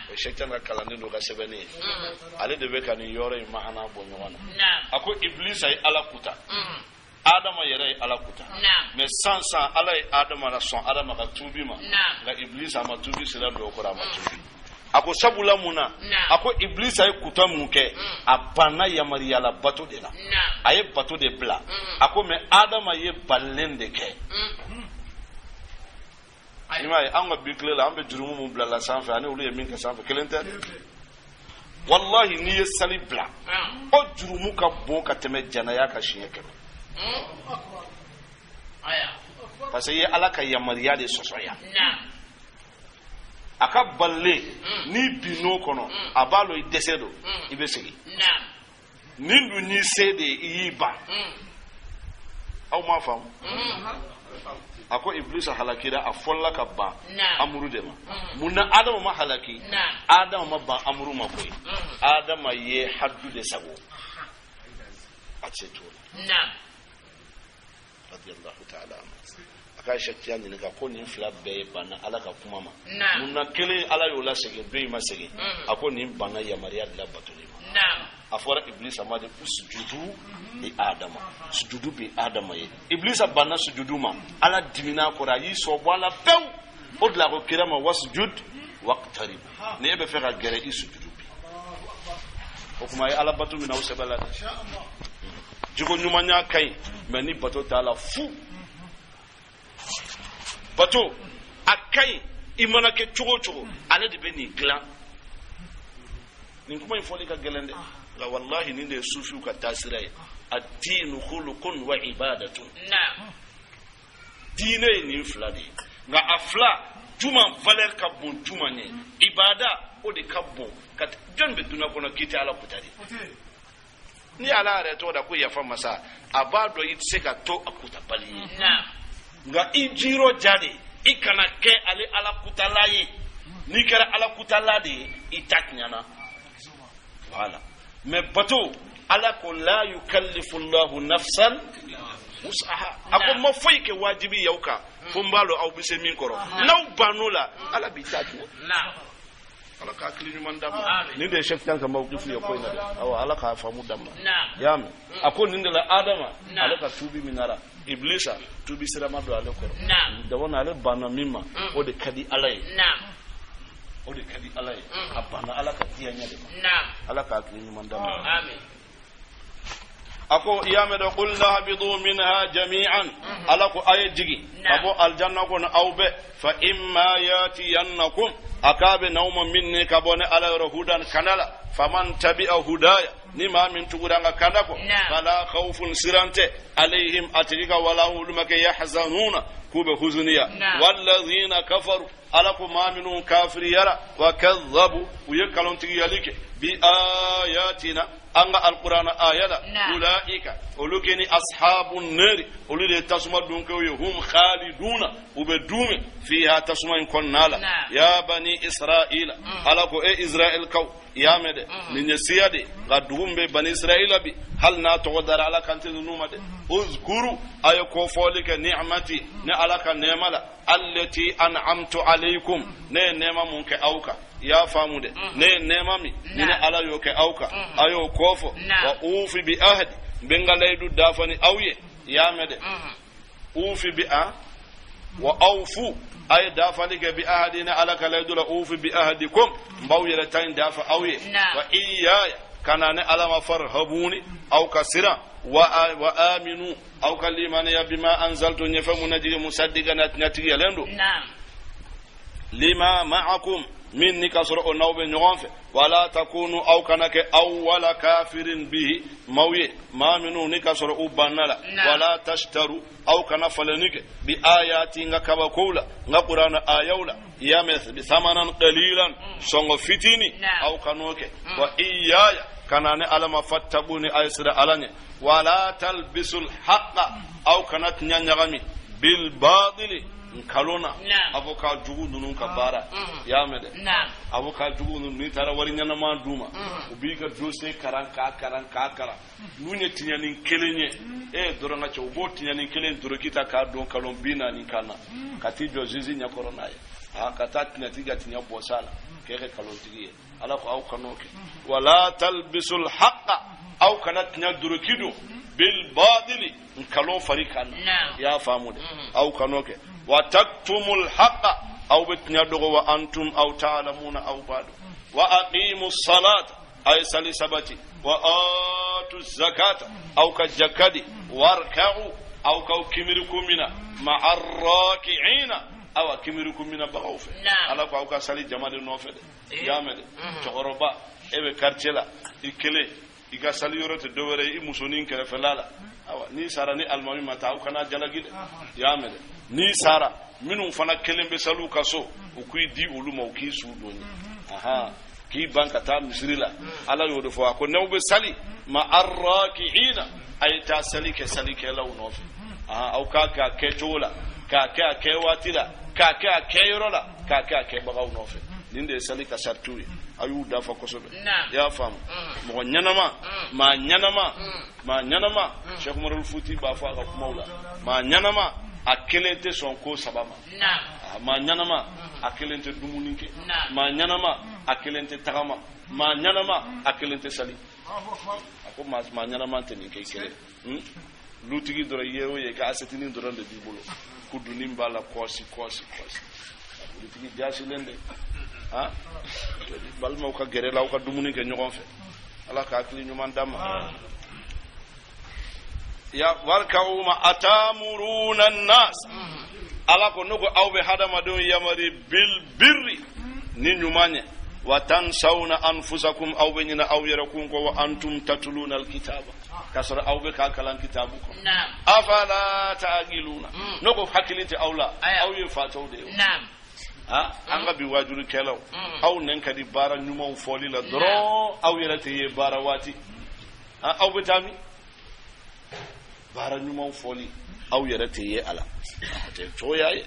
o ye Sɛkitan ka kalanden dɔ ka sɛbɛnni ye. Ale de bɛ ka nin yɔrɔ in maana bɔ ɲɔgɔn na. A ko Iblisa ye Ala kuta, Adama yɛrɛ ye Ala kuta, mais san san Ala ye Adama la sɔn Adama ka tuubi ma, nka Iblisa ma tuubi sira don o kɔrɔ, a ma tuubi. A ko sabula mun na? A ko Iblisa ye kuta mun kɛ? A banna yamaruyala bato de la, a ye bato de bila. A ko mais Adama ye balilen de kɛ. I m'a ye, an ka bi tile la, an bɛ jurumu mun bila la sanfɛ ani olu ye min kɛ sanfɛ, kelen tɛ. Walahi, n'i ye sali bila, o jurumu ka bon ka tɛmɛ janaya kan siɲɛ 100, parce que i ye Ala ka yamaruya de sɔsɔ yan. A ka balilen, n'i binn'o kɔnɔ, a b'a lɔn i dɛsɛ don, i bɛ segin. Nin dun n'i se de ye, i y'i ban. Aw m'a faamu? A ko Iblisa halakira, a fɔlɔla ka ban amuru de ma. Mun na Adama ma halaki? Adama ma ban amuru ma koyi. Adama ye hadu de sago, a tɛ se t'o la, radiyallahu ta'ala anhu. A ka Sɛkiya ɲininka ko nin fila bɛɛ ye banna Ala ka kuma ma, mun na kelen Ala y'o lasegin, dɔ in ma segin? A ko nin banna yamaruya de la batoli ma. A fɔra Iblisa ma de sujudu li Adama, sujudu bi Adama ye. Iblisa banna sujudu ma, Ala dimina kɔrɔ, a y'i sɔ bɔ a la pewu. O de la a ko kira ma wasjud waqtarib, ni e bɛ fɛ ka gɛrɛ, i sujudu bi. O tuma a ye Ala bato min na, o sɛbɛ la dɛ. Jogo ɲumanya ka ɲi, mais ni bato t'a la, fu. Bato a ka ɲi, i mana kɛ cogo o cogo, ale de bɛ nin dilan. Nin kuma in fɔli ka gɛlɛn dɛ, nka walahi nin de ye sufiw ka taasira ye. Ad-dinu khuluqun wa ibadatun. Diinɛ ye nin fila de ye, nka a fila juman valeur ka bon juman ye? Ibada, o de ka bon. Ka jɔn bɛ dunuya kɔnɔ k'i tɛ Ala kuta de? N'i Ala yɛrɛ tɔgɔ da ko yafa masa, a b'a dɔn i tɛ se ka to a kutabali ye, nka i jirɔja de i kana kɛ ale Ala kutala ye. N'i kɛra Ala kutala de ye, i ta tiɲɛna. Voilà. Mais bato, Ala ko la yukallifu llahu nafsan wus'aha. A ko ma foyi kɛ wajibi y'aw kan fo n b'a lɔn aw bɛ se min kɔrɔ. N'aw bann'o la, Ala b'i ta tiɲɛ. Ala ka hakili ɲuman d'a ma. Nin de ye Cheikh Tidiane ka mawqifu ye ko in na dɛ. Awa, Ala k'a faamu d'a ma. Y'a mɛn? A ko nin de la Adama, ale ka tuubi min nara, Iblisa tuubi sira ma don ale kɔrɔ. D'abord, ale banna min ma, o de ka di Ala ye, o de ka di Ala ye. A banna Ala ka diya ɲɛ de ma. Ala ka hakili ɲuman d'a ma. A ko i y'a mɛn dɛ, qulna habitu minha jami'an. Ala ko a ye jigin ka bɔ aljanna kɔnɔ aw bɛɛ. Fa imma yatiyannakum, a k'a bɛ n'aw ma minni ka bɔ ne Ala yɔrɔ hudan kanda la, faman tabi'a hudaya, ni maa min tugura n ka kanda kɔ, fala khawfun, siran tɛ alayhim a tigi kan, wala olu ma kɛ yahzanuna k'u bɛ huzuniya. Walladhina kafaru, Ala ko maa minnu kafiriyara, wa kadhabu, u ye kalontigiyali kɛ, bi ayatina, an ka alkurana aya la, ulaika, olu kɛ ni ashabu nari, olu de ye tasuma dunkew ye, hum khaliduna, u bɛ duumɛ, fiha, tasuma in kɔnɔna la. Ya bani Israila, Ala ko e Israɛl kaw, i y'a mɛn dɛ, nin ye siya de, nka dugu min bɛ bani Israila bi, hali n'a tɔgɔ dara Ala kan tɛ ninnu ma dɛ. Uzkuru, a ye kofɔli kɛ, ni'mati, ne Ala ka nɛɛma la, allati an'amtu alaykum, ne ye nɛɛma mun kɛ aw kan. I y'a faamu dɛ? Ne ye nɛɛma min ni ne Ala y'o kɛ aw kan, a y'o kɔfɔ. Wa ufi bi ahdi, n bɛ n ka layidu dafa ni aw ye. I y'a mɛn dɛ? Ufi bi a wa awfu, a ye dafali kɛ, bi ahadi, ne Ala ka layidu la, ufi bi ahadikum, n b'aw yɛrɛ ta in dafa aw ye. Wa iyaya, ka na ne Ala ma, farhabuni, aw ka siran, wa aminu, aw ka limaniya, bima anzaltu, n ye fɛn mun najigi, musaddiqan, a tiɲɛtigiyalen don, lima ma'akum, min ni ka sɔrɔ o n'aw bɛ ɲɔgɔn fɛ. Wala takunu, aw kana kɛ, awwala kafirin bihi, maaw ye maa minnu ni ka sɔrɔ u banna la. Wala tashtaru, aw kana falenni kɛ, bi ayati, n ka kabakow la, n ka Kurana ayaw la, i y'a mɛn, bi samanan qalilan, sɔngɔ fitini, aw kan'o kɛ. Wa iyaya, ka na ne Ala ma, fattakuni, a ye siran Ala ɲɛ. Wala talbisul haqqa, aw kana tiɲɛ ɲagami, bil batili, Nkalon na, avocat jugu ninnu ka baara, i y'a mɛn dɛ? Avocat jugu ninnu, n'i taara wari ɲɛnama d'u ma, u b'i ka dossier karan k'a karan k'a karan. N'u ye tiɲɛni kelen ye e ye dɔrɔn ka cɛ, u b'o tiɲɛni kelen doroki ta k'a don kalon 40 kan na, ka t'i jɔ juge ɲɛkɔrɔ n'a ye, ka taa tiɲɛtigi ka tiɲɛ bɔ sa la k'e kɛ kalontigi ye. Ala ko aw kan'o kɛ. Wala talbisul haqa, aw kana tiɲɛ doroki don bil badili, nkalon fari kan na. I y'a faamu dɛ? Aw kan'o kɛ. Wa taktumul haqa, aw bɛ tiɲɛ dogo, wa antum aw ta'lamuna, aw b'a dɔn. Wa aqimu salata, a ye sali sabati. Wa atu zakata, aw ka jaka di. Warka'u, aw k'aw kimiriku mina ma'a raki'ina, awa kimiriku mina bagaw fɛ. Ala ko aw ka sali jama de nɔfɛ dɛ. I y'a mɛn dɛ? Cɛkɔrɔba, e bɛ quartier la i kelen, i ka sali yɔrɔ tɛ dɔwɛrɛ ye i musonin kɛrɛfɛla la. Awa, n'i sara ni alimami ma taa, aw kana jalaki dɛ. I y'a mɛn dɛ? N'i sara, minnu fana kelen bɛ sali u ka so, u k'i di olu ma, u k'i su don ye, ahan, k'i ban ka taa misiri la. Ala y'o de fɔ, a ko n'aw bɛ sali, ma arraki'ina, a ye taa sali kɛ salikɛlaw nɔfɛ. Aw k'a kɛ a kɛcogo la, k'a kɛ a kɛ waati la, k'a kɛ a kɛyɔrɔ la, k'a kɛ a kɛbagaw nɔfɛ. Nin de ye sali ka saritiw ye, a y'u dafa kosɛbɛ. I y'a faamu? Mɔgɔ ɲɛnama, maa ɲɛnama, maa ɲɛnama, Cheikh Umarul Futi b'a fɔ a ka kumaw la, maa ɲɛnama a kelen tɛ sɔn ko saba ma. Maa ɲɛnama a kelen tɛ dumuni kɛ, maa ɲɛnama a kelen tɛ tagama, maa ɲɛnama a kelen tɛ sali. A ko maa ɲɛnama tɛ nin kɛ i kelen. Lutigi dɔrɔn i ye o ye, ka asetinin dɔrɔn de b'i bolo, kudunin b'a la, kɔsi kɔsi kɔsi, lutigi jasilen de. Ha, balimaw ka gɛrɛ la, aw ka dumuni kɛ ɲɔgɔn fɛ. Ala ka hakili ɲuman d'an ma. Ya warka'u ma atamuruna nas, Ala ko ne ko aw bɛ hadamadenw yamari bil birri, ni ɲuman ye, wa tansawna anfusakum, aw bɛ ɲinɛ aw yɛrɛ kun kɔ, wa antum tatluna alkitaba, k'a sɔrɔ aw bɛ k'a kalan kitabu kɔnɔ. Afala ta'qiluna, ne ko hakili tɛ aw la? Aw ye fatɔw de ye. An ka bi wajulikɛlaw, aw nɛn ka di baara ɲumanw fɔli la dɔrɔn, aw yɛrɛ tɛ ye baara waati. Aw bɛ taa min? Baara ɲumanw fɔli, aw yɛrɛ tɛ ye a la, a tɛ cogoya ye.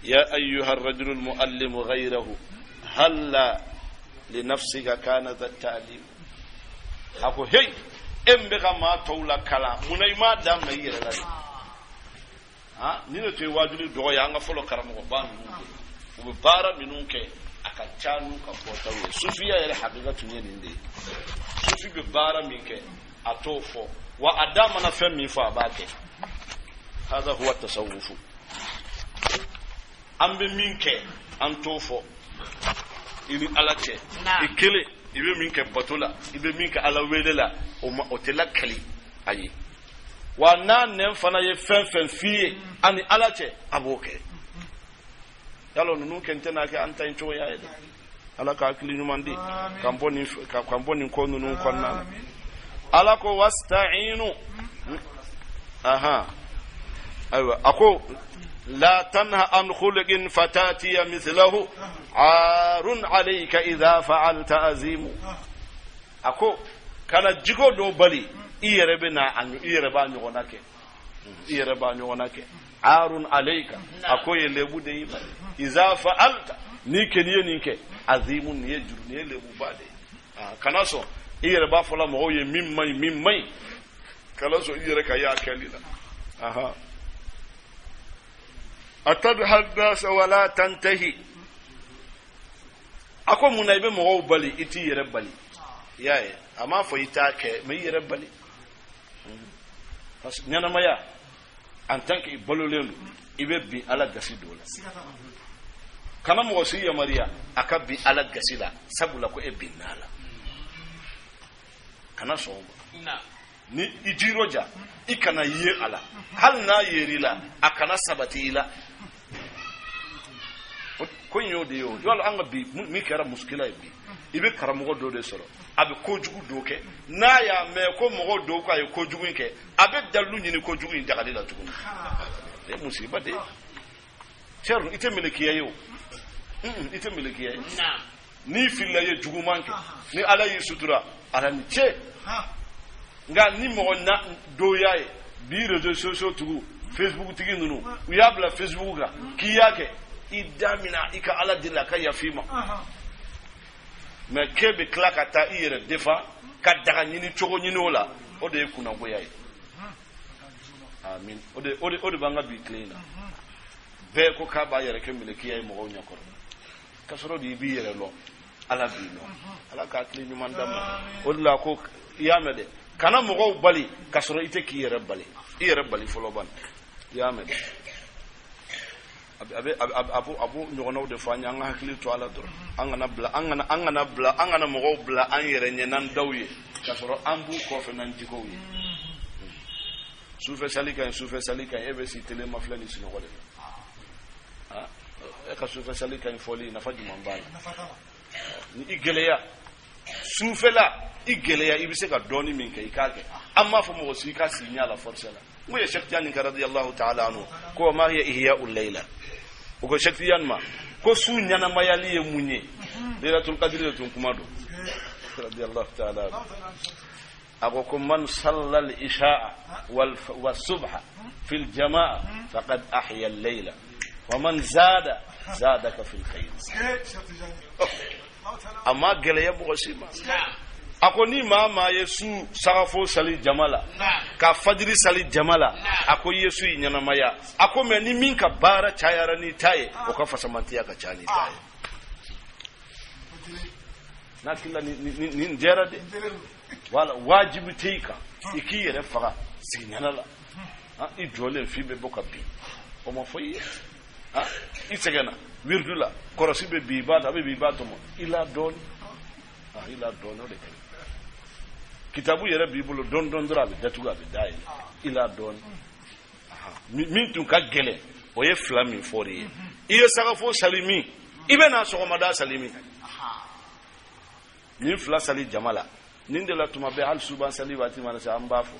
Ya ayyuha rajulu almuallimu ghayrahu halla li nafsika kana dha ta'lim. A ko hey, e min bɛ ka maa tɔw la kalan, mun na i m'a daminɛ i yɛrɛ la de? Ha, ni ne tun ye wajuli dɔgɔ ye an ka fɔlɔ karamɔgɔba ninnu bolo, u bɛ baara minnu kɛ, a ka ca n'u ka fɔtaw ye. Sufiya yɛrɛ hakika tun ye nin de ye. Sufi bɛ baara min kɛ, a t'o fɔ, wa a da mana fɛn min fɔ, a b'a kɛ. Hada huwa tasawufu. An bɛ min kɛ, an t'o fɔ i ni Ala cɛ. I kelen, i bɛ min kɛ bato la, i bɛ min kɛ Ala wele la, o ma, o tɛ lakali a ye. Wa n'a nɛn fana ye fɛn fɛn f'i ye a ni Ala cɛ, a b'o kɛ. Yalɔ ninnu kɛ n tɛna kɛ an ta in cogoya ye dɛ. Ala ka hakili ɲuman di k'an bɔ nin, k'an bɔ nin ko ninnu kɔnɔna na. Ala ko wasta'inu. Aha, ayiwa, a ko la tanha an khuluqin fatatiya mithlahu arun alayka idha fa'alta azimu. A ko kana jogo dɔ bali, i yɛrɛ bɛ na, i yɛrɛ b'a ɲɔgɔnna kɛ, i yɛrɛ b'a ɲɔgɔnna kɛ. Arun alayka, a ko ye lebu de y'i ma. Iza fa'alta, n'i kɛni ye nin kɛ, azimu, nin ye juru, nin ye lebuba de ye. Kana sɔn i yɛrɛ b'a fɔla mɔgɔw ye min man ɲi, min man ɲi, kana sɔn i yɛrɛ ka y'a kɛli la. Aha, atanha nasa wala tantahi. A ko mun na i bɛ mɔgɔw bali, i t'i yɛrɛ bali? I y'a ye, a m'a fɔ i t'a kɛ, mais i yɛrɛ bali, parce que ɲɛnamaya, en tant que i balolen don, i bɛ bin Ala gasi dɔ la. Kana mɔgɔ si yamaruya a ka bin Ala gasi la, sabula ko e binna a la. Kana sɔn o ma. Ni i jiroja, i kana ye a la. Hali n'a yer'i la, a kana sabati i la. Ko in y'o de ye. O yɔrɔ an ka bi min kɛra muskila ye bi, i bɛ karamɔgɔ dɔ de sɔrɔ, a bɛ kojugu dɔ kɛ, n'a y'a mɛn ko mɔgɔ dɔw ko a ye kojugu in kɛ, a bɛ dalilu ɲini kojugu in dagali la tuguni. E musiba de ye. Sɛri, i tɛ melekiya ye o, i tɛ melekiya ye. N'i filila, i ye juguman kɛ, ni Ala y'i sutura, Ala ni ce. Nka ni mɔgɔ na dɔw y'a ye bi, réseaux sociaux tugu Facebook tigi ninnu u y'a bila Facebook kan k'i y'a kɛ, i da mina, i ka Ala deli a ka yafa i ma. Mais k'e bɛ tila ka taa i yɛrɛ défend, ka daga ɲini cogo ɲini o la, o de ye kunnagoya ye. Amin. O de b'an ka bi tile in na, bɛɛ ko k'a b'a yɛrɛ kɛ melekiya ye mɔgɔw ɲɛkɔrɔ, k'a sɔrɔ de i b'i yɛrɛ lɔn, Ala b'i lɔn. Ala ka hakili ɲuman d'an ma. O de la ko i y'a mɛn dɛ, kana mɔgɔw bali k'a sɔrɔ i tɛ k'i yɛrɛ bali. I yɛrɛ bali fɔlɔ bani. I y'a mɛn dɛ, a b'o ɲɔgɔnnaw de fɔ an ye. An ka hakili to a la dɔrɔn. An kana bila, an kana mɔgɔw bila an yɛrɛ ɲɛ n'an daw ye, k'a sɔrɔ an b'u kɔfɛ n'an jikow ye. Sufɛ sali ka ɲi, sufɛ sali ka ɲi, e bɛ si télé ma filɛ ni sunɔgɔ de la. E ka sufɛ sali ka ɲi fɔli, nafa jumɛn b'a la? Ni i gɛlɛya sufɛla, i gɛlɛya, i bɛ se ka dɔɔni min kɛ, i k'a kɛ. An m'a fɔ mɔgɔ si i ka sigi ɲɛ la forcé la. N ko ye Cheikh Tidiane ka radiyallahu ta'ala anhu ko ma hiya ihya'u layla. O ko Cheikh Tidiane ma ko su ɲɛnamayali ye mun ye? Laylatul Qadr de tun kuma don. Radiyallahu ta'ala anhu, a ko ko man salla al-isha'a wal subha fi al-jama'a faqad ahya al-layla wa man zada zadaka fi al-khayr. A ma gɛlɛya mɔgɔ si ma. A ko ni maa maa ye su sagafo sali jama la, ka fajiri sali jama la, a ko i ye su in ɲɛnamaya. A ko mɛ ni min ka baara cayara ni ta ye, o ka fasamantiya ka ca ni ta ye. N'a hakili la nin jɛra de. Wala wajibi tɛ i kan i k'i yɛrɛ faga sigi ɲɛna la. I jɔlen f'i bɛ bɔ ka bin, o ma fɔ i ye. I sɛgɛnna wiridu la, kɔrɔsi bɛ bin, i b'a ta, a bɛ bin, i b'a tɔmɔ. I la dɔɔni, i la dɔɔni, o de ka ɲi. Kitabu yɛrɛ b'i bolo dɔɔni dɔɔni dɔrɔn, a bɛ datugu, a bɛ dayɛlɛ, i la dɔɔni. Min tun ka gɛlɛn, o ye fila min fɔ de ye: i ye sagafo sali min, i bɛ na sɔgɔmada sali min, nin fila sali jama la. Nin de la tuma bɛɛ, hali suban sali waati mana se, an b'a fɔ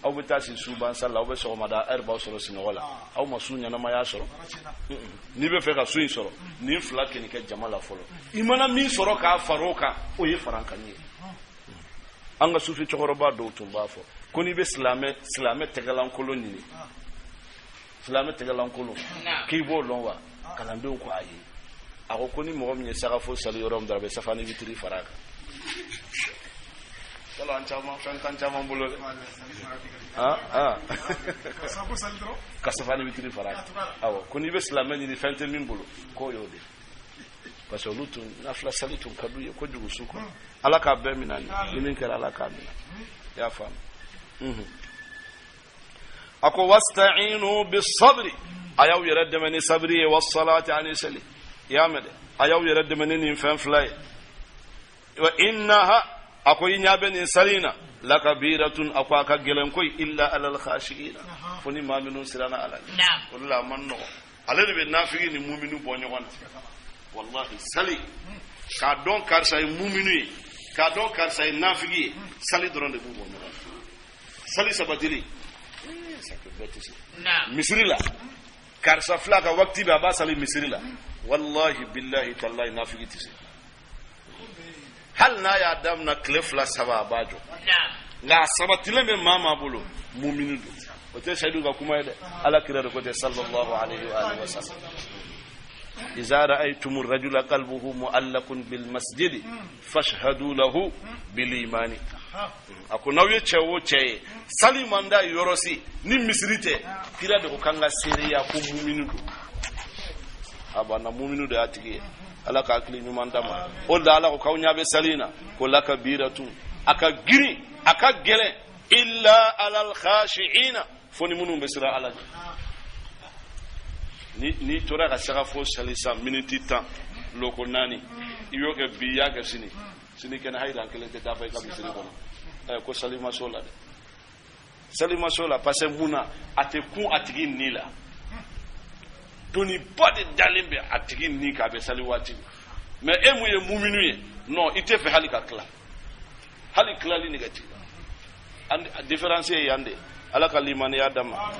aw bɛ taa si suban sali la, aw bɛ sɔgɔmada ɛri b'aw sɔrɔ sunɔgɔ la, aw ma su ɲɛnamaya sɔrɔ. N'i bɛ fɛ ka su in sɔrɔ, nin fila kɛni kɛ jama la fɔlɔ. I mana min sɔrɔ k'a fara o kan, o ye farankan ye. An ka sufi cɛkɔrɔba dɔw tun b'a fɔ ko n'i bɛ silamɛ tɛgɛlankolon ɲini, silamɛ tɛgɛlankolon, k'i b'o lɔn wa? Kalandenw ko ayi. A ko ko ni mɔgɔ min ye sagafo sali yɔrɔ min dɔrɔn, a bɛ safa ni witiri fara a kan. Yala an caman fɛn t'an caman bolo dɛ. Ah ah, ka safa ni witiri fara a kan. Awɔ, ko n'i bɛ silamɛ ɲini, fɛn tɛ min bolo, k'o y'o de, parce que olu tun nafila sali tun ka d'u ye kojugu su kɔnɔ. Ala k'a bɛɛ minɛ ni min kɛra, Ala k'a minɛ. I y'a faamu? A ko wasta'inu bisabri, a y'aw yɛrɛ dɛmɛ ni sabiri ye, wasalati, ani seli. I y'a mɛn dɛ, a y'aw yɛrɛ dɛmɛ ni nin fɛn fila ye. Wa innaha, a ko i ɲa bɛ nin sali in na, lakabiratun, a ko a ka gɛlɛn koyi, illa alal khashiina, fo ni maa minnu siranna Ala ɲɛ. O de la a man nɔgɔn. Ale de bɛ nafigi ni muminu bɔ ɲɔgɔn na. Wallahi, sali k'a dɔn karisa ye muminu ye, k'a dɔn karisa ye nafigi ye, sali dɔrɔn de b'u bɔ ɲɔgɔn na. Sali sabatili bɛɛ tɛ se. Misiri la, karisa fila ka wakati bɛ a b'a sali misiri la, wallahi billahi tallahi, nafigi tɛ se. Hali n'a y'a daminɛ tile fila saba, a b'a jɔ. Nka a sabatilen bɛ maa maa bolo, muminu don. O tɛ Seyidu ka kuma ye dɛ, Ala kira de ko tɛ, sallallahu alaihi wa alihi wa sallam. إذا رأيتم الرجل قلبه معلق بالمسجد فاشهدوا له بالإيمان. A ko n'aw ye cɛ o cɛ ye sali man d'a yɔrɔ si ni misiri tɛ, kira de ko k'an ka seereya ko muminu don. A banna, muminu de y'a tigi ye. Ala ka hakili ɲuman d'a ma. O de la Ala ko k'aw ɲɛ bɛ sali in na ko lakabiratun, a ka girin, a ka gɛlɛn, illa alal khashi'ina, fo ni minnu bɛ siran Ala ɲɛ. Ni n'i tora ka sagafo sali san miniti 10, loko naani, i y'o kɛ bi, i y'a kɛ sini, sini kɛnɛ hayiran kelen tɛ dafa i ka misiri kɔnɔ. Ɛ ko sali ma s'o la dɛ, sali ma s'o la, parce que mun na? A tɛ kun a tigi ni la. Doniba de dalen bɛ a tigi ni kan, a bɛ sali waati min. Mais e mun ye muminu ye? Non, i tɛ fɛ hali ka tila, hali tilali nɛgɛ t'i la. An différence ye yan de. Ala ka limaniya d'a ma.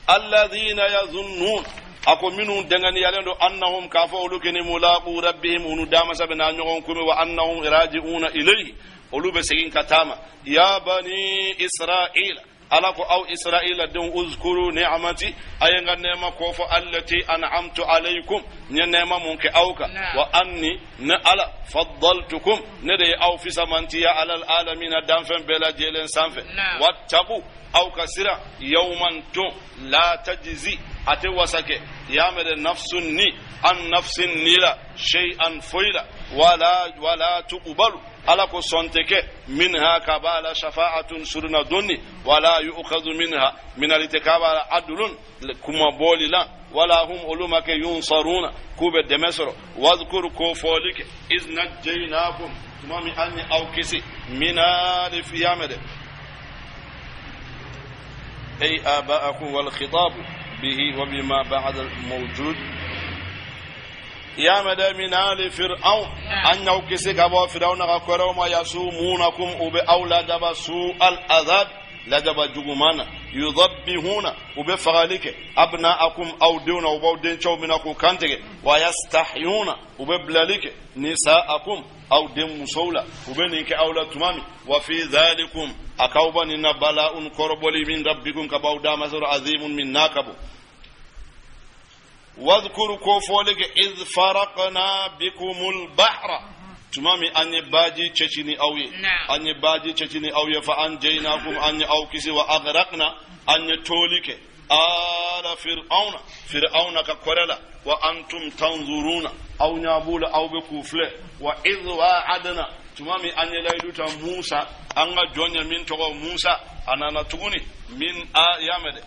Alladhina yazunnun, a ko minnu dɛngɛniyalen don, annahum, k'a fɔ olu kɛni, mulaqu rabbihim, unu damasa bɛ n'a ɲɔgɔn kunbɛn, wa annahum raji'una ilayhi, olu bɛ segin ka taa ma. Ya bani Israila. Ala ko aw Israila denw, uzkuru ni'amati, a ye n ka nɛɛma kofɔ, allati an'amtu alaykum, n ye nɛɛma mun kɛ aw kan, wa anni, ne Ala, faddaltukum, ne de ye aw fisamantiya, alal alamina, danfɛn bɛɛ lajɛlen sanfɛ. Wattaqu, aw ka siran, yawman, don, la tajzi, a tɛ wasa kɛ, y'a mɛn dɛ, nafsun ni, an nafsin, ni la, shay'an, foyi la, wala tuqbalu, Ala ko sɔn tɛ kɛ, minha, ka b'a la, shafa'atun, suruna donni, wala yu'khadhu minha, minali tɛ k'a b'a la, adlun, kuma bɔli la, wala hum, olu ma kɛ, yunsaruna, k'u bɛ dɛmɛ sɔrɔ. Wadhkur, ko fɔli kɛ, iz najjaynakum, tuma min an ye aw kisi, min ali fiyamɛ dɛ, ay aba'akum, wal khitabu bihi wa bima ba'da al mawjud, y'a mɛn dɛ, min ali fir'aun, an y'aw kisi ka bɔ Firawuna ka kɔrɛw ma, yasumunakum, u bɛ aw lajaba, su al azab, lajaba juguman na, yudabbihuna, u bɛ fagali kɛ, abnaakum, aw denw na, u b'aw dencɛw minɛ k'u kantigɛ, wa yastahyuna, u bɛ bilali kɛ, nisaakum, aw den musow la. U bɛ nin kɛ aw la tuma min, wa fi dhalikum, a k'aw ba nin na, bala'un, kɔrɔbɔli, min rabbikum, ka b'aw dama sɔrɔ, azimun, min n'a ka bon. Wadhkuru, ko fɔli kɛ, idh faraqna bikumul bahra, tuma min an ye baji cɛci ni aw ye, an ye baji cɛci ni aw ye, fa anjaynakum, an ye aw kisi, wa aghraqna, an ye tooli kɛ, ala fir'auna, Fir'auna ka kɔrɛ la, wa antum tanzuruna, aw ɲa b'u la, aw bɛ k'u filɛ. Wa idh wa'adna, tuma min an ye layidu ta Musa, an ka jɔn ye min tɔgɔ Musa, a nana tuguni min a y'a mɛn dɛ,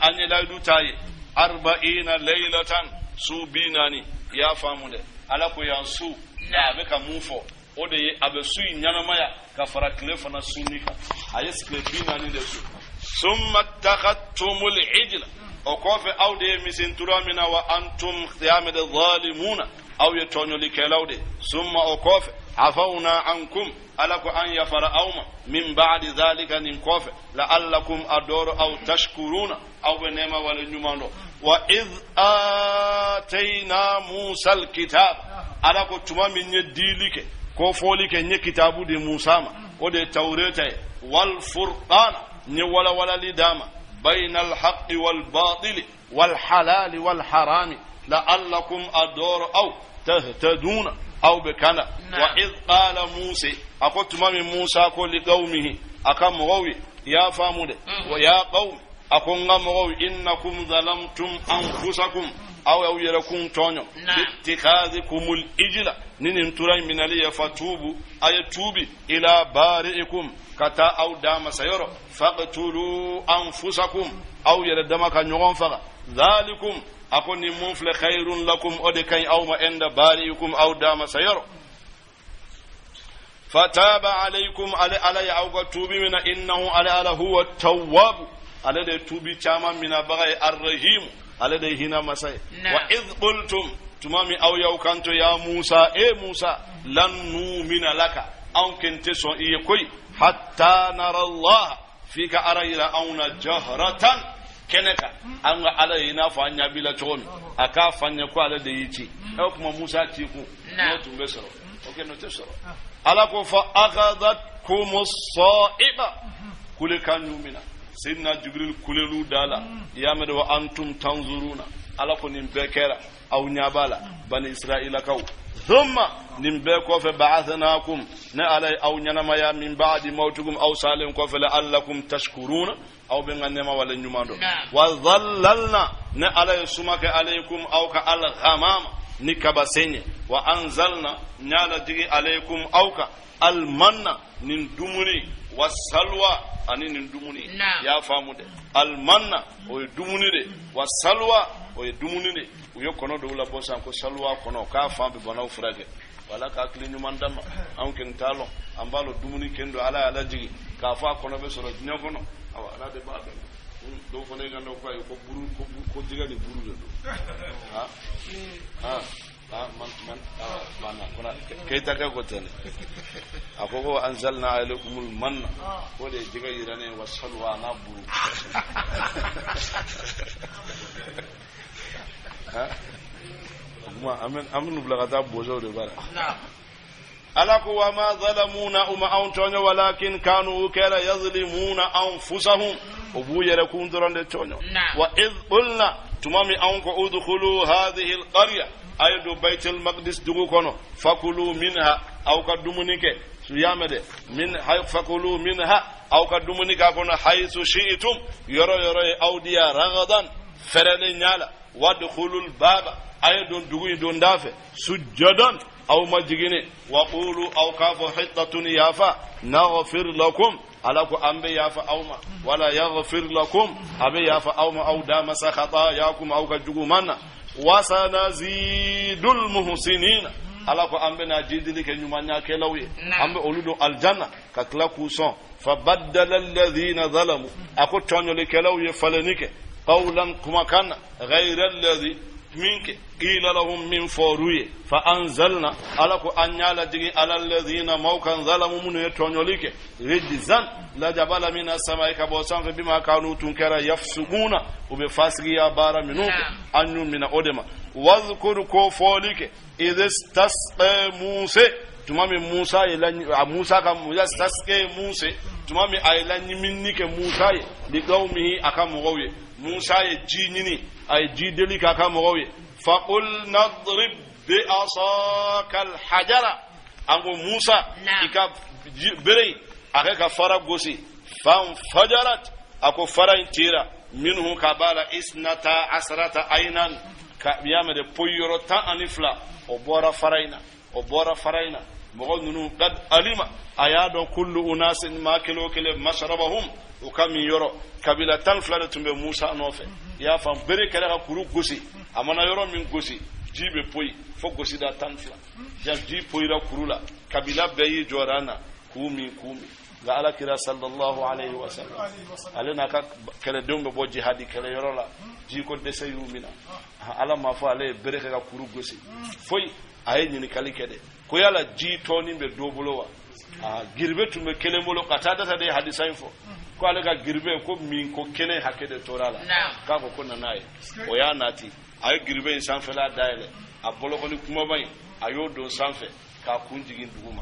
an ye layidu ta ye, arba'ina laylatan, su 40. I y'a faamu dɛ? Ala ko yan su a bɛ ka mun fɔ, o de ye a bɛ su in ɲɛnamaya ka fara tile fana sunni kan. A ye tile 40 de sun. Summa takhadtumul ijla, o kɔfɛ aw de ye misintura mina, wa antum, y'a mɛn dɛ, zalimuna, aw ye tɔɲɔlikɛlaw de. Summa, o kɔfɛ, afawna ankum, Ala ko an yafara aw ma, min ba'di dhalika, nin kɔfɛ, la'allakum, a dɔrɔ aw, tashkuruna, aw bɛ nɛɛma wale ɲuman dɔn. Wa idh atayna Musa alkitab, Ala ko tuma min ye diili kɛ, ko fɔli kɛ, n ye kitabu di Musa ma, o de ye Tawureta ye, wal furqana, n ye walawalali d'a ma, bayna alhaqqi wal batili wal halali wal harami, la'allakum, a dɔrɔ aw, tahtaduna, aw bɛ kana. Wa idh qala Musa, a ko tuma min Musa ko liqawmihi, a ka mɔgɔw ye, i y'a faamu dɛ, wa ya qawmi, a ko n ka mɔgɔw, innakum zalamtum anfusakum, aw y'aw yɛrɛ kun tɔɲɔ, bittikhadhikumul ijla, ni nin tura in minɛli ye, fatubu, a ye tuubi, ila bari'ikum, ka taa aw damasa yɔrɔ, faqtulu anfusakum, aw yɛrɛ dama ka ɲɔgɔn faga, dhalikum, a ko nin mun filɛ, khairun lakum, o de ka ɲi aw ma, inda bari'ikum, aw damasa yɔrɔ. Fataba alaykum, ale Ala ye aw ka tuubi mina, innahu, ale Ala, huwa tawwabu, ale de tuubi caman minabaga ye, arrahimu, ale de hinɛ masa ye. Wa idh qultum, tuma min aw y'aw kanto, ya Musa, e Musa, lan numina laka, anw ken tɛ sɔn i ye koyi, hatta nara Allah, f'i ka Ala yira anw na, jahratan, kɛnɛ kan, an ka Ala ye i n'a fɔ an ɲɛ b'i la cogo min, a k'a fɔ an ye ko ale de y'i ci. O kuma Musa ci kun n'o tun bɛ sɔrɔ, o kɛ n'o tɛ sɔrɔ. Ala ko fa akhadhatkum as-sa'iqa, kulekan y'u minɛ, Seydina Jibril kulelu da la, i y'a mɛn, wa antum tanzuruna. Ala ko nin bɛɛ kɛra aw ɲɛ b'a la, bani Israilakaw. Thumma, nin bɛɛ kɔfɛ, ba'athnakum, ne Ala ye aw ɲɛnamaya, min ba'di mawtikum, aw salen kɔfɛ, la'allakum tashkuruna, aw bɛ n ka nɛɛma wale ɲuman dɔn. Wa dhallalna, ne Ala ye suma kɛ, alaykum, aw ka, alghamama, ni kabasen ye, wa anzalna, n y'a lajigin, alaykum, aw ka, almanna, nin dumuni, wa salwa, ani nin dumuni. I y'a faamu dɛ? Almanna, o ye dumuni de, wa salwa, o ye dumuni de. U ye kɔnɔ dɔw labɔ sisan ko salwa kɔnɔ, k'a fan bɛ banaw furakɛ. Wala ka hakili ɲuman d'a ma, anw kɔni t'a lɔn, an b'a lɔn dumuni kɛn don, Ala y'a lajigin k'a fɔ a kɔnɔ bɛ sɔrɔ diɲɛ kɔnɔ. Awa, Ala de b'a dɔn. Dɔw fana ye ka dɔw ko ayi, ko buru, ko jɛgɛ ni buru de don. Ha ha ha, man man mana kona Keyita kɛ ko tɛ dɛ, a ko ko anzalna alaykumul manna, ko de ye jɛgɛ yiranen, wa salwa, n'a buru. O kuma an bɛ bila ka taa bozow de bara. Ala ko wa ma zalamuna, u ma anw tɔɲɔ, walakin kanu, u kɛra, yazlimuna anfusahum, U b'u yɛrɛ kun dɔrɔn de tɔɲɔ. Wa idh qulna, tuma min anw ko, udkhulu hadhihi alqarya, a ye don Baitul Maqdis dugu kɔnɔ, fakulu minha, aw ka dumuni kɛ. Su y'a mɛn dɛ, min fakulu minha, aw ka dumuni k'a kɔnɔ, haythu shi'tum, yɔrɔ yɔrɔ ye aw diya, ragadan, fɛrɛlen ɲa la, wadkhulul baba, a ye don dugu in donda fɛ, sujjadan, aw majiginen, wa qulu, aw k'a fɔ, hittatun, yafa, naghfir lakum, Ala ko an bɛ yafa aw ma, wala yaghfir lakum, a bɛ yafa aw ma, aw da masa, khatayakum, aw ka juguman na, wasanazidul muhsinina, Ala ko an bɛna jidili kɛ ɲumanyakɛlaw ye, an bɛ olu don aljanna ka tila k'u sɔn. Fa baddala alladhina zalamu, a ko tɔɲɔlikɛlaw ye falenni kɛ, qawlan, kumakan na, ghayra alladhi, min kɛ, qila lahum, min fɔr'u ye, fa anzalna, Ala ko an y'a lajigin, ala alladhina, maaw kan, zalamu, minnu ye tɔɲɔli kɛ, rijzan, lajaba la, mina samai, ka bɔ sanfɛ, bima kanu, tun kɛra, yafsukuna, u bɛ fasigiya baara minnu kɛ, an y'u mina o de ma. Wazkur, ko fɔli kɛ, idh istasqa Musa, tuma min Musa ye la Musa ka istasqa Musa, tuma min a ye laɲinini kɛ Musa ye, liqawmihi, a ka mɔgɔw ye. Musa ye ji ɲini, a ye ji deli k'a ka mɔgɔw ye. Faqulna drib bi asaka alhajara, an ko Musa, i ka bere in a kɛ ka fara gosi. Fanfajarat, a ko fara in tira, minhu, ka b'a la, isnata asrata aynan, ka y'a mɛn dɛ, poyi yɔrɔ 12, o bɔra fara in na, o bɔra fara in na. Mɔgɔ ninnu, qad alima, a y'a dɔn, kullu unasin, maa kelen o kelen, mashrabahum, u ka min yɔrɔ. Kabila 12 de tun bɛ Musa nɔfɛ. I y'a faamu, bere kɛra ka kuru gosi, a mana yɔrɔ min gosi, ji bɛ poyi fo gosida 12. Ji poyira kuru la, kabila bɛɛ y'i jɔra na k'u min, k'u min. Nka Ala kira sallallahu alayhi wa sallam, ale n'a ka kɛlɛdenw bɛ bɔ jihadi kɛlɛyɔrɔ la, ji ko dɛsɛ y'u minɛ. Ala m'a fɔ ale ye bere kɛ ka kuru gosi foyi, a ye ɲininkali kɛ de ko yala ji tɔɔni bɛ dɔ bolo wa? Giribe tun bɛ kelen bolo ka taa dasa de ye hadisa in fɔ ko ale ka giribe ko min ko kelen hakɛ de tora a la. K'a ko na n'a ye, o y'a nati, a ye giribe in sanfɛla dayɛlɛ, a bolokɔni kumaba in, a y'o don sanfɛ k'a kun jigin dugu ma.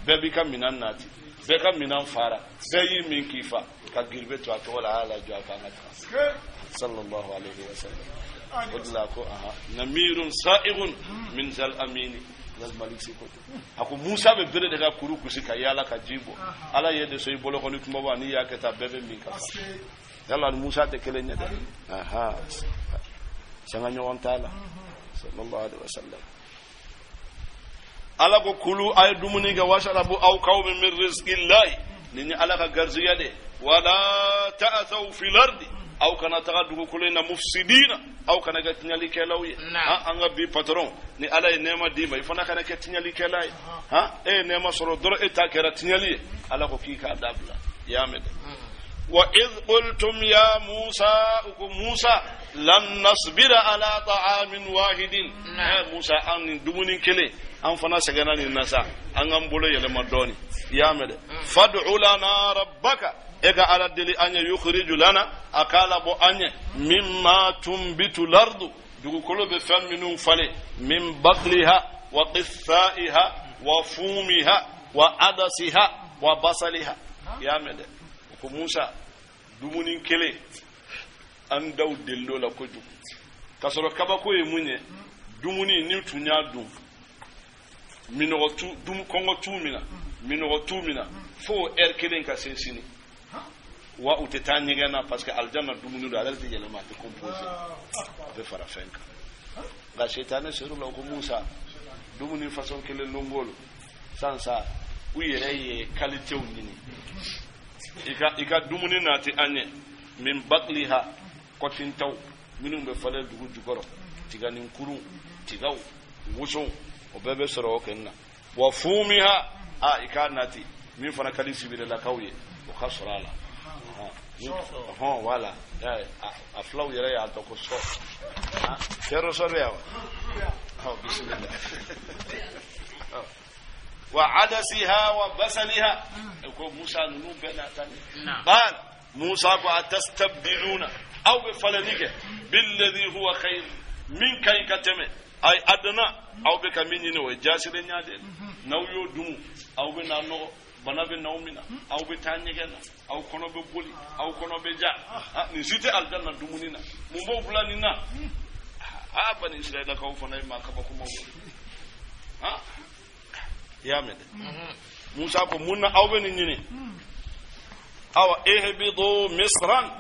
Bɛɛ b'i ka minan nati, bɛɛ ka minan fara, bɛɛ y'i min k'i fa, ka giribe to a tɔgɔ la, a y'a lajɔ a kan ka taga, sallallahu alayhi wa sallam. O de la ko aha namirun sa'igun min zal amini zal malik si ko a ko Musa bɛ bere de ka kuru gosi ka yaala ka ji bɔ. Ala ye de so i bolokɔni kumaba, n'i y'a kɛ tan, bɛɛ bɛ min ka fa. Yala ni Musa tɛ kelen ye dɛ. Aha, sanga ɲɔgɔn t'a la, sallallahu alaihi wa sallam. Ala ko kulu, a ye dumuni kɛ, washrabu, aw k'aw min, min rizqillahi, nin ye Ala ka garizigɛ de, wala ta'thaw fil ardi, aw kana taga dugukolo in na, mufsidina, aw kana kɛ tiɲɛlikɛlaw ye. An ka bi patron, ni Ala ye nɛɛma d'i ma, i fana kana kɛ tiɲɛlikɛla ye. Han, e ye nɛɛma sɔrɔ dɔrɔn, e ta kɛra tiɲɛli ye. Ala ko k'i k'a dabila, i y'a mɛn dɛ. Wa idh qultum ya Musa, ko Musa, lan nasbira ala ta'amin wahidin, Musa, an nin dumuni kelen, an fana sɛgɛnna nin na sa, an k'an bolo yɛlɛma dɔɔni, i y'a mɛn dɛ. Fad'u lana rabbaka, e ka Ala deli an ye, yukhriju lana, a k'a labɔ an ye, mimma tunbitu lardu, dugukolo bɛ fɛn minnu falen, min bakliha wa qithaiha wa fumiha wa adasiha wa basaliha. I y'a mɛn dɛ. Ko Musa, dumuni kelen, an daw delil'o la kojugu, k'a sɔrɔ kabako ye mun ye? Dumuni ni tun y'a dun, minɔgɔ tu dum, kɔngɔ t'u mina, minɔgɔ t'u mina fo ɛri kelen ka se sini wa u tɛ taa ɲɛgɛn na, parce que alijanna dumuni don, ale tɛ yɛlɛma, a tɛ composé, a bɛ fara fɛn kan. Nka setanɛ ser'u la ko Musa, dumuni façon kelen longolo san sa, u yɛrɛ ye qualitéw ɲini, i ka dumuni nati an ye, min bakliha, kɔtintaw minnu bɛ falen dugu jukɔrɔ, tiganin kurun, tigaw, wosow, o bɛɛ bɛ sɔrɔ o kɛ na, wa fumiha, a i k'a nati min fana ka di sibirelakaw ye, o ka sɔrɔ a la hɔn. Wala a filaw yɛrɛ y'a dɔn ko sɔ fɛrɛ sɔ bɛ yan wa. Bisimila. Wa adasiha wa basaliha, ko Musa, ninnu bɛɛ n'a ta. Qal Musa ko atastabdiluna, aw bɛ falenni kɛ, billadhi huwa khayr, min ka ɲi ka tɛmɛ ay adana, aw bɛ ka min ɲini, o ye jaasirenya de ye. N'aw y'o dumu, aw bɛ na nɔgɔ. Bana bɛ n'aw mina, aw bɛ taa ɲɛgɛn na, aw kɔnɔ bɛ boli, aw kɔnɔ bɛ ja. Nin si tɛ alijanna dumuni na. Mun b'aw bila nin na? Aa, bani Israɛlakaw fana ye maa kabakomaw ye. I y'a mɛn dɛ. Musa ko, mun na aw bɛ nin ɲini? Awa, ihbitu misran,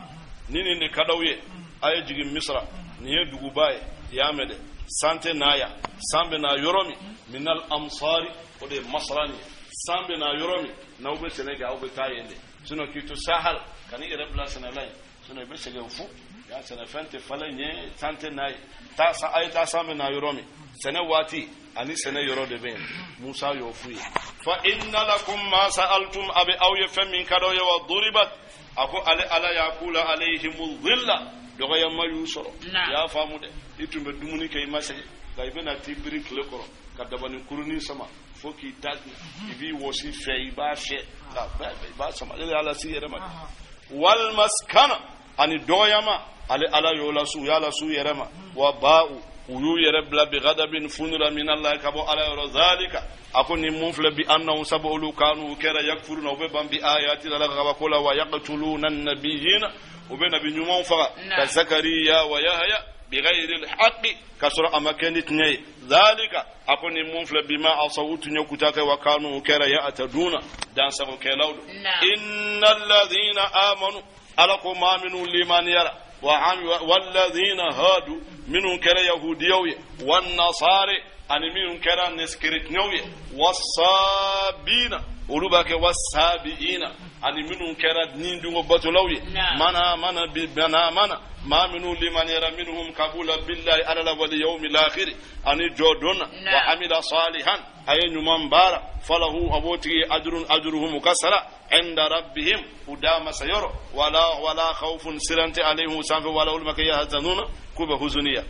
ni nin de ka d'aw ye, a ye jigin Misra. Nin ye duguba ye, i y'a mɛn dɛ. San tɛ na yan, san bɛ na yɔrɔ min, minal amsari, o de ye masara nin ye. San bɛ na yɔrɔ min, n'aw bɛ sɛnɛ kɛ, aw bɛ taa yen de. Sinon k'i to Sahel ka n'i yɛrɛ bila sɛnɛ la yen, sinon i bɛ sɛgɛn fu. Yan sɛnɛfɛn tɛ falen ɲɛ, san tɛ na yen. Taa san, a ye taa san bɛ na yɔrɔ min, sɛnɛ waati ani sɛnɛ yɔrɔ de bɛ yen. Musa y'o f'u ye. Fa inna lakum ma sa'altum, a bɛ aw ye fɛn min ka d'aw ye. Wa duribat, a ko ale Ala y'a k'u la, alayhimu dhilla, dɔgɔyama y'u sɔrɔ. I y'a faamu dɛ. I tun bɛ dumuni kɛ, i ma sɛgɛn, nka i bɛna t'i biri tile kɔrɔ ka dabani kurunin sama fo k'i ta, i b'i wɔsi fɛ, i b'a fiyɛ, nka i b'a sama, ale y'a lase i yɛrɛ ma. Wal maskana, ani dɔgɔyama, ale Ala y'o lasu, u y'a lasu yɛrɛ ma. Wa ba'u, u y'u yɛrɛ bila bi ghadabin, funula, min Allah, ka bɔ Ala yɔrɔ. Zalika, a ko nin mun filɛ, bi annahum, sabu olu, kanu, u kɛra, yakfuruna, u bɛ ban, bi ayati la, kabako la, wa yaqtuluna nabiyina, u bɛ nabi ɲumanw faga, ka Zakariya wa Yahaya, bi ghayri alhaqi, ka sɔrɔ a ma kɛ ni tiɲɛ ye. Zalika, a ko nin mun filɛ, bima asaw, u tun ye kuta kɛ, wa kanu, u kɛra, ya'taduna, dansagokɛlaw don. Innal ladhina amanu, Ala ko maa minnu limaniyara, walladhina hadu, minnu kɛra yahudiyaw ye, wannasare, ani minnu kɛra kerecɛnw ye, wasabina, olu b'a kɛ wasabiina, ani minnu kɛra nidungɔ batolaw ye, mana mana bi mana mana maa minnu limaniyara, minhum, kabula, billahi, Ala la, wal yawmil akhir, ani jɔ don na, wa amila salihan, a ye ɲuman baara, falahu, a b'o tigi, ajrun, ajruhum, u ka sara, inda rabbihim, u da masa yɔrɔ, wala khawfun, siran tɛ, alayhim, sanfɛ, wala olu ma kɛ, yahzanuna, k'u bɛ huzuniya.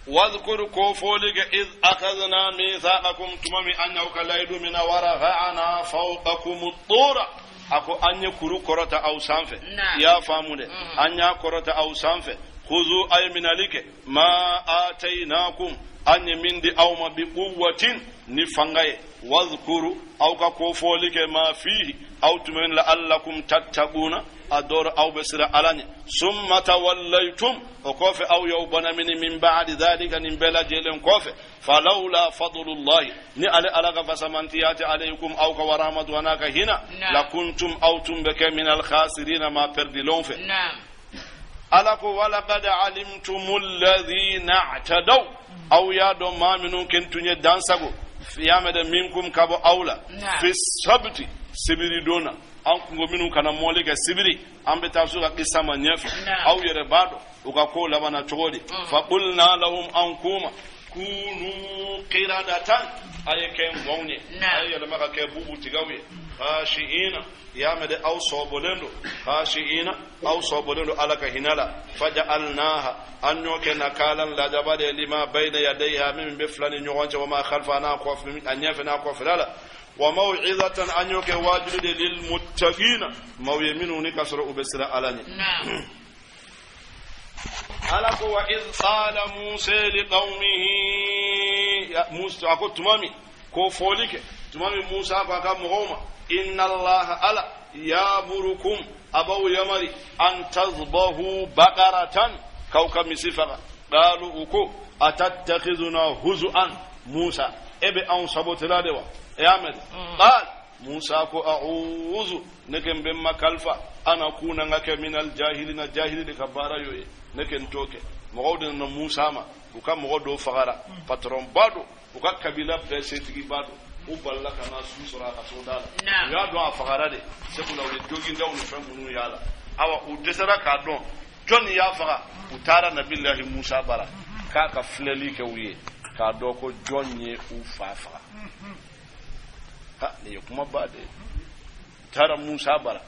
Wadhkur, ko foli kɛ, id akhadna mithaqakum, tuma min an y'aw ka layidu mina, wa rafa'na fawqakum tura, a ko an ye kuru kɔrɔta aw sanfɛ. I y'a faamu dɛ. An y'a kɔrɔta aw sanfɛ. Khuzu, a ye minali kɛ, ma atainakum, an ye min di aw ma, bi quwwatin, ni fanga ye, wadhkuru, aw ka kofɔli kɛ, ma fihi, aw tun bɛ, la'allakum tattaquna, a dɔrɔ aw bɛ siran Ala ɲɛ. Summa tawallaytum, o kɔfɛ aw y'aw banamini, min ba'di dhalika, nin bɛɛ lajɛlen kɔfɛ. Falawla fadlullahi, ni ale Ala ka fasamantiya tɛ, alaykum, aw ka, wa rahmatu, a n'a ka hina, lakuntum, aw tun bɛ kɛ, min alkhasirina, ma perdilenw fɛ. Ala ko walaqad alimtum alladhina i'tadaw, aw y'a dɔn maa minnu ken tun ye dansago yamɛdɛ, minkum, ka bɔ aw la, fi sabti, sibiri don na, an kungo minnu kana mɔli kɛ sibiri. An bɛ taa so ka kisa ma ɲɛfɛ. Aw yɛrɛ b'a dɔn u ka ko labanna cogo di. Fa qulna lahum, an kuma, kunu qiradatan, a ye kɛ ngɔnw ye, a ye yɛlɛma ka kɛ bubu tigaw ye, khashi'ina, y'a mɛn dɛ, aw sɔbɔlen don, khashi'ina, aw sɔbɔlen don Ala ka hinɛ la. Faja'alnaha, an y'o kɛ, nakalan, lajaba de, lima bayna yadayha, min bɛ fila ni ɲɔgɔn cɛ, wa ma khalfa, n'a kɔfɛ, a ɲɛfɛ n'a kɔfɛla la, wa maw'izatan, an y'o kɛ waajuli de, lil muttaqina, maaw ye minnu ni ka sɔrɔ u bɛ siran Ala ɲɛ. Ala ko wa iz qala Musa li qaumihi, Musa a ko tuma min, ko fɔli kɛ tuma min Musa ko a ka mɔgɔw ma, inna Allaha, Ala, yamurukum, a b'aw yamari, an tazbahu baqaratan, k'aw ka misi faga. Qalu, u ko, atattakhiduna huzu'an, Musa, e bɛ anw sabotela de wa? E y'a mɛn dɛ. Qal, Musa ko, a'udhu, ne ke n bɛ ma kalifa, an akuna, n ka kɛ, minal jahilina, jahili de ka baara y'o ye, ne ke n t'o kɛ. Mɔgɔw de nana Musa ma, u ka mɔgɔ dɔw fagara, patron ba don, u ka kabila bɛɛ setigiba don. U balila ka na su sɔrɔ a ka so da la. U y'a dɔn a fagara de, sabula u ye jogindaw ni fɛn minnu y'a la. Awa, u dɛsɛra k'a dɔn jɔnni y'a faga. U taara Nabilahi Musa bara k'a ka filɛli kɛ u ye k'a dɔn ko jɔn ye u fa faga. Ha, nin ye kumaba de ye. U taara Musa bara.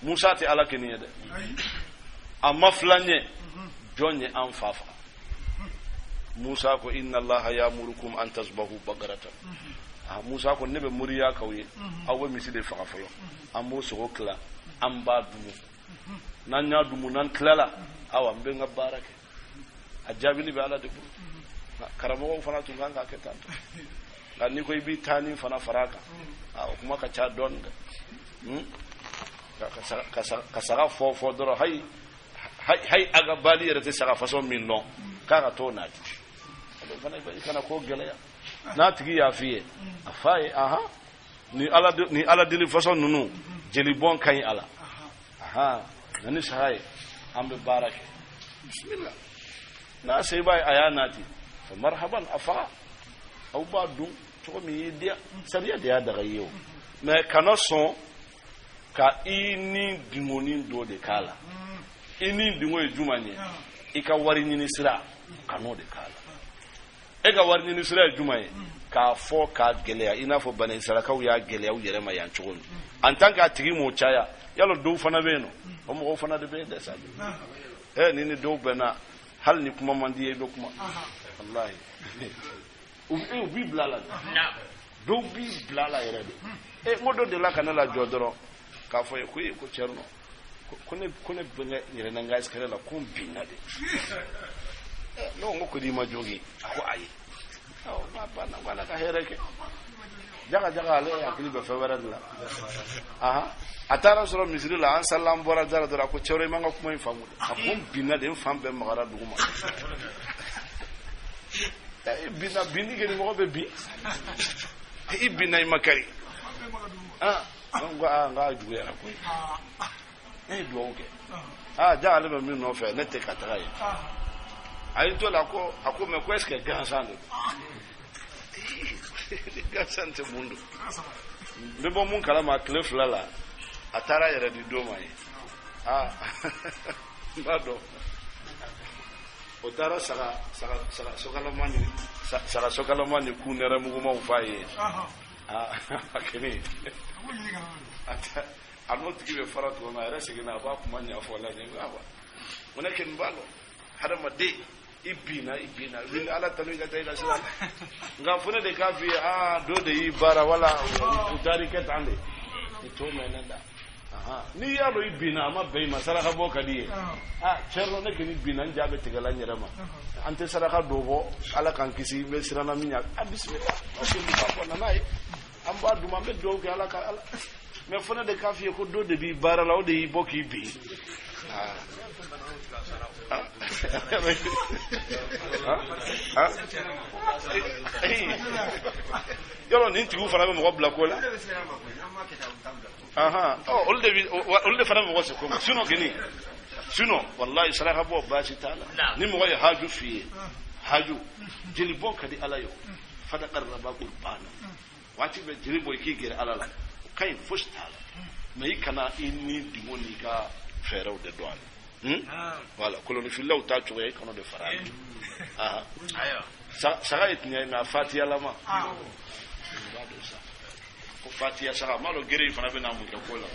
Musa tɛ Ala kɛ nin ye dɛ. A ma filan ye, jɔn ye an fa faga? Musa ko, inna Allaha yamurukum an tasbahu bagaratan. Ah, Musa ko, ne bɛ moriya k'aw ye, aw bɛ misi de faga fɔlɔ, an b'o sogo tila, an b'a dumu. N'an y'a dumu, n'an tilala, awa, n bɛ n ka baara kɛ. A jaabili bɛ Ala de bolo. Karamɔgɔw fana tun kan k'a kɛ tan tɔ. Nka n'i ko i b'i taa ni fana fara a kan, aa, o kuma ka ca dɔɔnin dɛ. Ka saga fɔ fɔ dɔrɔn, hayi hayi, a ka baali yɛrɛ tɛ saga fasɔn min dɔn k'a ka t'o nati, o fana i kana ko gɛlɛya. N'a tigi y'a f'i ye, a f'a ye ahan, ni ala ni ala deli fasɔn ninnu, jelibɔn ka ɲi a la, ahan, na ni saga ye, an bɛ baara kɛ, bisimila. N'a se b'a ye, a y'a nati, fa marhaban, a faga, aw b'a dun cogo min y'i diya, sariya de y'a daga i ye o. Mais kana sɔn ka i ni dingoni dɔ de k'a la. I ni dingo ye jumɛn ye? I ka wari ɲini sira, kan'o de k'a la. E ka wari ɲini sira ye jumɛn ye? K'a fɔ k'a gɛlɛya, i n'a fɔ bani sarakaw y'a gɛlɛya u yɛrɛ ma yan cogo min. En tant que a tigi m'o caya, yalɔ dɔw fana bɛ yen nɔ, o mɔgɔw fana de bɛ yen dɛ. Sa ɛ ni ni dɔw bɛnna, hali ni kuma man di ye, i bɛ kuma, walahi, u b'i bila la, dɔw b'i bila la yɛrɛ de. E n ko dɔ delila ka ne lajɔ dɔrɔn k'a fɔ ye ko ee, ko Cɛrinɔ, ko ne bɛnkɛ yɛrɛ na n ka escalier la, ko n binna de. Ne ko n ko kodi, i ma jogin? A ko ayi. Ɔ, n'a banna, ko Ala ka hɛrɛ kɛ. Jaga jaga, ale hakili bɛ fɛn wɛrɛ de la. Ahan, a taara sɔrɔ misiri la, an salila, an bɔra dara dɔrɔn, a ko Cɛrɔ, i man ka kuma in faamu dɛ. A ko n binna de, n fan bɛɛ magara dugu ma. I binna, binni kɛ ni mɔgɔ bɛ bin, i binna, i ma kari. Ah, donc ko aa, n k'a juguyara koyi. Ne ye dugawu kɛ. Aa, ja, ale bɛ min nɔfɛ, ne tɛ ka taga yen. A y'i to la ko a ko mais ko est ce que gansan de don? Gansan tɛ, mun don? N bɛ bɔ mun kalama, tile 2 la, a taara yɛrɛ di don ma ye. Aa, n b'a dɔn, o taara saga sokalama ni saga sokalama ni ku nɛrɛmugumaw f'a ye. Aa, a kɛlen, a n'o tigi bɛ fara tuguni, a yɛrɛ seginna, a b'a kuma ɲɛfɔ la ɲɛ. Awa, ko ne kɛni b'a dɔn, hadamaden, i binna, i binna, i binna, Ala tanu i ka taa i ka sira la. Nka fo ne de k'a f'i ye, aa, dɔ de y'i baara wala u taar'i kɛ tan de, i t'o mɛn ne da. N'i y'a dɔn i binna, a ma bɛn i ma, saraka bɔ ka di ye. Aa, cɛrɔ, ne kɔni binna, n ja bɛ tigɛla n yɛrɛ ma, an tɛ saraka dɔ bɔ, Ala k'an kisi, n bɛ siranna min ɲɛ. A bisimila, parce que b'a fɔ nana ye, an b'a dun, an bɛ dugawu kɛ Ala ka Ala. Mais fo ne de k'a f'i ye ko dɔ de b'i baara la, o de y'i bɔ k'i bin. Ah, ah, yɔrɔ nin tigiw fana bɛ mɔgɔ bila ko la. Ahan, ɔ, olu de bi, olu de fana bɛ mɔgɔ se ko ma. Sinon kini, sinon wallahi, saraka bɔ baasi t'a la. Ni mɔgɔ ye haju f'i ye, haju jeli bɔ ka di Ala ye o, fataqarraba qurbana, waati bɛ jeli bɔ i k'i gɛrɛ Ala la, o ka ɲi, fosi t'a la. Mais i kana i ni dingo n'i ka fɛɛrɛw de don a la. Voilà, kolonifilaw t'a cogoya, i kana de fara a kan. Saga ye tiɲɛ ye, mais a fatiyalama, i b'a dɔn sa ko fatiya saga, m'a dɔn gere in fana bɛna mun kɛ ko la.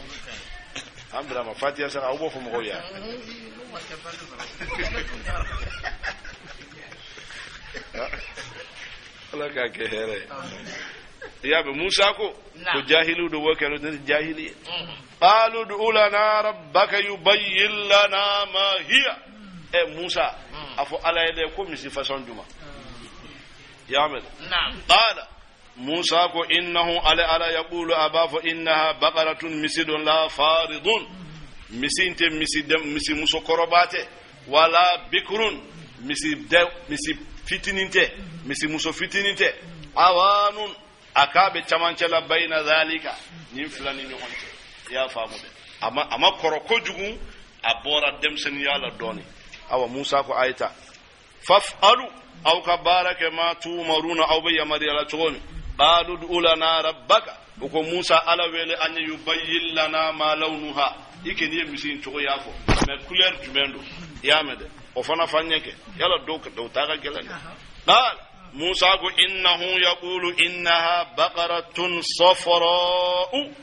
An Birama, fatiya saga, aw b'o fɔ mɔgɔw ye. Ala k'a kɛ hɛrɛ ye. I y'a mɛn, Musa ko ko jahiliw de b'o kɛ, ne tɛ jahili ye. Qalu ud'u lana rabbaka yubayyin lana ma hiya. Ɛ Musa, a fɔ Ala ye dɛ ko misi fasɔn juma y'a mɛn. Qala Musa ko innahu, ale Ala, yaqulu, a b'a fɔ, innaha baqaratun, misi don, la faridun, misi tɛ misi misi musokɔrɔba tɛ, wala bikrun, misi dɛ misi fitinin tɛ, misi muso fitinin tɛ, awanun, a k'a bɛ camancɛ la, bayina zalika, nin fila ni ɲɔgɔn cɛ. I y'a faamu dɛ, a ma kɔrɔ kojugu, a bɔra denmisɛnninya la dɔɔnin. Awa, Musa ko a ye taa, faf'alu, aw ka baara kɛ, ma tumaruna, aw bɛ yamaruya la cogo min. Qalu ud'u lana rabbaka, u ko Musa, Ala wele an ye, yubayyin lana ma lawnuha, i k'i ye misi in cogo y'a fɔ, mais couleur jumɛn don? I y'a mɛn dɛ, o fana fa ɲɛ kɛ yala dɔw dɔw ta ka gɛlɛn dɛ. Qal, Musa ko innahu yaqulu innaha baqaratun safra'u.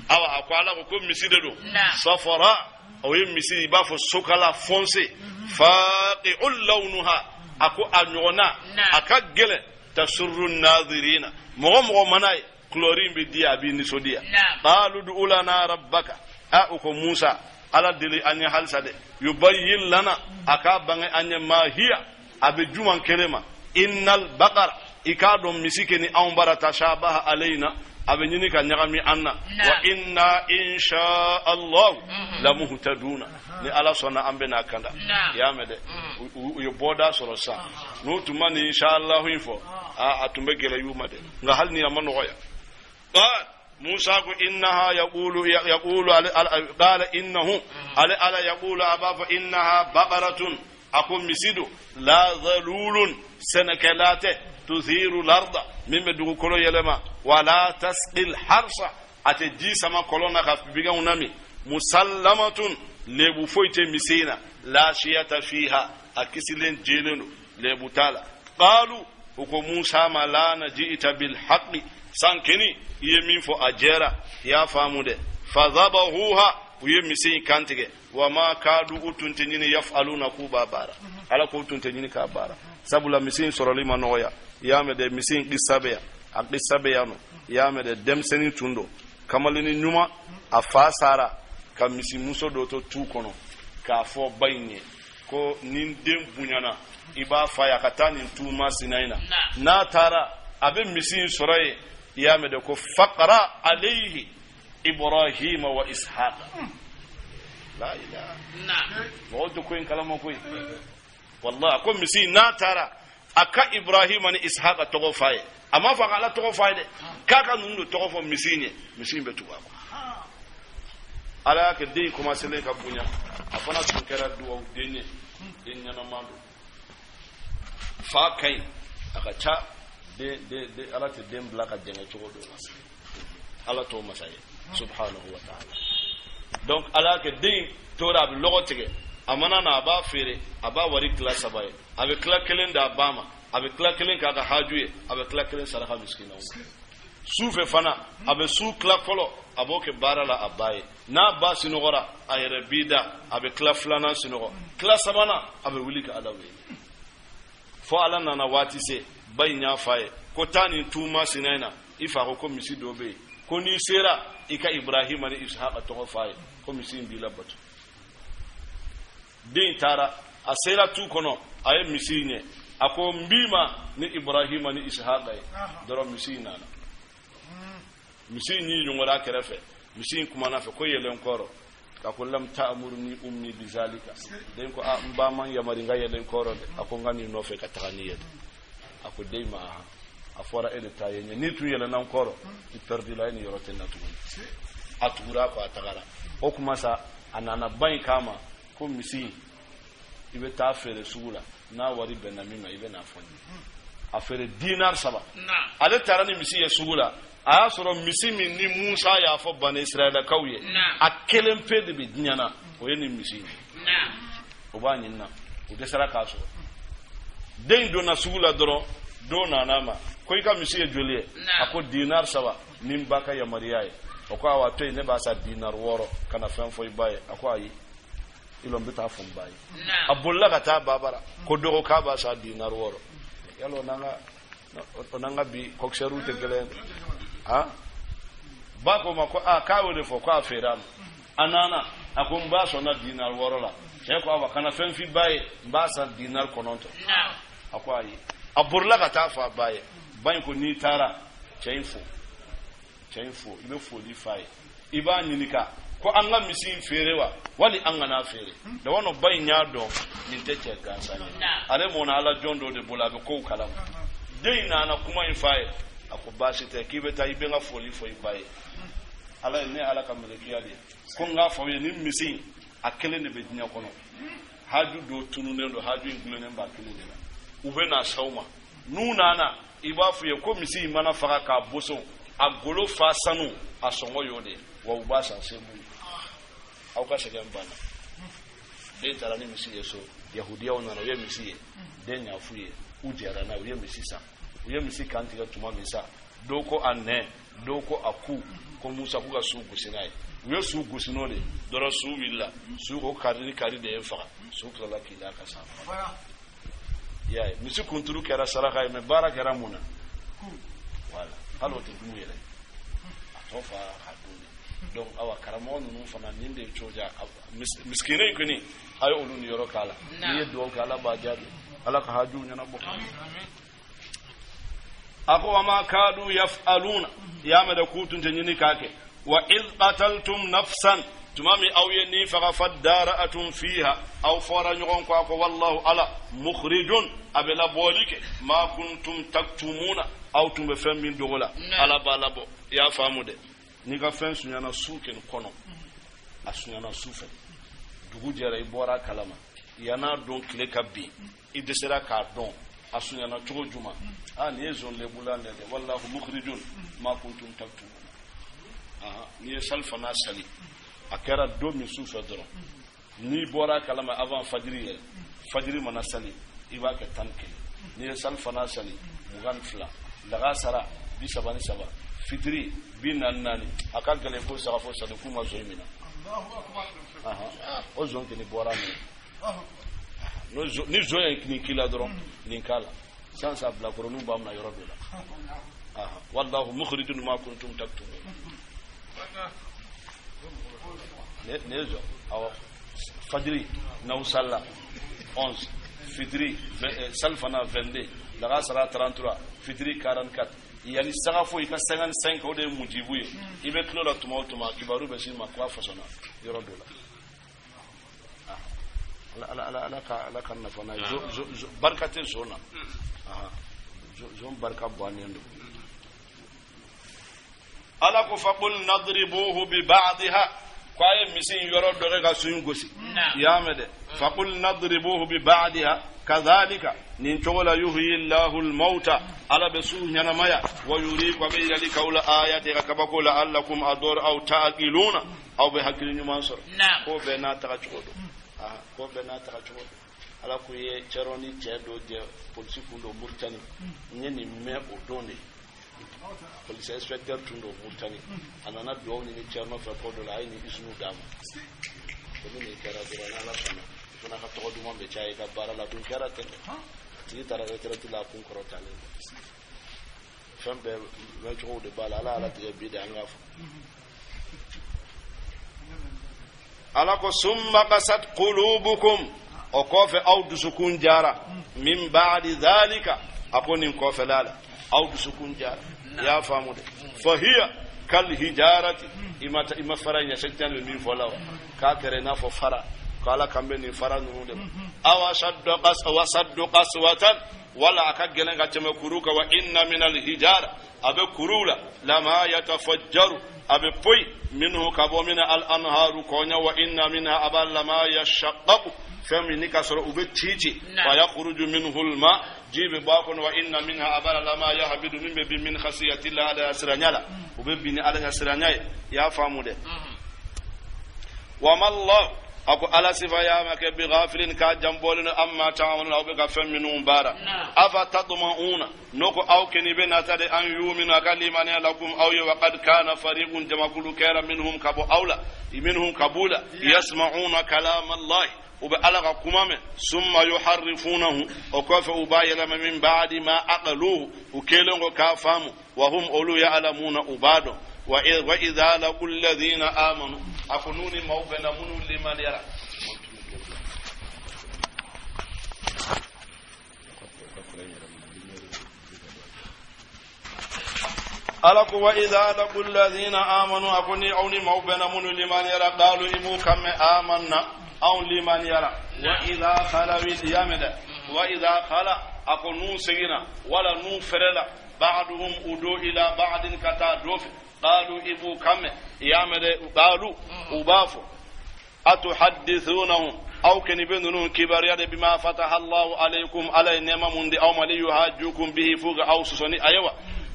Awa, a ko Ala ko ko misi de don, safara, o ye misi i b'a fɔ sokala foncé, faqi'ul lawnuha, a ko a ɲɔgɔnna a ka gɛlɛn, tasurru nadirina, mɔgɔ mɔgɔ mana ye couleur in bɛ diya, a b'i nisɔndiya. Qalu ud'u lana rabbaka, a u ko Musa, Ala deli an ye halisa dɛ, yubayyin lana, a k'a bange an ye, ma hiya, a bɛ juman kelen ma, innal baqara. I k'a dɔn misi kɛ ni anw bara tashabaha alayna, a bɛ ɲini ka ɲagami an na. Wa inna insha Allah lamuhtaduna, ni Ala sɔnna an bɛna kanda. I y'a mɛn dɛ, u ye bɔda sɔrɔ sisan. N'u tun ma nin insha Allah in fɔ, a tun bɛ gɛlɛya u ma dɛ, nka hali ni a ma nɔgɔya. Musa ko innaha yaqulu yaqulu qala innahu ale ala yaqulu a b'a fɔ innaha baqaratun, a ko misi don, la zalulun, sɛnɛkɛla tɛ, tuthiru larda, min bɛ dugukolo yɛlɛma, wala tasqil harsa, a tɛ ji sama kɔlɔn na ka biganw nami, musallamatun, lebu foyi tɛ misi in na, la shiyata fiha, a kisilen jɛlen don, lebu t'a la. Qalu, u ko Musa ma, la naji'ta bil haqqi, san keni i ye min fɔ a jɛra. I y'a faamu dɛ. Fadhabahuha, u ye misi in kantigɛ. Wa ma kadu, u tun tɛ ɲini, yaf'aluna, k'u b'a baara. Ala ko u tun tɛ ɲini k'a baara, sabula misi in sɔrɔli ma nɔgɔya. I y'a mɛn dɛ, misi in kisa bɛ yan, a kisa bɛ yan nɔ. I y'a mɛn dɛ, denmisɛnnin tun don, kamalennin ɲuman, a fa sara ka misimuso dɔ to tu kɔnɔ k'a fɔ ba in ye ko ni den bonyana, i b'a fa ye a ka taa nin tu masina in na. N'a taara, a bɛ misi in sɔrɔ yen. I y'a mɛn dɛ, ko faqara alayhi Ibrahima wa Ishaqa. La ilaha, mɔgɔw tɛ ko in kalama koyi, wallahi. Ko misi n'a taara, a ka Ibrahima ni Ishaqa tɔgɔ f'a ye. A m'a fɔ a ka Ala tɔgɔ f'a ye dɛ, k'a ka ninnu de tɔgɔ fɔ misi in ye, misi in bɛ tugu a kɔ. Ala y'a kɛ den in commencelen ka bonya, a fana tun kɛra duwawu den ye, den ɲɛnama don, fa ka ɲi, a ka ca den den den. Ala tɛ den bila ka jɛngɛ cogo dɔ la, Ala t'o masa ye, subhanahu wa ta'ala. Donc Ala y'a kɛ den in tora, a bɛ lɔgɔ tigɛ, a mana na, a b'a feere, a b'a wari tila saba ye. A bɛ tila kelen d'a ba ma, a bɛ tila kelen k'a ka haju ye, a bɛ tila kelen saraka misikinaw ma. Su fɛ fana, a bɛ su tila fɔlɔ, a b'o kɛ baara la a ba ye. N'a ba sinɔgɔra, a yɛrɛ b'i da, a bɛ tila filanan sinɔgɔ, tila sabanan, a bɛ wuli ka Ala wele. Fo Ala nana waati se, ba in y'a f'a ye ko taa nin tu masina in na, i fa ko ko misi dɔ bɛ yen, ko n'i sera, i ka Ibrahima ni Ishaqa tɔgɔ f'a ye, ko misi in b'i labato. Den taara, a sera tu kɔnɔ, a ye misi in ye, a ko n b'i ma ni Ibrahima ni Ishaqa ye dɔrɔn, misi in nana. Misi in y'i ɲɔngɔrɔ a kɛrɛfɛ, misi in kumana fɛ ko yɛlɛn kɔrɔ. A ko lam ta'murni ummi bizalika. Den ko a n ba man yamari n ka yɛlɛn kɔrɔ dɛ. A ko n ka nin nɔfɛ ka taga ni yɛlɛ. A ko den ma, a fɔra e de ta ye ɲɛ, n'i tun yɛlɛnna n kɔrɔ, i pɛrɛdila, e ni yɔrɔ tɛ na tuguni. A tugura a kɔ, a tagara. O kuma sa, a nana ba in kama ko misi in, i bɛ taa feere sugu la, n'a wari bɛnna min ma, i bɛ n'a fɔ n ye. A feere dinar 3. Ale taara ni misi ye sugu la, a y'a sɔrɔ misi min ni Musa y'a fɔ bani Israɛlakaw ye, a kelen pe de bɛ diɲɛ na, o ye nin misi in ye. O b'a ɲini na, o dɛsɛra k'a sɔrɔ. Den donna sugu la dɔrɔn, don nana a ma ko i ka misi ye joli ye? A ko dinar 3, ni n ba ka yamaruya ye. O ko awa, to yen, ne b'a san dinar 6, ka na fɛn fɔ i ba ye. A ko ayi, ilo n bɛ taa fɔ n ba ye. A bolila ka taa ba bara ko dɔgɔ k'a b'a san dinar 6. Yala o n'an ka bi kɔkisɛriw tɛ kelen ye? Ba ko ma ko aa, k'a y'o de fɔ, k'a feere a ma. A nana, a ko n ba sɔnna dinar 6 la. Cɛ ko awa, kana fɛn f'i ba ye, n b'a san dinar 9. A ko ayi. A bolila ka taa fɔ a ba ye. Ba in ko n'i taara, cɛ in fo, cɛ in fo, i bɛ foli f'a ye, i b'a ɲininka ko an ka misi in feere wa, wali an kana feere. Dawa ba in y'a dɔn nin tɛ cɛ gansan ye, ale mɔna Ala jɔn dɔ de bolo, a bɛ kow kalama. Den in nana kuma in f'a ye, a ko baasi tɛ, k'i bɛ taa, i bɛ n ka foli fɔ i ba ye. Ala ye ne Ala ka melekiya de ye, ko n k'a fɔ aw ye, nin misi in, a kelen de bɛ diɲɛ kɔnɔ, haju dɔ tununnen don, haju in gulonnen b'a kelen de la, u bɛ na s'aw ma. N'u nana, i b'a f'u ye ko misi in mana faga k'a boson, a golo fa sanu, a sɔngɔ y'o de ye, wa u b'a san se b'u ye, aw ka sɛgɛn banna. Den taara ni misi ye so, yahudiyaw nana, u ye misi ye, den y'a f'u ye, u jɛra n'a ye, u ye misi san. U ye misi kan tigɛ tuma min sa, dɔw ko a nɛn, dɔw ko a ku, ko Musa k'u ka su gosi n'a ye. U ye su gosi n'o de ye dɔrɔn, su wulila, su ko kari ni kari de ye n faga. Su tilala k'i da ka san. I y'a ye, misi kunturu kɛra saraka ye, mɛ baara kɛra mun na? Wala hali o tɛ dumu yɛrɛ, a tɔ fa k'a dun de. Donc awa, karamɔgɔ ninnu fana, nin de ye cogoya misikinɛ in kɔni, a ye olu niyɔrɔ k'a la. N'i ye dugawu kɛ, Ala b'a jaabi. Ala ka hajuw ɲɛnabɔ. A ko wa ma kadu yaf'aluna, y'a mɛn dɛ, k'u tun tɛ ɲini k'a kɛ. Wa idh qataltum nafsan, tuma min aw ye ni faga, fadara'atum fiha, aw fɔra ɲɔgɔn kɔ. A ko wallahu, ala, mukhrijun, a bɛ labɔli kɛ, ma kuntum taktumuna, aw tun bɛ fɛn min dogo la, ala b'a labɔ. I y'a faamu dɛ? N'i ka fɛn sunyana su kɛni kɔnɔ, a sunyana su fɛ, dugu jɛra, i bɔra a kalama, yann'a don tile ka bin, i dɛsɛra k'a dɔn a sunyana cogo juma, a nin ye zon lebulan de dɛ. Wallahu mukhrijun ma kuntum taktumuna. N'i ye salifana sali, a kɛra don min su fɛ dɔrɔn, n'i bɔra a kalama avant fajiri yɛrɛ, fajiri mana sali, i b'a kɛ 11. N'i ye salifana sali, 22, lagasara 33, fitiri 44. A ka gɛlɛn ko sagafo sali k'u ma zon minɛ. O zon kɔni bɔra minɛ. Ni zon ye nin k'i la dɔrɔn, nin k'a la sisan sa, bilakoroninw b'a minɛ yɔrɔ dɔ la. Wallahu mukhrijun ma kuntum taktumun. Nin ye zon, awɔ. Fajiri n'aw salila, 11, fitiri, salifana 22, lagasara 33, fitiri 44, yanni sagafo i ka 55, o de ye mujibu ye. I bɛ tulo la tuma o tuma, kibaru bɛ s'i ma ko a fasɔnna yɔrɔ dɔ la. Ala ala ala ka ala ka nafa n'a ye. Barika tɛ zon na, zon barika bannen don. Ala ko faqul nadribuhu bi ba'dihha, ko a ye misi in yɔrɔ dɔ kɛ ka su in gosi. I y'a mɛn dɛ? Faqul nadribuhu bi ba'dihha, kadhalika, nin cogo la, yuhyi llahu almauta, ala bɛ su ɲɛnamaya, wa yuriku, a bɛ yirali k'aw la, ayati, ka kabako, la'allakum, a dɔrɔ aw, ta'qiluna, aw bɛ hakili ɲuman sɔrɔ. Ko bɛɛ n'a taga cogo don, ko bɛɛ n'a taga cogo don. Ala ko ye cɛrɔ ni cɛ dɔ jɛ, polisi kun don Muritani. N ye nin mɛn o don de, polisi inspecteur tun don Muritani. A nana dugawu ɲini cɛ nɔfɛ ko dɔ la, a ye nin isunu d'a ma ko ni nin kɛra dɔrɔn, n'ala sɔnna, i fana ka tɔgɔ duman bɛ caya i ka baara la. Dun kɛra ten dɛ, a tigi taara retraite la, a kun kɔrɔtalen don. Fɛn bɛɛ mɛncogow de b'a la. Ala ala tigɛ bi de, an k'a fɔ. Ala ko summa qasat qulubukum, o kɔfɛ aw dusukun jara, min ba'di dhalika, a ko nin kɔfɛ la la aw dusukun jara. I y'a faamu dɛ? Fahiya kal hijarati, i ma fara ɲɛ sɛkitan bɛ min fɔ la wa, k'a kɛra i n'a fɔ fara, ko ala kan bɛ nin fara ninnu de ma. Aw ashaddu qaswatan, wala a ka gɛlɛn ka tɛmɛ kuru kan. Wa inna min al hijara, a bɛ kuruw la, lama yatafajjaru, a bɛ poyi, minhu, ka bɔ min, al anharu, kɔɲa, wa inna minha, a b'a lama yashaqqaqu, fɛn min ni ka sɔrɔ u bɛ ci ci, fa yakhruju minhu alma, ji bɛ bɔ a kɔnɔ, wa inna minha, a b'a lama yahbidu, min bɛ bin, min khasiyatillah, ala ɲɛsiranya la, u bɛ bin ni ala ɲɛsiranya ye. I y'a faamu dɛ? Wa ma Allah, a ko ala sifa y'a ma kɛ bi ghafilin, k'a janbɔlen don, amma ta'maluna, aw bɛ ka fɛn minnu baara. Afa tatma'una, n'o ko aw kɛni bɛ nata de, an yuminu, a ka limaniya, lakum, aw ye, wa qad kana fariqun, jamakulu kɛra, minhum, ka bɔ aw la, minhum, ka b'u la, yasma'una kalam Allah, u bɛ ala ka kuma mɛn, summa yuharrifunahu, o kɔfɛ u b'a yɛlɛma, min ba'di ma aqaluhu, u kɛlen ko k'a faamu, wa hum, olu, ya'lamuna, u b'a dɔn. Wa idha laqu alladhina amanu, a ko n'u ni maaw bɛnna minnu limaniyara. Ala ko wa idha laqu alladhina amanu, a ko ni aw ni maaw bɛnna minnu limaniyara, qalu, i b'u kan mɛn, amanna, anw limaniyara. Wa idha khalaw, y'a mɛn dɛ? Wa idha khala, a ko n'u seginna wala n'u fɛrɛla, ba'duhum, u do, ila ba'din, ka taa dɔ fɛ, qalu, i b'u kan mɛn, i y'a mɛn dɛ? Qalu, u b'a fɔ, atuhaddithunahum, aw kɛni bɛ ninnu kibaruya de, bima fataha Allahu alaykum, ala ye nɛɛma mun di aw ma, li yuhajjukum bihi, fo ka aw sɔsɔ ni a ye wa,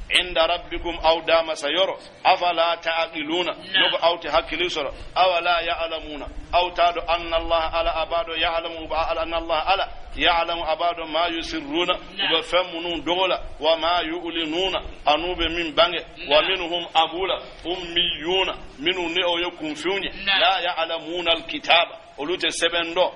inda rabbikum, aw da masa yɔrɔ, afala ta'qiluna, n'o ko aw tɛ hakili sɔrɔ, awala ya'lamuna, aw t'a dɔn, anna Allah, ala a b'a dɔn, ya'lamu, anna Allah, ala, ya'lamu, a b'a dɔn, ma yusirruna, u bɛ fɛn minnu dogo la, wa ma yu'linuna, an'u bɛ min bange, wa minhum, a b'u la, ummiyuna, minnu ni o ye kunfinw ye, la ya'lamuna alkitaba, olu tɛ sɛbɛn dɔn,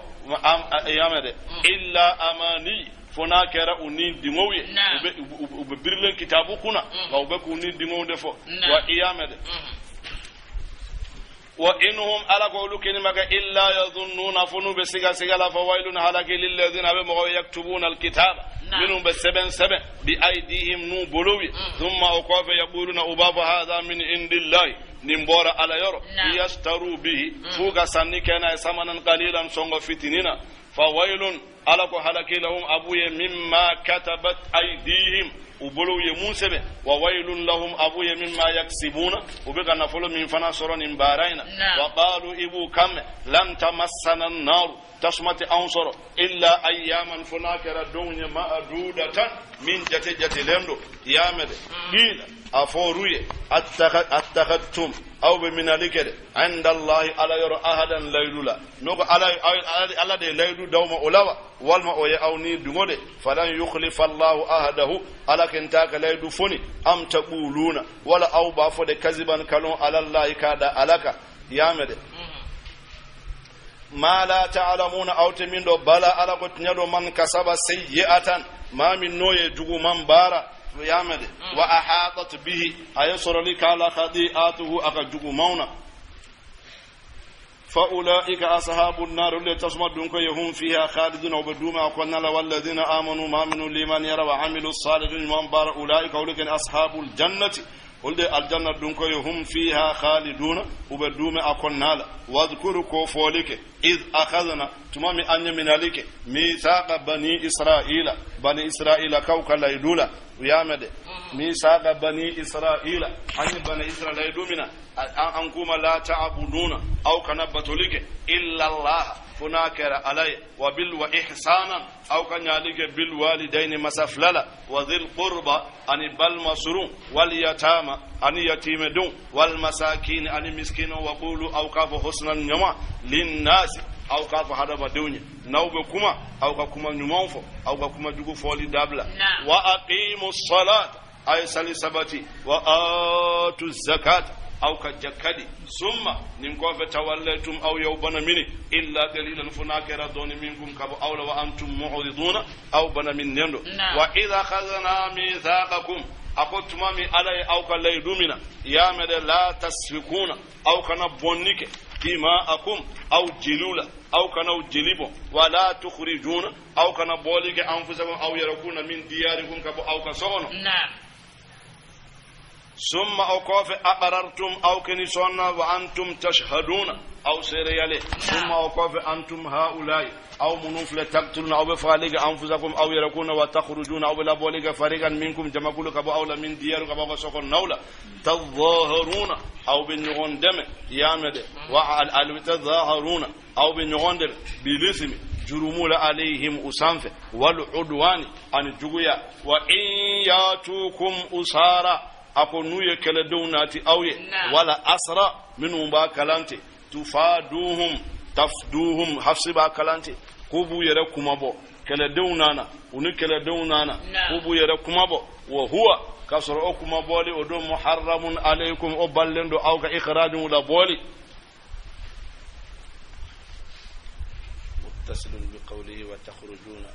y'a mɛn dɛ? Illa amani, fo n'a kɛra u ni dingow ye, u bɛ birilen kitabu kunna, nka u bɛ k'u ni dingow de fɔ wa. I y'a mɛn dɛ? Wa in hum, ala ko olu keni ma kɛ illa yadhunnuna, fo n'u bɛ siga siga la. Fa wailun, halaki, lilladhina, a bɛ mɔgɔw, yaktubuna alkitaba, minnu bɛ sɛbɛn sɛbɛn, bi aidihim, n'u bolow ye, thumma, o kɔfɛ, yaquluna, u b'a fɔ, hadha min indillahi, nin bɔra ala yɔrɔ, liyastaru bihi, f'u ka sanni kɛ n'a ye, samanan qalilan, sɔngɔ fitinin na. Fa wailun, ala ko halaki, lahum, a b'u ye, mimma katabat aidihim, u bolow ye mun sɛbɛn. Wa wailun lahum, a b'u ye, mimma yaksibuna, u bɛ ka nafolo min fana sɔrɔ nin baara in na. Wa qalu, i b'u kan mɛn, lan tamassana naru, tasuma tɛ anw sɔrɔ, illa ayyaman, fo n'a kɛra donw ye, ma'adudatan, min jate jatelen don. I y'a mɛn dɛ? Qila, a fɔr'u ye, attakhadtum, aw bɛ minali kɛ dɛ, indallahi, ala yɔrɔ, ahadan, layidu la. N'o ko ala, ala de ye layidu d'aw ma o la wa, walima o ye aw ni dungo de? Falan yukhlifa allahu ahadahu, ala ken t'a ka layidu foni. Am taquluna, wala aw b'a fɔ de, kaziban, kalon, alallahi, k'a da ala kan. I y'a mɛn dɛ? Ma la ta'lamuna, aw tɛ min dɔn. Bala, ala ko tiɲɛ don, man kasaba sayyi'atan, maa min n'o ye juguman baara, y'a mɛn dɛ, wa ahatat bihi, a ye sɔrɔli k'a la, khati'atuhu, a ka jugumanw na, fa ulaika ashabu nar, olu tasuma dun ko ye, hum fiha khalidun, u bɛ duuma a kɔnɔna la. Walladhina amanu, maa minnu limaniyara, wa amilu salihin, ɲuman baara, ulaika, olu kɛni, ashabul jannati, olu de aljanna dun ko ye, hum fiha khaliduna, u bɛ duuma a kɔnɔna la. Wadhkuru, ko fɔli kɛ, id akhadna, tuma min an ye minali kɛ, mithaqa bani israila, bani israila kaw ka layidu la. U y'a mɛn dɛ? Mithaqa bani israila, an ye bani israila layidu mina an kuma, la ta'buduna, aw kana batoli kɛ, illa allah, fo n'a kɛra ala ye, wa bil wa ihsanan, aw ka ɲali kɛ, bil walidaini, masa fila la, wa dhil qurba, ani balima surun, wal yatama, ani yatimedenw, wal masakin, ani miskino, wa qulu, aw k'a fɔ, husnan, ɲama, linnasi, aw k'a fɔ hadamadenw ye. N'aw bɛ kuma, aw ka kuma ɲumanw fɔ, aw ka kuma jugu fɔli dabila. Wa aqimu salata, a ye sali sabati, wa atu zakata, aw ka jakka di, summa, nin kɔfɛ, tawallaytum, aw y'aw bana mini, illa qalilan, fo n'a kɛra dɔɔni, minkum, ka bɔ aw la, wa antum mu'riduna, aw bana min nen don. Wa idha akhadna mithaqakum, a ko tuma min ala ye aw ka layidu mina, y'a mɛn dɛ, la tasfikuna, aw kana bɔnni kɛ, dima'akum, aw jeliw la, aw kana aw jeli bɔn, wala tukhrijuna, aw kana bɔli kɛ, anfusakum, aw yɛrɛ kun na, min diyarikum, ka bɔ aw ka so kɔnɔ. Summa, aw kɔfɛ, aqarartum, aw keni sɔnna, wa antum tashhaduna, aw seereyale. Summa, aw kɔfɛ, antum haulai, aw minnu filɛ, taktuluna, aw bɛ fagali kɛ, anfusakum, aw yɛrɛ kun na, wa takhrujuna, aw bɛ labɔli kɛ, fariqan minkum, jamakulu ka bɔ aw la, min diyaru, ka bɔ aw ka so kɔnɔnaw la, tadhaharuna, aw bɛ ɲɔgɔn dɛmɛ. I y'a mɛn dɛ? Wa al tadhaharuna, aw bɛ ɲɔgɔn dɛmɛ, bilisimi, jurumu la, alayhim, u sanfɛ, wal udwani, ani juguya. Wa in yatukum usara, a ko n'u ye kɛlɛdenw nati aw ye, wala asra, minnu b'a kalante, tufaduhum, tafduhum, hafsi b'a kalante, k'u b'u yɛrɛ kumabɔ. Kɛlɛdenw nana, u ni kɛlɛdenw nana, k'u b'u yɛrɛ kumabɔ. Wa huwa, k'a sɔrɔ o kumabɔli o don, muharramun alaykum, o balilen don aw ka, ikhrajun, la bɔli. Muttasilun bi qawlihi wa takhrujuna.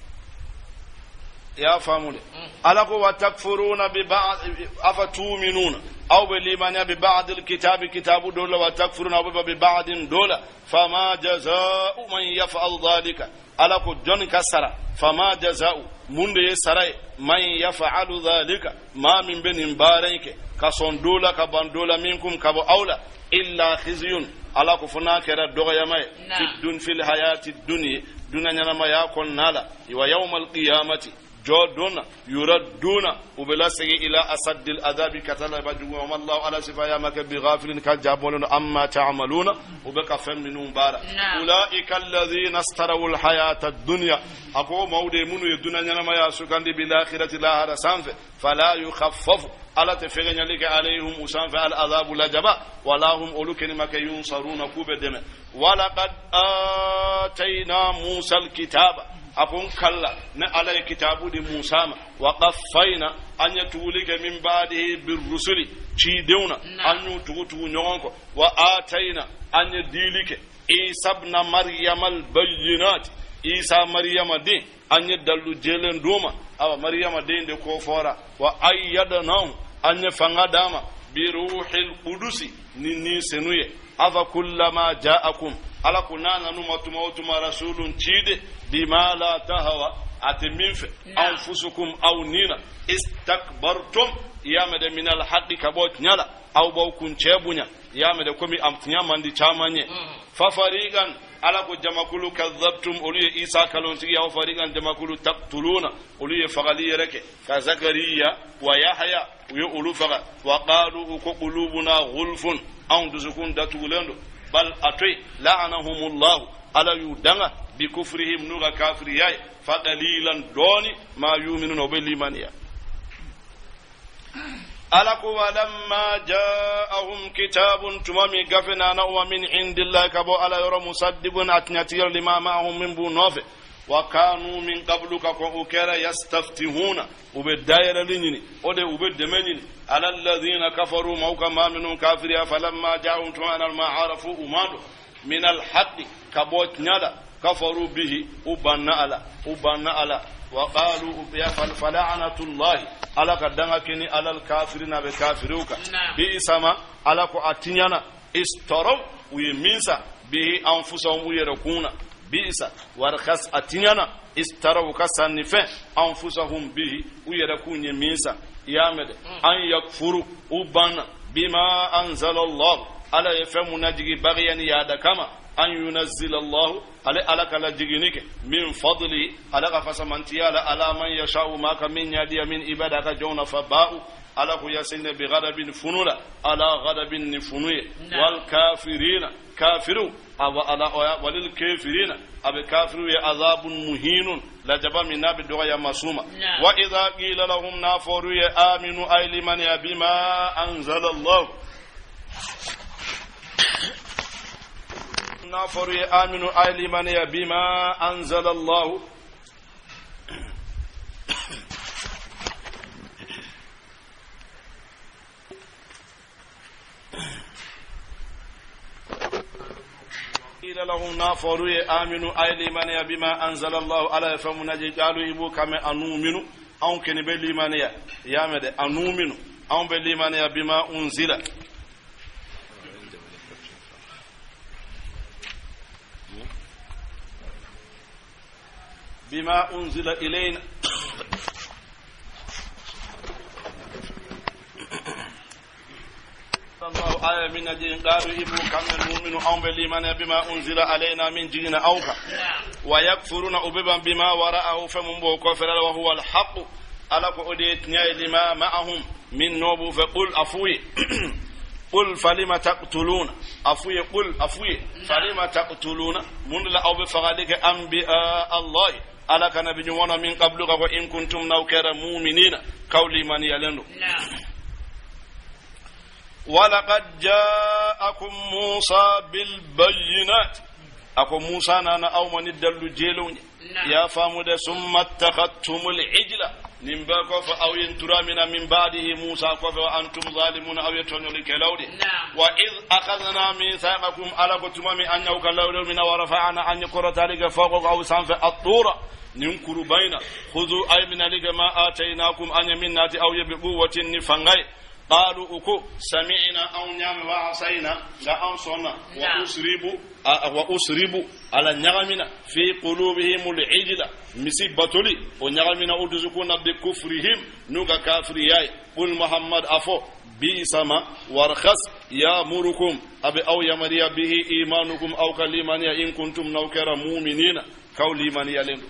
I y'a faamu de? Ala ko wa takfuruna bi ba'd, afa tuminuna, aw bɛ limaniya, bi ba'd alkitabi, kitabu dɔ la, wa takfuruna, aw bɛ bi ba'din dɔ la. Fama jaza'u man yaf'al dhalika, ala ko jɔnni ka sara? Fama jaza'u, mun de ye sara ye, man yaf'alu dhalika, maa min bɛ nin baara in kɛ, ka sɔn dɔ la ka ban dɔ la, minkum, ka bɔ aw la, illa khizyun, ala ko fo n'a kɛra dɔgɔyama ye, fi dun fil hayati dunya, duna ɲɛnamaya kɔnɔna la, wa yawma alqiyamati, jɔ don na, yuradduna, u bɛ lasegin, ila asaddil adabi, ka taa laban jugu. Wa mallahu, ala sifaya ma kɛ, bi ghafilin, ka jabɔlen don, amma ta'maluna, u bɛ ka fɛn minnu baara. Ulaika alladhina istaraw alhayata ad-dunya, a ko maaw de minnu ye duna ɲɛnamaya sugandi, bil akhirati, lahara sanfɛ, fala yukhaffafu, ala tɛ fɛgɛɲali kɛ, alayhim, u sanfɛ, al adhabu, lajaba, wala hum, olu kɛni ma kɛ, yunsaruna, k'u bɛ dɛmɛ. Walaqad atayna musa alkitaba, a ko n kalla ne ala ye kitabu di musa ma, wa qaffayna, an ye tuguli kɛ, min ba'dihi birrusuli, cidenw na, an y'u tugu tugu ɲɔgɔn kɔ, wa atayna, an ye dili kɛ, isa ibna maryama albayyinat, isa maryama den, an ye dalu jɛlen d'o ma. Awa, maryama den de ko fɔra. Wa ayyadnahu, an ye fanga d'a ma. Bi ruhil qudusi ni senuye. Afa kullama ja'akum ala kunana numa tuma o tuma rasulun cide bima la tahawa ate min fɛ anfusukum aw nina istakbartum yamede min alhaqi ka bɔ tiɲɛ la aw b'aw kun cɛ bonya yamede komi am tiɲɛ man di caman ye. Fa fariqan ala ko jamakulu kadhabtum olu ye Isa kalontigi aw fariqan jamakulu taqtuluna olu ye fagali yɛrɛ kɛ ka Zakariya wa Yahya u ye olu faga. Wa qalu ko qulubuna ghulfun anw dusukun datugulen don. Bal atoy la'anahumullahu ala y'u danga bi kufrihim n'u ka kafiriya ye. Fa qalilan dɔɔni ma yuminuna o bɛ limaniya. Ala ko walamma ja'ahum kitabun tuma min gafe nana u ma min indillahi ka bɔ ala yɔrɔ musaddiqun a tiɲɛtigiyɔrɔ lima ma'ahum min b'u nɔfɛ. Wa kanu min qablu ka kɔn u kɛra yastaftihuna u bɛ dayɛlɛli ɲini o de u bɛ dɛmɛ ɲini ala alladhina kafaru maaw ka maa minnu kafiriya. Falamma ja'ahum tuma min ma arafu u ma dɔn min alhaqi ka bɔ tiɲɛ la kafaru bihi u banna ala u banna ala. Wa qalu fala'natullahi ala ka danga kini alal kafirina bɛ kafiriw kan. Bi'isa ma ala ko a tiɲɛna istaraw u ye min sa bihi anfusahum u yɛrɛ kun na. Bi'isa warkhas a tiɲɛna istaraw ka sanni fɛn anfusahum bihi u yɛrɛ kun ye min sa. I y'a mɛn dɛ an yakfuru u banna bima anzala Allah ala ye fɛn mun lajigi bagiya ni yaada kama an yunazzila Allah ale ala ka lajigini kɛ min fadli ala ka fasamantiya la ala man yasha'u ma ka min yadiya min ibada ka jɔnw na fa ba'u ala ko yasegne bi ghadabin funu la ala ghadabin ni funu ye. Wal kafirina kafiru awa ala walil kafirina abe kafiru ye azabun muhinun la jaba min nabi dɔgɔya masuma. Wa idha qila lahum naforu ye aminu ay liman ya bima anzala Allah naforu ye aminu ay liman ya bima anzala Allah قيل لهم نافروا آمنوا أي لمن بما أنزل الله على يفهم نجي قالوا إبو كما أنؤمن أو كن بلمن يا مد أنؤمن أو بلمن بما أنزل بما أنزل إلينا الله آية من الدين قالوا إبو كم نؤمن أو بالإيمان بما أنزل علينا من جينا أوكا ويكفرون أببا بما وراءه فمن بو كفر وهو الحق ألا قديت لما معهم من نوب فقل أفوي قل فلما تقتلون أفوي قل أفوي فلما تقتلون من لا أو بفغالك أنبياء الله ألا كان بنيوانا من قبلك وإن كنتم نوكر مؤمنين قولي من يلنو. ولقد جاءكم موسى بالبينات أكو موسى نانا أو من الدل جيلون يا فامد ثم اتخذتم العجلة نمباكو فأو ينترى من بعده موسى وأنتم ظالمون أو يتونوا لكلاودي. وإذ أخذنا ميثاقكم على كتمام أن يوكلوا من ورفعنا أن يقرأ ذلك فوق أو سنف الطور ننكر بين خذوا أي من لك ما آتيناكم أن يمنات أو يبقوة نفنغي قالوا أكو سمعنا أو نعم وعصينا لا أنصرنا وأسربوا على نغمنا في قلوبهم العجلة مسيبة لي ونغمنا أدزكونا بكفرهم نوكا كافرياي. قل محمد أفو بئس ما وارخص يأمركم أبي أو يمري به إيمانكم أو كلمانيا إن كنتم نوكر مؤمنين كولي من يلين.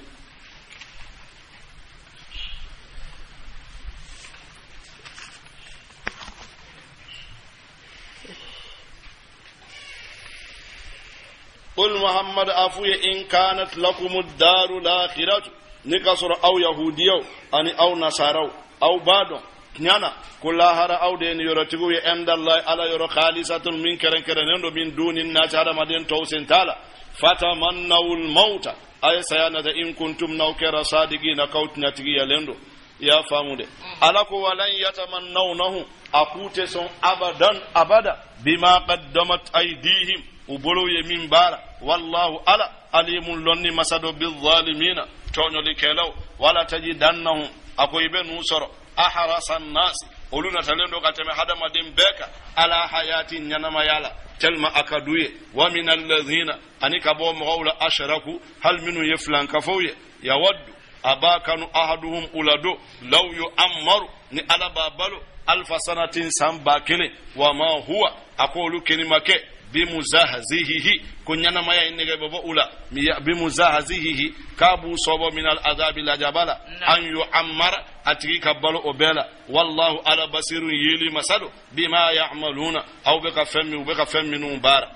قل محمد أفوي إن كانت لكم الدار الآخرة نكسر أو يهوديو أني أو نصارو أو بادو نانا كلها أو دين يرتبو عند الله على يرى خالصة من كرن كرن من دون الناس هذا مدين توسن تالا فتمنوا الموت أي سيانة إن كنتم نوكر صادقين كوتنا تجي لندو يا فامودي ألكو ولن يتمنونه أكوتسون أبدا أبدا بما قدمت أيديهم وبلو يمين بارا والله على عليم لني مسدو بالظالمين تونيو لكلو ولا تجدنهم A ko i bɛ n'u sɔrɔ ahrasa nas, olu natalen don ka tɛmɛ hadamaden bɛɛ kan ala hayati ɲɛnamaya la, tellement a ka d'u ye. Wa min alladhina, ani ka bɔ mɔgɔw la, ashraku, hali minnu ye filankafow ye, yawaddu, a b'a kanu, ahaduhum, u la do, law yu'ammaru, ni Ala b'a balo, alfa sanatin, san 1000. Wa ma huwa, a ko olu keni ma kɛ, bimuzahzihihi, ko ɲɛnamaya in nege bɛ bɔ u la, bimuzahzihihi, k'a b'u sɔbɔ, min al azabi, lajaba la, an yu'ammara, a tigi ka balo o bɛɛ la. Wallahu, Ala, basirun, yeli masa don, bima ya'maluna, aw bɛ ka fɛn min, u bɛ ka fɛn minnu baara.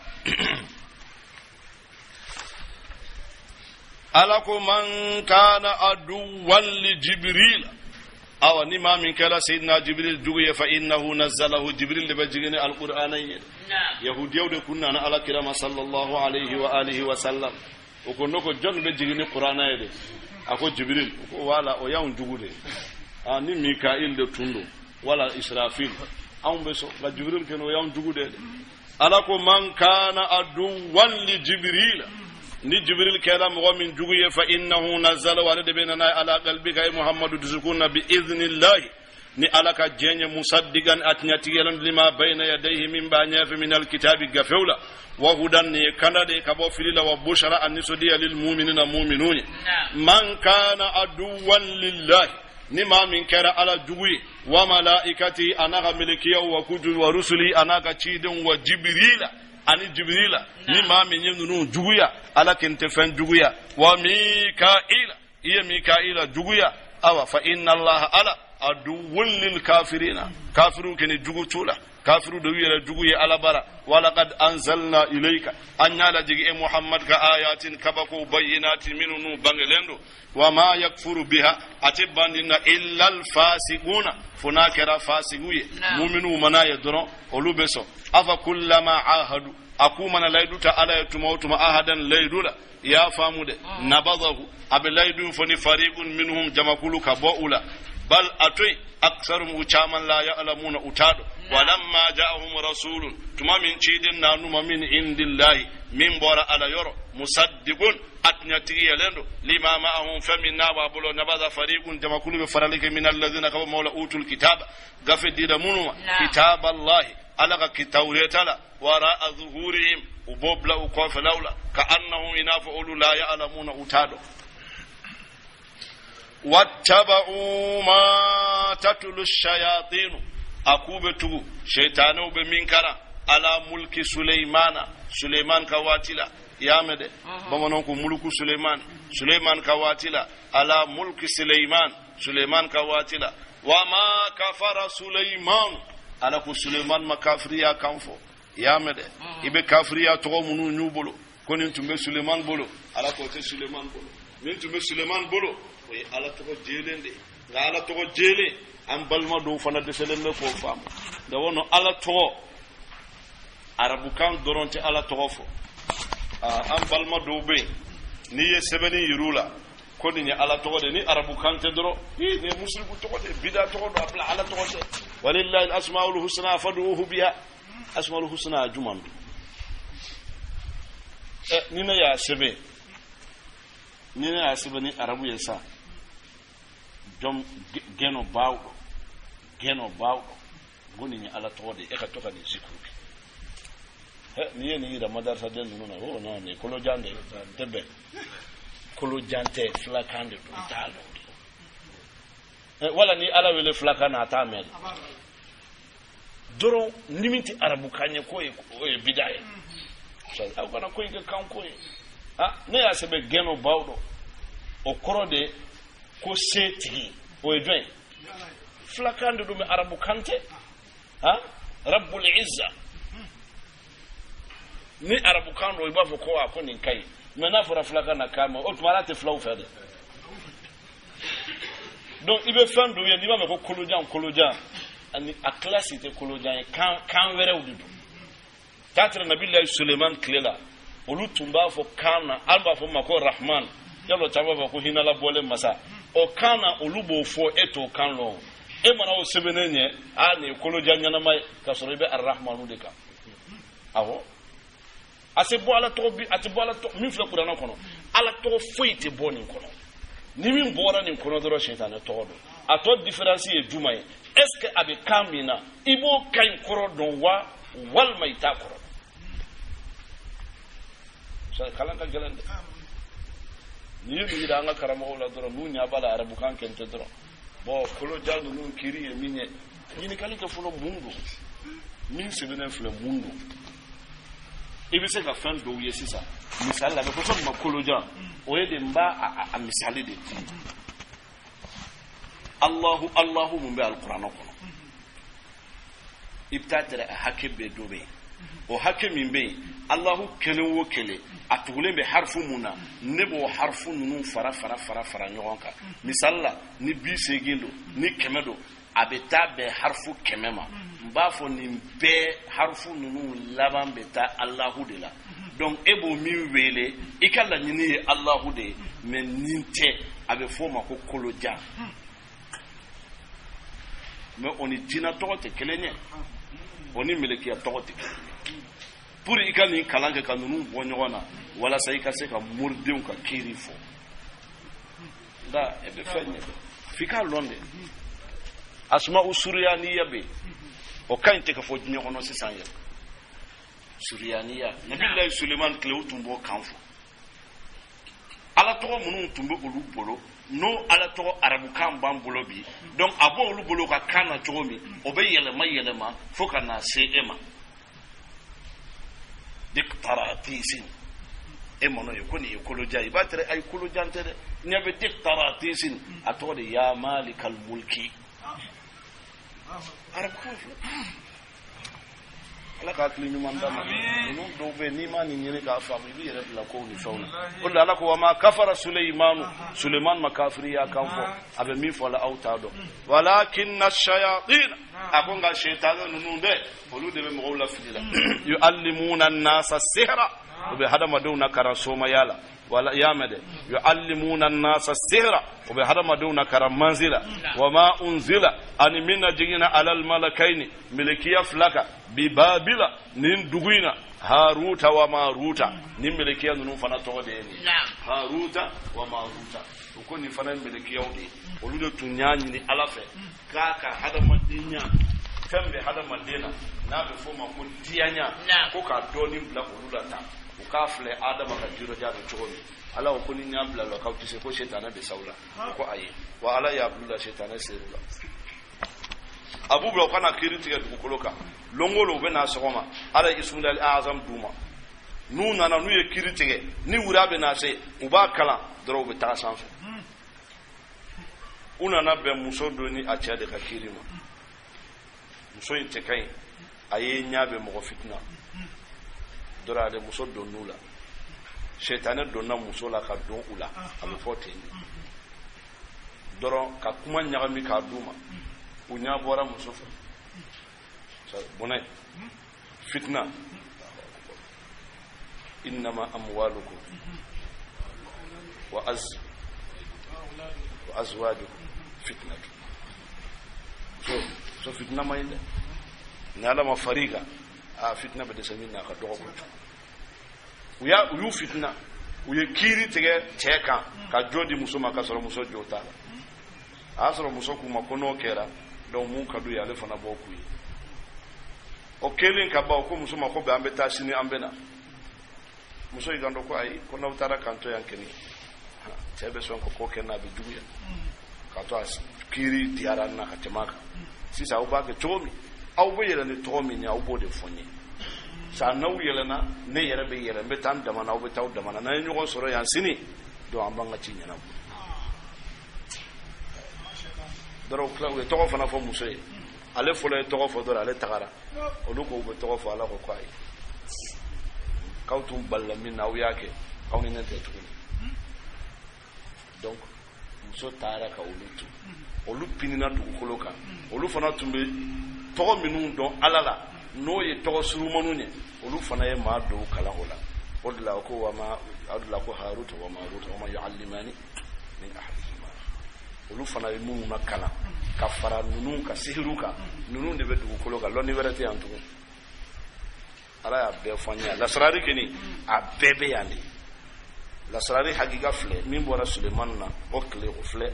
Ala ko man kana aduwan li Jibril, awa ni maa min kɛra Seyidina Jibril jugu ye, fa innahu nazzalahu, Jibril de bɛ jigin ni alqur'ana ye. Yahudiyaw de kun nana Ala kira ma sallallahu alayhi wa alihi wa sallam. O ko ne ko jɔn bɛ jigin ni qur'ana ye de? A ko Jibril. O ko wala, o y'anw jugu de ye. Ni Mikail de tun don wala Israfil, anw bɛ sɔn, nka Jibril kɛnɛ, o y'anw jugu de ye. Ala ko man kana aduwan li Jibril, ni Jibril kɛra mɔgɔ min jugu ye, fa innahu nazzalahu, ale de bɛ na n'a ye, ala qalbika, ye Muhammadu dusukun na, bi idhnillahi, ni Ala ka diɲɛ ye, musaddiqan, a tiɲɛtigiyalen, lima bayna yadayhi, min b'a ɲɛfɛ, min alkitabi, gafew la, wa hudan, ni ye kanda de ka bɔ fili la, wa bushra, a nisɔndiya, lil muminina, muminun ye. Man kana aduwan lillahi, ni maa min kɛra Ala jugu ye, wa malaikati, a n'a ka melekiyaw, wa kutubi, wa rusuli, a n'a ka cidenw, wa Jibrila, ani Jibrila, ni maa min ye ninnu juguya, Ala ken tɛ fɛn juguya, wa Mikaila, i ye Mikaila juguya, awa fa inna Allaha, Ala, aduwwun lil kafirina, kafiru keni jugu t'u la, kafiru de y'u yɛrɛ jugu ye Ala bara. Walaqad anzalna ilayka, an y'a lajigi e Muhammad ka, ayatin, kabako, bayyinatin, minnu n'u bangelen don. Wa ma yakfuru biha, a tɛ bandina, illa alfasiquna, fo n'a kɛra fasigu ye. Muminu mana ye dɔrɔn, olu bɛ sɔn. Afa kullama ahadu, a k'u mana layidu ta Ala ye tuma o tuma, ahadan, layidu la, i y'a faamu dɛ, nabadahu, a bɛ layidu fɔ ni, fariqun minhum, jamakulu ka bɔ u la, bal, a to yen, aksarum, u caman, la ya'lamuna, u t'a dɔn. Walamma ja'ahum rasulun, tuma min ciden nanu ma, min indillahi, min bɔra Ala yɔrɔ, musaddiqun, a tiɲɛtigi yɛlɛn don, lima ma'ahum, fɛn min n'a b'a bolo, nabada fariqun, jamakulu bɛ farali kɛ, min alladhina, ka bɔ mɔgɔw la, utul kitaba, gafe dira minnu ma, kitaballahi, Ala ka tawureta la, wara'a zuhurihim, u b'o bila u kɔfɛlaw la, ka annahum, i n'a fɔ olu, la ya'lamuna, u t'a dɔn. Wattaba'u ma tatlu shayatinu, a k'u bɛ tugu shaitanɛw bɛ min karan, ala mulki Suleimana, Suleiman ka waati la. I y'a mɛn dɛ, bamananw ko muluku Suleiman, Suleiman ka waati la, ala mulki Suleiman, Suleiman ka waati la. Wa ma kafara Suleiman, Ala ko Suleiman ma kafiriya kan fɔ. I y'a mɛn dɛ, i bɛ kafiriya tɔgɔ minnu y'u bolo ko nin tun bɛ Suleiman bolo, Ala k'o tɛ Suleiman bolo. Min tun bɛ Suleiman bolo, o ye Ala tɔgɔ jɛlen de ye. Nka Ala tɔgɔ jɛlen, an balima dɔw fana dɛsɛlen bɛ k'o faamu. Nka wɔnɔ Ala tɔgɔ, arabukan dɔrɔn tɛ Ala tɔgɔ fɔ. An balima dɔw bɛ yen, n'i ye sɛbɛnni yir'u la ko nin ye Ala tɔgɔ de, ni arabukan tɛ dɔrɔn, ii, nin ye musiriku tɔgɔ de, bida tɔgɔ don, a bila, Ala tɔgɔ tɛ. Walillahi asmaul husna fad'uhu biha. Asmaul husna juman don? Ɛ, ni ne y'a sɛbɛn, ni ne y'a sɛbɛn ni arabu ye sa, jɔn gɛnɔ baawɗo, gɛnɔ baawɗo, ko nin ye Ala tɔgɔ de ye, e ka to ka nin zikuru kɛ. N'i ye nin yira madarasa den ninnu na, o non, nin kolojan de tɛ bɛn, kolojan tɛ, filakan de don, i t'a lɔn de. Wala ni Ala wele filakan na, a t'a mɛn dɔrɔn. Ni min tɛ arabukan ye, k'o ye, o ye bida ye. Aw kana ko in kɛ kan ko ye. Ne y'a sɛbɛn gɛnɔ baw dɔ, o kɔrɔ de ko se tigi, o ye jɔn ye? Filakan de don, mɛ arabukan tɛ. Rabbul izza, ni arabukan don, i b'a fɔ ko a ko nin ka ɲi, mɛ n'a fɔra filakan na k'a ma, o tuma Ala tɛ filaw fɛ dɛ. Donc i bɛ fɛn dɔw ye, n'i b'a mɛn ko kolojan, kolojan, ani a kilasi tɛ kolojan ye, kan kan wɛrɛw de don. K'a tɛrɛ Nabilayi Suleiman tile la, olu tun b'a fɔ kan na, an b'a fɔ ma ko Rahman, yalɔ caman b'a fɔ ko hinɛla bɔlen masa. O kan na, olu b'o fɔ, e t'o kan lɔn. E mana o sɛbɛnnen ɲɛ, a nin ye kolojan ɲɛnama ye, k'a sɔrɔ i bɛ Arahmanu de kan. Awɔ, a tɛ bɔ Ala tɔgɔ bi, a tɛ bɔ Ala tɔgɔ min filɛ kuranɛ kɔnɔ, Ala tɔgɔ foyi tɛ bɔ nin kɔnɔ. Ni min bɔra nin kɔnɔ dɔrɔn, sitanɛ tɔgɔ don. A tɔ différence ye jumɛn ye? Est ce que a bɛ kan min na, i b'o kan in kɔrɔ dɔn wa, walima i t'a kɔrɔ dɔn? Kalan ka gɛlɛn dɛ. N'i ye nin yira an ka karamɔgɔw la dɔrɔn, n'u ɲɛ b'a la arabukan kɛn tɛ dɔrɔn, bɔn kolojan ninnu kiri ye min ye, ɲininkali kɛ fɔlɔ, mun don? Min sɛbɛnnen filɛ, mun don? I bɛ se ka fɛn dɔw ye sisan, misali la, a bɛ fɔ fɛn min ma kolojan, o ye de n b'a a misali de di. Allahu Allahu mun bɛ alikuranɛ kɔnɔ, i bɛ taa tɛrɛ a hakɛ bɛɛ dɔ bɛ yen. O hakɛ min bɛ yen, Allahu kelen o kelen, a tugulen bɛ harifu mun na, ne b'o harifu ninnu fara fara fara fara ɲɔgɔn kan. Misali la, ni 80 don, ni 100 don, a bɛ taa bɛn harifu 100 ma. N b'a fɔ nin bɛɛ harifu ninnu laban bɛ taa Alahu de la. Donc e b'o min wele, i ka laɲini ye Alahu de ye, mais nin tɛ, a bɛ f'o ma ko kolojan. Mais o ni jinɛ tɔgɔ tɛ kelen ye, o ni melekiya tɔgɔ tɛ kelen ye. Pour i ka nin kalan kɛ ka ninnu bɔ ɲɔgɔn na, walasa i ka se ka moridenw ka kiiri fɔ, nka e bɛ fɛn ɲɛ f'i k'a lɔn de. Asuma'u suriyaniya bɛ yen, o ka ɲi tɛ ka fɔ diɲɛ kɔnɔ sisan yɛrɛ. Suriyaniya, nabilayi Suleiman tile, u tun b'o kan fɔ. Ala tɔgɔ minnu tun bɛ olu bolo, n'o ala tɔgɔ arabukan b'an bolo bi, donc a b'olu bolo ka kan na cogo min, o bɛ yɛlɛma yɛlɛma fo ka na se e ma. Diktaratisin, e mɔnɔ ye ko nin ye kolojan ye, i b'a tɛrɛ ayi kolojan tɛ dɛ. Ɲɛ bɛ diktaratisin, a tɔgɔ de ya malikal mulki. Arabukan filɛ. Ala ka hakili ɲuman d'a ma. Ninnu dɔw bɛ yen, n'i ma nin ɲini k'a faamu, i b'i yɛrɛ bila kow ni fɛnw na. O de la Ala ko wa ma kafara Suleimanu, Suleiman ma kafiriya kan fɔ, a bɛ min fɔ la aw t'a dɔn. Walakinna shayatin, a ko nka sɛtanɛ ninnu dɛ, olu de bɛ mɔgɔw lafili la. Yu'allimuna nasa sihra, u bɛ hadamadenw na karan somaya la. Wala y'a mɛn dɛ, yu'allimuna nasa sihra, u bɛ hadamadenw na karan manzila. Wa ma unzila, ani min na jiginna alal malakaini, melekiya fila kan, bi Babila, nin dugu in na, Haruta wa Maruta. Nin melekiya ninnu fana tɔgɔ de ye nin, Haruta wa Maruta. U ko nin fana ye melekiyaw de ye, olu de tun y'a ɲini Ala fɛ k'a ka hadamadenya fɛn bɛ hadamaden na, n'a bɛ f'o ma ko diyanya, ko k'a dɔɔnin bila olu la tan, u k'a filɛ Adama ka jiroja bɛ cogo min. Ala ko ni n y'a bila la k'aw tɛ se, ko setanɛ bɛ s'aw la. Ko ayi, wa Ala y'a bila la, setanɛ ser'u la. A b'u bila u kana kiiri tigɛ dugukolo kan. Lon o lon u bɛ na sɔgɔma, Ala ye ismulahi azam d'u ma. N'u nana, n'u ye kiiri tigɛ, ni wura bɛ na se, u b'a kalan dɔrɔn, u bɛ taga sanfɛ. U nana bɛn muso dɔ ni a cɛ de ka kiiri ma. Muso in cɛ ka ɲi, a ye ɲɛ bɛ mɔgɔ fitina dɔrɔn, ale muso donn'u la, sɛtanɛ donna muso la ka don u la, a bɛ fɔ ten de dɔrɔn ka kuma ɲagami k'a d'u ma, u ɲɛ bɔra muso fɛ. Bɔnɛ fitina, innama amwalukum wa azwajukum fitnatu. So fitina ma ɲi dɛ, ni Ala ma far'i kan, a fitina bɛ dɛsɛ min na, a ka dɔgɔ kojugu. U y'u fitina, u ye kiiri tigɛ cɛ kan ka jo di muso ma, ka sɔrɔ muso jo t'a la. A y'a sɔrɔ muso k'u ma ko n'o kɛra donc mun ka d'u ye, ale fana b'o k'u ye. O kɛlen ka ban, o ko muso ma ko bɛn, an bɛ taa sini, an bɛ na. Muso y'i kanto ko ayi, ko n'aw taara k'an to yan kɛni, cɛ bɛ sɔn ka ko kɛ n'a bɛ juguya, k'a to a kiiri diyara n na ka tɛmɛ a kan. Sisan aw b'a kɛ cogo min, aw bɛ yɛlɛ ni tɔgɔ min ye, aw b'o de fɔ n ye. Sa n'aw yɛlɛnna, ne yɛrɛ bɛ yɛlɛ, n bɛ taa n dama na, aw bɛ taa aw dama na, n'an ye ɲɔgɔn sɔrɔ yan sini donc an b'an ka ci ɲɛnabɔ dɔrɔn. Tila u ye tɔgɔ fana fɔ muso ye, ale fɔlɔ ye tɔgɔ fɔ dɔrɔn, ale tagara. Olu ko u bɛ tɔgɔ fɔ, Ala ko ko ayi, k'aw tun balila min na, aw y'a kɛ, aw ni ne tɛ tuguni. Donc muso taara ka olu to, olu pinina dugukolo kan. Olu fana tun bɛ tɔgɔ minnu dɔn Ala la, n'o ye tɔgɔ surumaniw ye, olu fana ye maa dɔw kalan o la. O de la ko wa ma, o de la ko Haruta wa Maruta wa ma yu'allimani min ahadihima. Olu fana ye minnu na kalan ka fara ninnu ka sihiru kan, ninnu de bɛ dugukolo kan, lɔnni wɛrɛ tɛ yan tugun. Ala y'a bɛɛ fɔ an ye. Lasarari kɔni a bɛɛ bɛ yan de. Lasarari hakika filɛ min bɔra Sulemani na o tile, o filɛ.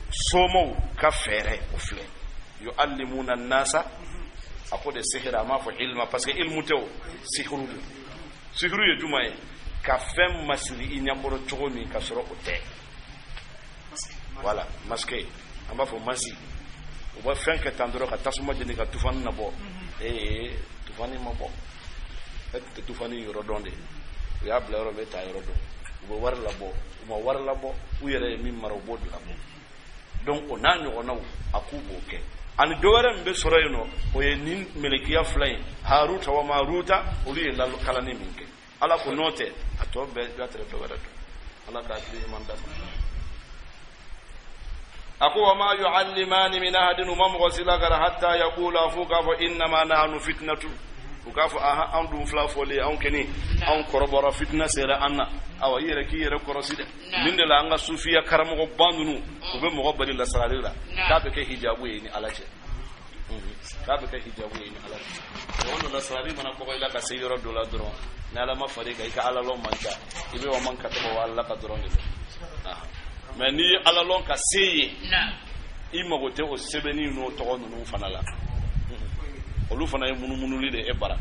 Somaw ka fɛɛrɛ o filɛ yuallimuna nasa a ko de sihira a m'a fɔ ilma parce que ilmu tɛ o sihiru de sihiru ye jumɛn ye ka fɛn masiri i ɲɛkɔrɔ cogo min ka sɔrɔ o tɛ voilà masque an b'a fɔ masi u bɛ fɛn kɛ tan dɔrɔn ka tasuma jeni ka tufani nabɔ ee tufani ma bɔ e tun tɛ tufani yɔrɔ dɔn de u y'a bila yɔrɔ bɛ taa yɔrɔ dɔn u bɛ wari labɔ u ma wari labɔ u yɛrɛ ye min mara u b'o de labɔ donc o n'a ɲɔgɔnnaw a k'u b'o kɛ ani dɔ wɛrɛ min bɛ sɔrɔ yen nɔ o ye nin melekiya fila in haruta wa maruta olu ye kalanni min kɛ ala ko n'o tɛ a tɔ bɛɛ b'a tɛrɛ dɔ wɛrɛ don ala ka hakili ɲuman d'a ma a ko wa ma yuallimani min ahadin u ma mɔgɔ si lakaran hatta yaqula f'u k'a fɔ innama nahnu fitnatu u k'a fɔ aha an dun fila fɔlen anw kɛni anw kɔrɔbɔra fitina sera an na awa i yɛrɛ k'i yɛrɛ kɔrɔsi dɛ nin de la an ka sufiya karamɔgɔba ninnu u bɛ mɔgɔ bali lasarali la k'a bɛ kɛ hijabu ye ni ala cɛ k'a bɛ kɛ hijabu ye ni ala cɛ o de la lasarali mana kɔgɔ i la ka se yɔrɔ dɔ la dɔrɔn ni ala ma far'i kan i ka ala lɔn man ca i bɛ wa man ka tɔgɔ wa ala ka dɔrɔn de dɔn mais n'i ye ala lɔn ka se yen i mago tɛ o sɛbɛnni n'o tɔgɔ ninnu fana la olu fana ye munumunuli de e bara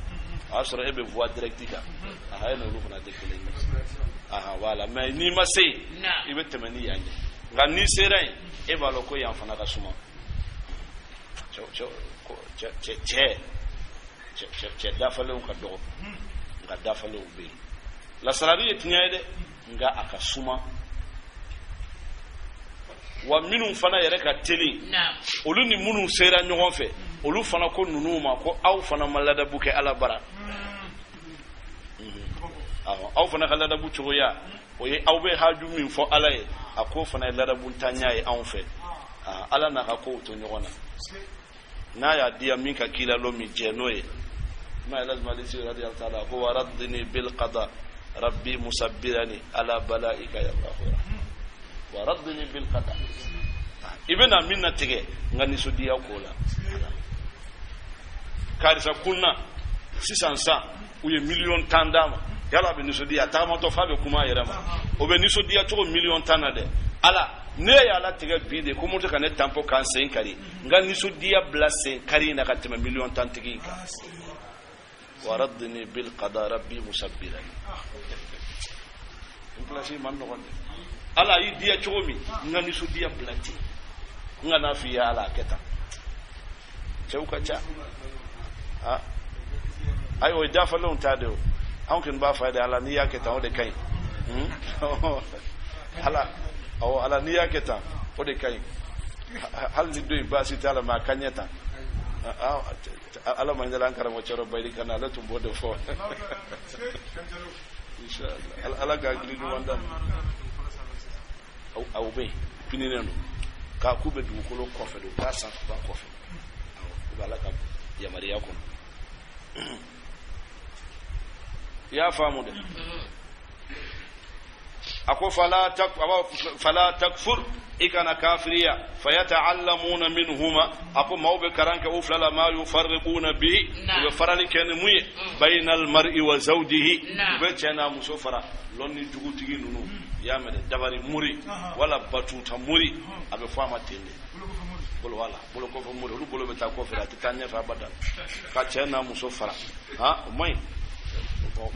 o y'a sɔrɔ e bɛ voie directe kan aha e n'olu fana tɛ kelen ye aha voilà mais n'i ma se yen i bɛ tɛmɛ ni yan ye nka n'i sera yen e b'a lɔn ko yan fana ka suma cɛ dafalenw ka dɔgɔ nka dafalenw bɛ yen lasarali ye tiɲɛ ye dɛ nka a ka suma wa minnu fana yɛrɛ ka teli olu ni minnu sera ɲɔgɔn fɛ olu fana ko ninnu ma ko aw fana ma ladabu kɛ ala bara aw fana ka ladabu cogoya o ye aw bɛ haju min fɔ ala ye a k'o fana ye ladabu ntanya ye anw fɛ ala n'a ka kow to ɲɔgɔn na n'a y'a diya min ka k'i la lon min jɛ n'o ye ma lazima alisi radiyallahu ta'ala ko wa raddini bil qada rabbi musabbirani ala balaika ya allah wa raddini bil qada i bɛna min na tigɛ n ka nisɔndiya ko la karisa kunna sisan san u ye 10,000,000 d'a ma yala a bɛ nisɔndiya a tagamatɔ f'a bɛ kuma a yɛrɛ ma o bɛ nisɔndiya cogo 10,000,000 na dɛ ala ne y'a latigɛ bi de ko moto ka ne tanpɔ k'an sen kari n ka nisɔndiya bila sen kari in na ka tɛmɛ 10,000,000 tigi in kan wa raddini bil qada rabbi musabbirani n pilasi man nɔgɔn dɛ ala y'i diya cogo min n ka nisɔndiya bila ten n ka n'a f'i ye ala a kɛ tan cɛw ka ca ah ayi o ye dafalenw ta de o anw kɔni b'a fɔ a ye de ala n'i y'a kɛ tan o de ka ɲi ala awɔ ala n'i y'a kɛ tan o de ka ɲi hali ni dɔ in baasi t'a la mais a ka ɲɛ tan ala ma ɲɛla an karamɔgɔ cɛrɔ bayiri kana ale tun b'o de fɔ inshallah ala ka hakili ɲuman d'a ma aw bɛ yen pininen don k'a k'u bɛ dugukolo kɔfɛ de u t'a sanfɛ u b'a kɔfɛ u bɛ ala ka yamaruya kɔnɔ i y'a faamu dɛ a ko fala takfur i kana kafiriya fayata'allamuna minhuma a ko maaw bɛ karan kɛ u fila la ma yufarriquna bihi u bɛ farali kɛ ni mun ye bayna almar'i wa zawjihi u bɛ cɛ n'a muso fara lɔnni jugutigi ninnu i y'a mɛn dɛ dabari muri wala batuta muri a bɛ fɔ a ma ten de bolo wala bolo kɔfɛ muri olu bolo bɛ taa kɔfɛ a tɛ taa ɲɛfɛ abada ka cɛ n'a muso fara han o man ɲi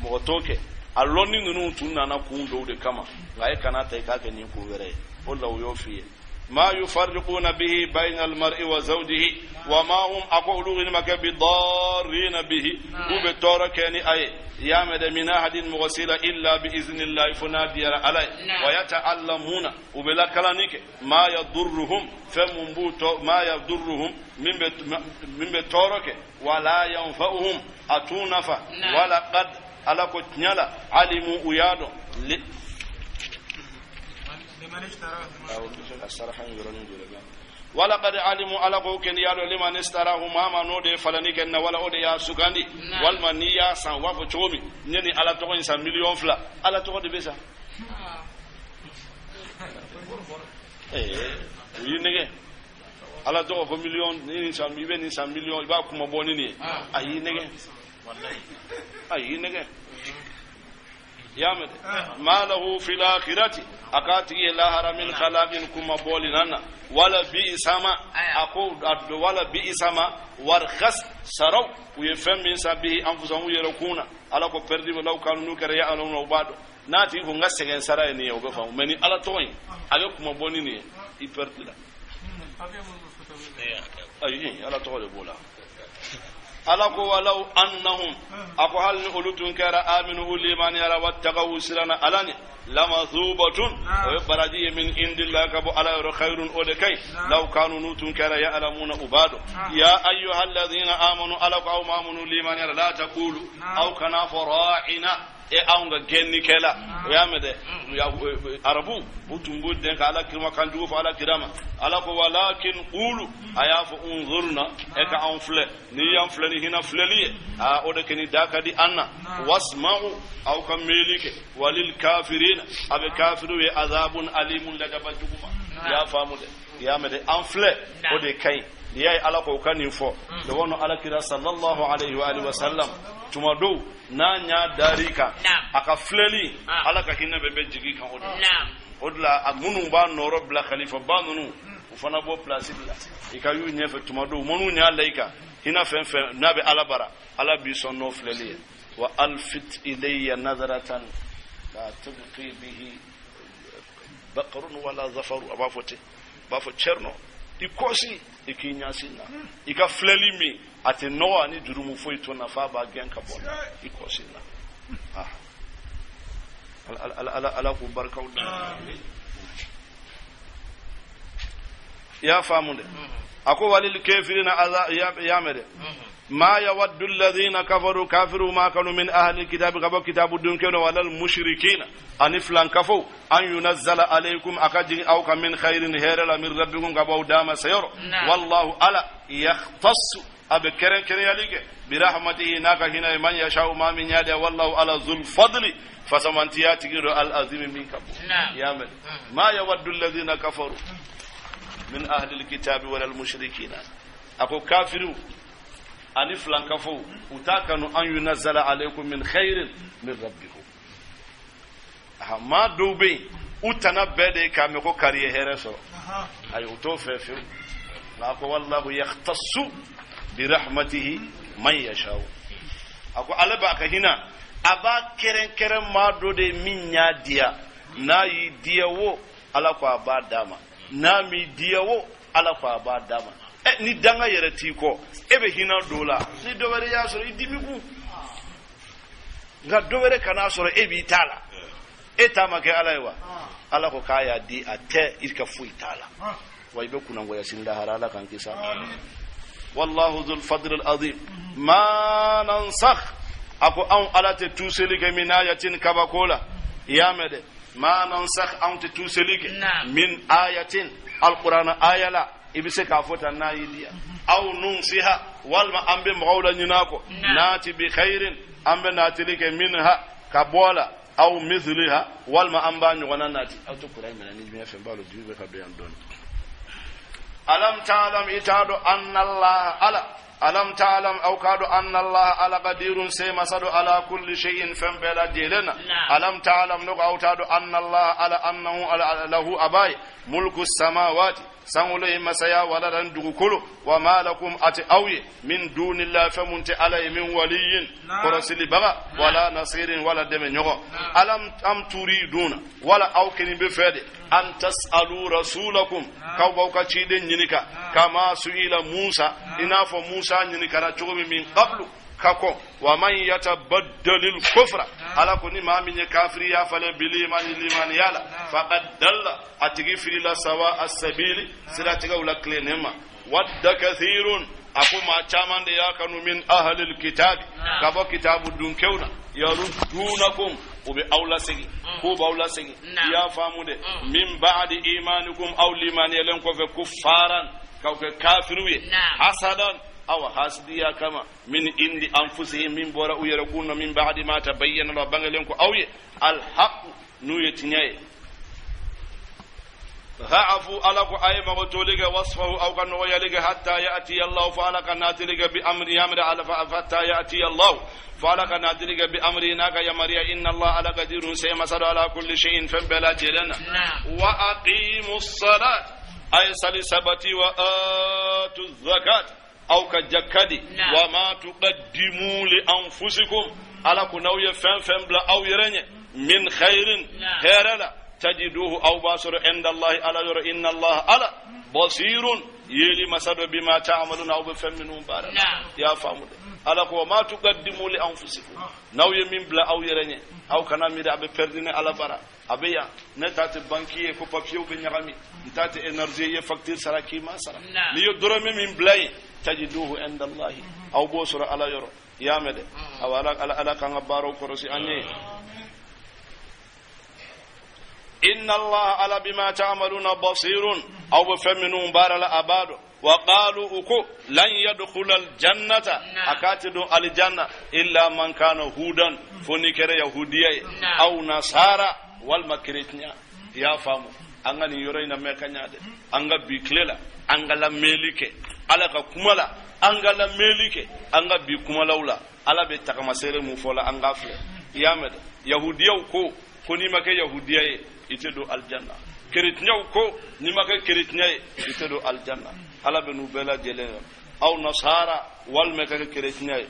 mɔgɔ t'o kɛ a lɔnni ninnu tun nana kun dɔw de kama nka e kana ta i k'a kɛ nin kun wɛrɛ ye o la u y'o f'i ye ma yufarriquna bihi bayna almar'i wa zawjihi wa ma hum a ko olu ma kɛ bidarrina bihi k'u bɛ tɔɔrɔ kɛ ni a ye i y'a mɛn dɛ min ahadin mɔgɔ si la illa bi iznillahi fo n'a diyara ala ye wa yata'allamuna u bɛ lakalanni kɛ ma yadurruhum fɛn mun b'u tɔ ma yadurruhum min bɛ tɔɔrɔ kɛ wala yanfa'uhum a t'u nafa wala qad ala ko tiɲɛ la alimu u y'a dɔn walaqad alimu ala ko kɛni y'a dɔn liman istarahu maa ma n'o de ye falani kɛ na wala o de y'a sugandi walima n'i y'a san u b'a fɔ cogo min n ye nin ala tɔgɔ in san 2,000,000 ala tɔgɔ de bɛ san u y'i nɛgɛ ala tɔgɔ fɔ miliyɔn ni san i bɛ nin san miliyɔn i b'a kuma bɔ ni nin ye a y'i nɛgɛ a y'i nɛgɛ Y'a mɛn dɛ, ma lahu fil akhirati, a k'a tigi ye lahara, min khalaqin, kuma bɔli na, wala bi'sama, a ko wala bi'sama warkhas saraw u ye fɛn min san, bihi anfusahum, u yɛrɛ kun na. Ala ko perdi bɛ, law kanu, n'u kɛra, ya'lamuna, u b'a dɔn. N'a tigi ko n ka sɛgɛn sara ye nin ye, o bɛ faamu. Mais ni Ala tɔgɔ in a bɛ kuma bɔ ni nin ye, i perdi la. Ayi, Ala tɔgɔ de b'o la. Ala ko walaw annahum, a ko hali ni olu tun kɛra, aminu, u limaniyara, wattaqaw, siranna Ala ɲɛ, lamathubatun, o ye baraji ye, min indillahi, ka bɔ Ala yɔrɔ, khayrun, o de kaɲi, law kanu, n'u tun kɛra, ya'lamuna, u b'a dɔn. Ya ayyuha alladhina amanu, Ala ko aw maa minnu limaniyara, la taqulu, aw kana fɔ, ra'ina, e anw ka gɛnnikɛla. O y'a mɛn dɛ, arabu u tun b'u den ka Ala kira kan jugu fɔ Ala kira ma. Ala ko walakin qulu, a y'a fɔ, unzurna, e ka anw filɛ. N'i y'an filɛ ni hinɛ filɛli ye, aa, o de kɛ ni da ka di an na. Wasma'u, aw ka meeli kɛ. Walil kafirina, a bɛ kafiru ye, azabun alimun, lajaba juguma. I y'a faamu dɛ, i y'a mɛn dɛ, an filɛ, o de ka ɲi. N'i y'a ye Ala ko ka nin fɔ dɔgɔnɔ, Ala kira sallallahu alayhi wa alihi wa sallam, tuma dɔw n'a ɲa dar'i kan, a ka filɛli, Ala ka hinɛ bɛɛ bɛ jigin kan. O de la, o de la, a minnu b'a nɔrɔ bila, khalifa ba ninnu, u fana bɔ place de la, i ka y'u ɲɛfɛ tuma dɔw, minnu ɲa la i kan, hinɛ fɛn fɛn n'a bɛ Ala bara, Ala b'i sɔn n'o filɛli ye. Wa alfit ilayya nazaratan la tubqi bihi baqarun wala zafaru. A b'a fɔ ten, a b'a fɔ cɛrnɔ, i kɔsi i k'i ɲasin na, i ka filɛli min a tɛ nɔgɔ ani jurumu foyi to na, f'a b'a gɛn ka bɔ na, i kɔsi na. Ah, Ala, Ala, Ala k'u barikaw da. I y'a faamu dɛ. A ko walil kafirina aza, y'a mɛn dɛ, ma yawaddu alladhina kafaru, kafiru ma kanu, min ahli kitabi, ka bɔ kitabu dunkeno, walal mushrikina, ani filankafo, an yunazzala alaykum, a ka jigin aw kan, min khairin, hɛrɛ la, min rabbikum, ka bɔ aw dama sayɔrɔ. Wallahu, Ala, yakhtassu, a bɛ kɛrɛnkɛrɛnyali kɛ, birahmatihi, n'a ka hinɛ ye, man yashau, maa min y'a diya. Wallahu, Ala, zul fadli, fasamantiya tigi do, al azimi, min ka bon. Y'a mɛn, ma yawaddu alladhina kafaru min ahli alkitabi wal mushrikina, a ko kafiru ani filankafow, u t'a kanu, an yunazzala alaykum min khairin min rabbikum. Aha, maa dɔw bɛ yen, u tana bɛɛ de ye k'a mɛn ko kari ye hɛrɛ sɔrɔ. Ayi, u t'o fɛ fiyewu. Nka a ko wallahu yakhtassu birahmatihi man yashau, a ko ale b'a ka hinɛ, a b'a kɛrɛnkɛrɛn maa dɔ de min y'a diya. N'a y'i diya wo, Ala ko a b'a d'a ma. N'a m'i diya wo, Ala ko a b'a d'a ma. Ɛ, ni danga yɛrɛ t'i kɔ, e bɛ hinɛ dɔ la, ni dɔ wɛrɛ y'a sɔrɔ, i dimi kun. Nka dɔ wɛrɛ kan'a sɔrɔ, e b'i ta la, e ta ma kɛ Ala ye wa. Ala ko k'a y'a di, a tɛ i ka foyi t'a la. Wa i bɛ kunnangoya sini lahara, Ala k'an kisi a ma. Wallahu dhul fadl al azim. Ma nansakh, a ko anw Ala tɛ tuseli kɛ, min ayatin, kabako la. I y'a mɛn dɛ, ma nansakh, anw tɛ tuseli kɛ, min ayatin, alqur'ana aya la, i bɛ se k'a fɔ tan n'a y'i diya, aw nunsiha, walima an bɛ mɔgɔw la ɲin'a kɔ, naati bi khairin, an bɛ naatili kɛ, minha, ka bɔ a la, aw mithliha, walima an b'a ɲɔgɔnna naati. Aw tɛ kuran minɛ ni diɲɛ fɛn b'a la, dibi bɛ ka don yan dɔɔni. Alam ta'lam, i t'a dɔn, anna Allah, Ala, alam ta'lam, aw k'a dɔn, anna Allah, Ala, qadirun, se masa do, ala kulli shay'in, fɛn bɛɛ lajɛlen na. Alam ta'lam, ne ko aw t'a dɔn, anna Allah, Ala, annahu, Ala, lahu, a b'a ye, mulku samawati, sankolo ye masaya, wala dugukolo, wa ma lakum, ati aw ye, min dunillahi, fɛn mun tɛ Ala ye, min waliyin, kɔrɔsilibaga, wala nasirin, wala dɛmɛ ɲɔgɔn. Alam am turiduna, wala aw keni bɛ fɛ de, an tasalu rasulakum, k'aw b'aw ka ciden ɲininka, kama suila Musa, i n'a fɔ Musa ɲininkara cogo min, min qablu, ka kɔn. Wa man yatabaddalil kufra, Ala ko ni maa min ye kafiriya falen, bil imani, limaniya la, faqad dalla, a tigi filila, sawa asabili, siratigɛw la tilennen ma. Wadda kathirun, a ko maa caman de y'a kanu, min ahlil kitabi, ka bɔ kitabu dunkew na, yaruddunakum, u bɛ aw lasegin, k'u b'aw lasegin. I y'a faamu dɛ, min ba'di imanikum, aw limaniyalen kɔfɛ, kuffaran, k'aw kɛ kafiriw ye, hasadan, awa hasidiya kama, min indi anfusihim, min bɔra u yɛrɛ kun na, min ba'di ma tabayyana la, bangelen ko aw ye, alhaq, n'u ye tiɲɛ ye. Fa'afu, ala ko a ye magotoli kɛ, wasfahu, aw ka nɔgɔyali kɛ, hatta ya'ti Allah, fo ala ka natili kɛ, bi amri, yamri ala fa, hatta ya'ti Allah, fo ala ka natili kɛ, bi amri, n'a ka yamaruya. Inna Allah, ala, qadirun, se masa don, ala kulli shay'in, fɛn bɛɛ lajɛlen na. Wa aqimu salat, a ye sali sabati, wa atu zakat, aw ka jakka di. Wa ma tuqaddimu li anfusikum, ala ko n'aw ye fɛn fɛn bila aw yɛrɛ ɲɛ, min khairin, hɛrɛ la, tajiduhu, aw b'a sɔrɔ, inda Allahi, ala yɔrɔ. Inna Allah, ala, basirun, yeli masa dɔ, bima ta'maluna, aw bɛ fɛn minnu baara la. I y'a faamu dɛ. Ala ko wa ma tuqaddimu li anfusikum, n'aw ye min bila aw yɛrɛ ɲɛ, aw kana miiri a bɛ perdu ne ala bara, a bɛ yan, ne ta tɛ banki ye ko papiyew bɛ ɲagami, n ta tɛ énergie ye facture sara k'i ma sara. N'i ye dɔrɔmɛ min bila yen, tajiduhu inda Allahi, aw b'o sɔrɔ ala yɔrɔ. I y'a mɛn dɛ. Awa, ala, ala, ala k'an ka baaraw kɔrɔsi an ye. Inna Allah, ala, bima ta'maluna basirun, aw bɛ fɛn minnu baara la, a b'a dɔn. Wa qalu, u ko, lan yadkhula aljannata, a k'a tɛ don aljanna, illa man kana hudan, fo n'i kɛra yahudiya ye, aw nasara, walima kerecɛnya. I y'a faamu? An ka nin yɔrɔ in na mɛn ka ɲa dɛ. An ka bi tile la, an ka lamɛnli kɛ ala ka kuma la, an ka lamɛnli kɛ an ka bi kumalaw la. Ala bɛ tagamasere mun fɔ la, an k'a filɛ. I y'a mɛn dɛ. Yahudiyaw ko n'i ma kɛ yahudiya ye, i tɛ don alijanna. Kerecɛnw ko n'i ma kɛ kerecɛn ye, i tɛ don alijanna. Ala bɛ n'u bɛɛ lajɛlen ye, aw nasara, walima ka kɛ kerecɛn ye.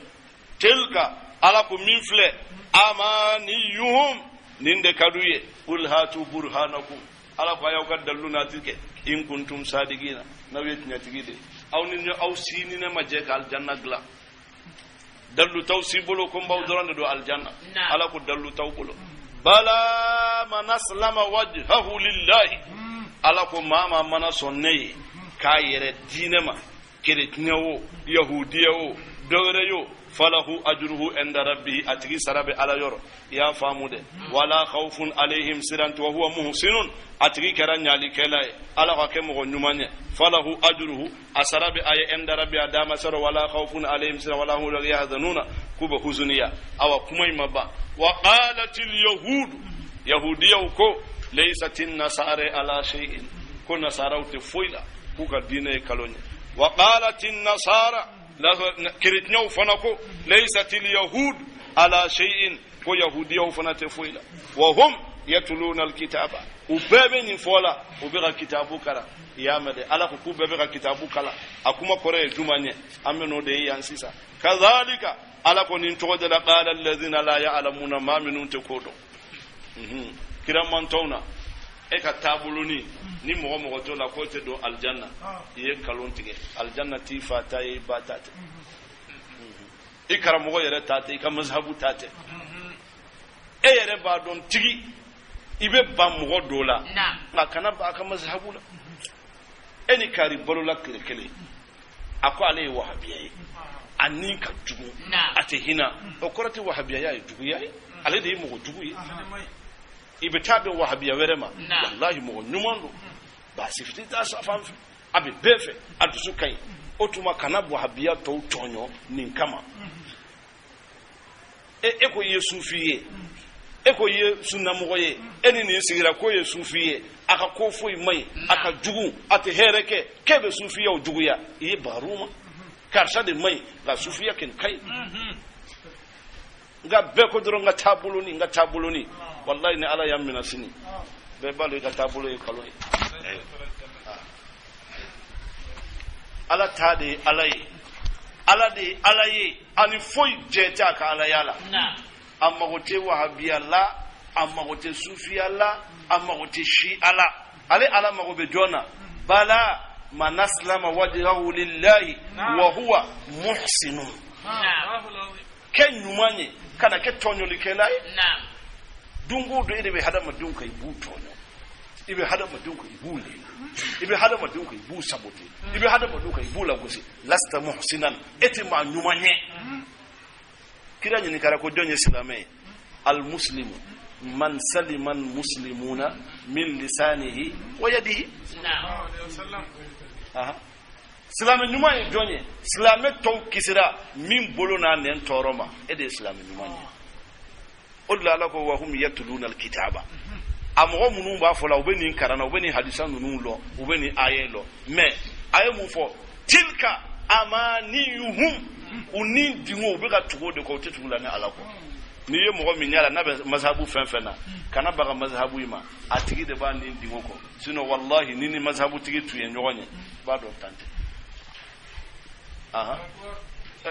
Tilka, ala ko min filɛ, amaniyuhum, nin de ka d'u ye. Qul hatu burhanakum, ala ko a y'aw ka dalilu nati kɛ, in kuntum sadigina, n'aw ye tiɲɛtigi de. Aw ni aw si ni ne ma jɛ ka alijanna dilan. Dalilu t'aw si bolo ko n b'aw dɔrɔn de don alijanna. Ala ko dalilu t'aw bolo. Bala man aslama wajhahu lillahi, ala ko maa maa mana sɔn ne ye k'a yɛrɛ di ne ma, kerecɛn o, yahudiya o, dɔwɛrɛ yo, falahu ajruhu inda rabbihi, a tigi sara bɛ ala yɔrɔ. I y'a faamu dɛ. Wala khawfun alayhim, siran wa huwa muhsinun, a tigi kɛra ɲalikɛla ye, ala ka kɛ mɔgɔ ɲuman ye. Falahu ajruhu, a sara bɛ a ye, inda rabbi, a dama sɔrɔ. Wala khawfun alayhim, siran, wala hum yahzanuna, k'u bɛ huzuniya. Awa, kuma in ma ban. Wa qalatil yahudu, yahudiyaw ko, laysatin nasara ala shay'in, ko nasaraw tɛ foyi la, k'u ka diinɛ ye kalon ye. Wa qalatin nasara, kerecɛnw fana ko, laysatil yahud ala shay'in, ko yahudiyaw fana tɛ foyi la. Wa hum yatluna alkitaba, u bɛɛ bɛ nin fɔ la, u bɛ ka kitabu kalan. I y'a mɛn dɛ. Ala ko k'u bɛɛ bɛ ka kitabu kalan. A kuma kɔrɔ ye jumɛn ye? An bɛ n'o de ye yan sisan. Kazalika, ala ko nin cogo de la, qala alladhina la ya'lamuna, maa minnu tɛ ko dɔn. Kira mantɔnw na, e ka taabolo ni ni mɔgɔ mɔgɔ t'o la k'o tɛ don alijanna, i ye nkalon tigɛ. Alijanna t'i fa ta ye, i ba ta tɛ, i karamɔgɔ yɛrɛ ta tɛ, i ka mazhabu ta tɛ. E yɛrɛ b'a dɔn tigi i bɛ ban mɔgɔ dɔ la, nka kana ban a ka mazhabu la. E ni kari balola tile kelen, a ko ale ye wahabiya ye, a ni ka jugu, a tɛ hinɛ. O kɔrɔ tɛ wahabiyaya ye juguya ye, ale de ye mɔgɔ jugu ye. I bɛ taa bɛn wahabiya wɛrɛ ma, walahi mɔgɔ ɲuman don, baasi fiti t'a fan fɛ, a bɛ bɛɛ fɛ, a dusu ka ɲi. O tuma kana wahabiya tɔw tɔɲɔ nin kama. E ko i ye sufi ye, e ko i ye sunnamɔgɔ ye, e ni nin sigira k'o ye sufi ye, a ka ko foyi man ɲi, a ka jugu, a tɛ hɛrɛ kɛ, k'e bɛ sufiyaw juguya, i ye baru ma. Karisa de man ɲi, nka sufiya kɔni ka ɲi. Nka bɛɛ ko dɔrɔn n ka taabolo ni n ka taabolo ni, walayi ni ala y'an minɛ sini, bɛɛ b'a dɔn i ka taabolo ye kalon ye. Ala ta de ye ala ye, ala de ye ala ye, ani foyi jɛ tɛ a ka alaya la. A mago tɛ wahabiya la, a mago tɛ sufiya la, a mago tɛ siya la. Ale ala mago bɛ jɔn na? Bala man aslama wajhahu lillahi wa huwa muhsinun. Kɛ ɲuman ye, kana kɛ tɔɲɔlikɛla ye. Don o don e de bɛ hadamadenw kan, i b'u tɔɲɔ, i bɛ hadamadenw kan, i b'u lebu, i bɛ hadamadenw kan, i b'u sabote, i bɛ hadamadenw kan, i b'u lagosi. Lasta muhsinan, e tɛ maa ɲuman ye. Kira ɲininkara ko jɔn ye silamɛ ye? Almuslimu man salima almuslimuna min lisanihi wa yadihi. Silamɛ ɲuman ye jɔn ye? Silamɛ tɔw kisira min bolo n'a nɛn tɔɔrɔ ma, e de ye silamɛ ɲuman ye. O de la ala ko wahum yatluna alkitaba. A mɔgɔ minnu b'a fɔ la, u bɛ nin karan na, u bɛ nin hadisa ninnu lɔn, u bɛ nin aya lɔn, mais a ye mun fɔ? Tilka amaniyuhum, u ni dingo, u bɛ ka tugu o de kɔ, u tɛ tugu la ni Ala kɔ. N'i ye mɔgɔ min y'a la n'a bɛ mazhabu fɛn fɛn na, kana baga mazhabu in ma, a tigi de b'a ni dingo kɔ. Sinon wallahi, ni ni mazhabu tigi tun ye ɲɔgɔn ye, i b'a dɔn tan tɛ. Ahan,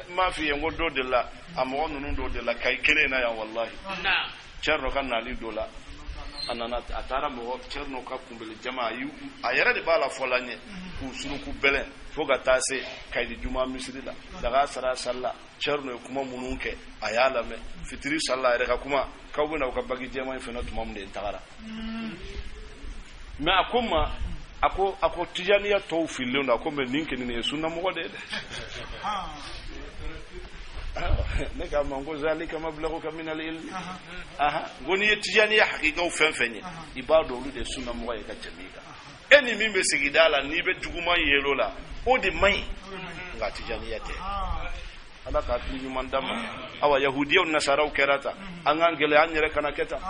n m'a f'i ye n ko dɔ de la, a mɔgɔ ninnu dɔ de la Kayi kelen in na yan, wallahi, Cɛrinɔ ka nali dɔ la, a nana, a taara mɔgɔ Cɛrinɔ ka kunbɛli jama, a y'u a yɛrɛ de b'a la fɔla n ye k'u suruku bɛlɛn fo ka taa se Kayidi juma misiri la. Daga sara salila, Cɛrinɔ ye kuma minnu kɛ, a y'a lamɛn. Fitiri salila, a yɛrɛ ka kuma k'aw bɛna aw ka bagi jɛman in fana tuma min de, n tagara. Mais a ko n ma, a ko tijaniya tɔw fililen don. A ko mais nin kɛni nin ye sunnamɔgɔ de ye dɛ. Ne k'a ma n ko zalika mablaguka min al-ilmi. Aha, n ko n'i ye tijaniya hakikaw fɛn fɛn ye, i b'a dɔn olu de ye sunnamɔgɔ ye ka tɛmɛ i kan. E ni min bɛ sigida la, n'i bɛ juguman yel'o la, o de man ɲi, nka tijaniya tɛ. Ala ka hakili ɲuman d'an ma. Awa, yahudiyaw, nasaraw kɛra tan. An k'an gɛlɛya an yɛrɛ kana kɛ tan.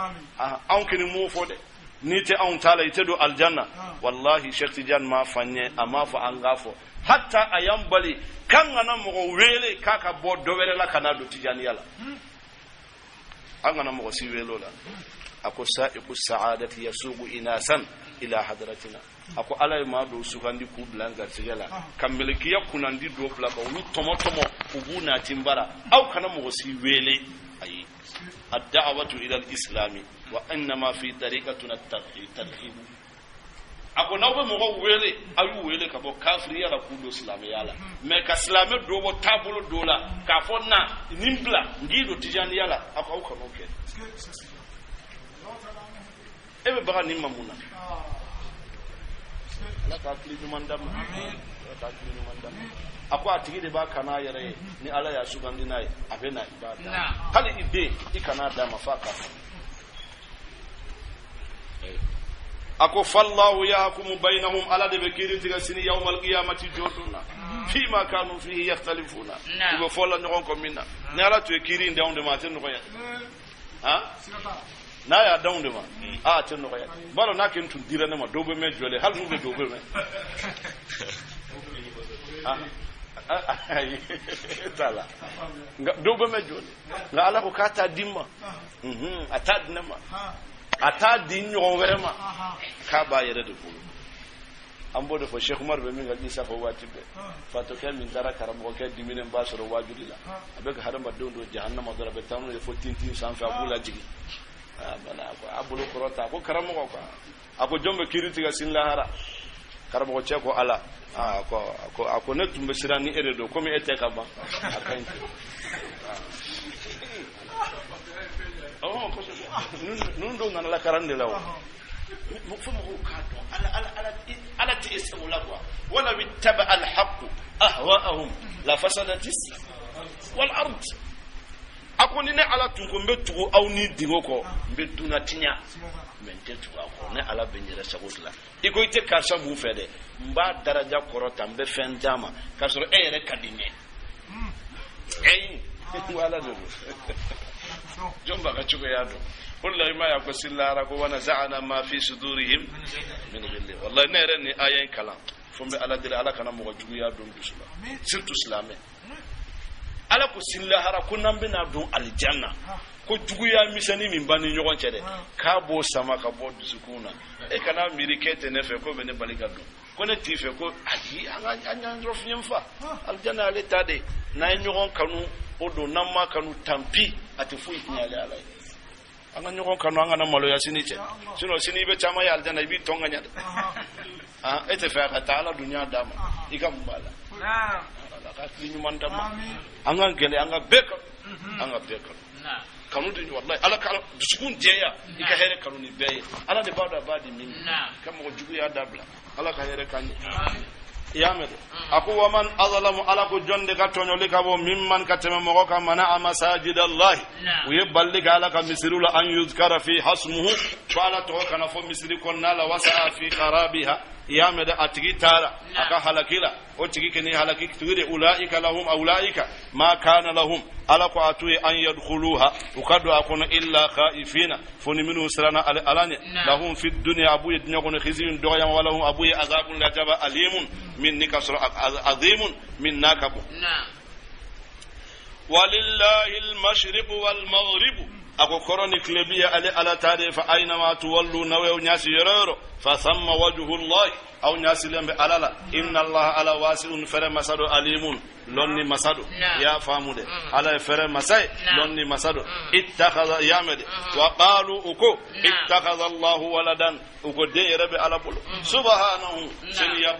Anw kɔni m'o fɔ dɛ. N'i tɛ anw ta la, i tɛ don alijanna. Wallahi, Cheikh Tidiane m'a fɔ an ye, a m'a fɔ an k'a fɔ. Hatta a y'an bali k'an kana mɔgɔ wele k'a ka bɔ dɔ wɛrɛ la ka na don tijaniya la. An kana mɔgɔ si wele o la. A ko sa'iqu sa'adati yasuqu inasan ila hadratina. A ko Ala ye maa dɔw sugandi k'u bila n garisɛgɛ la, ka melekiya kunnandi dɔw bila ka olu tɔmɔ tɔmɔ, u b'u nati n bara. Aw kana mɔgɔ si wele, ayi. Ad-da'watu ila al-islami wa innama fi tariqatuna tarhib. A ko n'aw bɛ mɔgɔw wele, aw y'u wele ka bɔ kafiriya la k'u don silamɛya la. Mais ka silamɛ dɔ bɔ taabolo dɔ la k'a fɔ na nin bila n k'i don tijaniya la, a ko aw kan'o kɛ. E bɛ baga nin ma mun na? Ala ka hakili ɲuman d'an ma, Ala ka hakili ɲuman d'an ma. A ko a tigi de b'a kana a yɛrɛ ye. Ni Ala y'a sugandi n'a ye, a bɛ na, i b'a d'a ma. Hali i den, i kan'a d'a ma f'a k'a fɔ. A ko fallahu yahkumu bainahum, Ala de bɛ kiiri tigɛ sini yawmal qiyamati, jɔ don na, fima kanu fihi yakhtalifuna, u bɛ fɔ la ɲɔgɔn kɔ min na. Ni Ala tun ye kiiri in d'anw de ma, a tɛ nɔgɔya. Han, n'a y'a d'anw de ma, a tɛ nɔgɔya. B'a dɔn, n'a kɛ tun dira ne ma, dɔw bɛ mɛn jɔlen, hali n'u bɛ dɔw bɛ mɛn. Ayi, e t'a la, nka dɔw bɛ mɛn jɔlen. Nka Ala ko k'a t'a di n ma, a t'a di ne ma, a t'a di n ɲɔgɔn wɛrɛ ma, k'a b'a yɛrɛ de bolo. An b'o de fɔ. Cheikh Umar bɛ min ka kisa fɔ waati bɛɛ, fatɔkɛ min taara karamɔgɔkɛ diminen b'a sɔrɔ waajuli la, a bɛ ka hadamadenw don jahannama dɔrɔn, a bɛ taa n'u ye fo tintin sanfɛ, a b'u lajigin. A ko a bolo kɔrɔta, a ko karamɔgɔ ko, a ko jɔn bɛ kiiri tigɛ sini lahara? Karamɔgɔ cɛ ko Ala. A ko ne tun bɛ siran ni e de don, komi e tɛ ka ban, a ka ɲi ten. Ninnu dɔw nana lakaran de la o. Fo mɔgɔw k'a dɔn, Ala Ala Ala Ala tɛ e sago la quoi. Walaw ittaba alhaqu ahwa'ahum la fasadati wal ard. A ko ni ne Ala tun ko n bɛ tugu aw ni dingo kɔ, n bɛ duna tiɲa, mais n tɛ tugu aw kɔ. Ne Ala bɛ n yɛrɛ sago dilan. I ko i tɛ karisa mun fɛ dɛ, n b'a daraja kɔrɔta, n bɛ fɛn d'a ma k'a sɔrɔ e yɛrɛ ka di n ye. Ayi, n ko Ala de don, jɔn b'a ka cogoya dɔn. O de la i m'a ye a ko sini lahara ko wanaza'ana ma fi sudurihim min ghilli. Wallahi, ne yɛrɛ ni aya in kalan fo n bɛ Ala deli, Ala kana mɔgɔ juguya don dusu la, surtout silamɛ. Ala ko sini lahara ko n'an bɛna don alijanna, ko juguya misɛnnin min b'an ni ɲɔgɔn cɛ dɛ, k'a b'o sama ka bɔ dusukun na. E kana miiri k'e tɛ ne fɛ, k'o bɛ ne bali ka don, ko ne t'i fɛ, ko ayi. An ka an y'an yɔrɔ fiɲɛ fa alijanna, ale ta de. N'an ye ɲɔgɔn kanu, o don. N'an ma kanu, tant pis, a tɛ foyi tiɲɛ ale Ala ye. An ka ɲɔgɔn kanu, an kana maloya sini cɛ. Sinon sini i bɛ caman ye alijanna, i b'i tɔn ka ɲɛ dɛ. E tɛ fɛ a ka taa, Ala dun y'a d'a ma, i ka mun b'a la? Ala ka hakili ɲuman d'an ma. An ka gɛlɛn, an ka bɛɛ kanu, an ka bɛɛ kanu, kanu de. Wallahi, Ala ka dusukun jɛya, i ka hɛrɛ kanu ni bɛɛ ye. Ala de b'a dɔn a b'a di min ka mɔgɔ juguya dabila. Ala ka hɛrɛ k'an ye. I y'a mɛn dɛ. A ko waman azalamu, Ala ko jɔn de ka tɔɲɔli ka bɔ mimman, ka tɛmɛ mɔgɔ kan, mana'a masajidallahi, u ye balili kɛ Ala ka misiriw la, an yuzkara fi hasmuhu, ko Ala tɔgɔ kana fɔ misiri kɔnɔna la, wasa'a fi kharabiha. I y'a mɛn dɛ, a tigi taara a ka halaki la, o tigi kɛni halaki tigi de. Ulaika lahum, ulaika ma kana lahum, Ala ko a t'u ye an yadkhuluha, u ka don a kɔnɔ, illa khaifina, fo ni minnu siranna ale Ala ɲɛ. Lahum fi dunya, a b'u ye diɲɛ kɔnɔ, khizyun, dɔgɔyama, wa lahum, a b'u ye, azabun, lajaba, alimun, min ni ka sɔrɔ, azimun, min n'a ka bon. Walillahi almashriqu walmaghribu, a ko kɔrɔn ni tilebi ye ale Ala ta de. Fa aynama tuwallu, n'aw y'aw ɲasi yɔrɔ yɔrɔ, fa thamma wajhullahi, aw ɲasilen bɛ Ala la. Inna Allaha, Ala, wasi'un, fɛrɛ masa do, alimun, lɔnni masa do. I y'a faamu dɛ, Ala ye fɛrɛ masa ye, lɔnni masa do. Ittakhadha, i y'a mɛn dɛ, wa qalu, u ko, ittakhadha Allahu waladan, u ko den yɛrɛ bɛ Ala bolo. Subhanahu, seniya.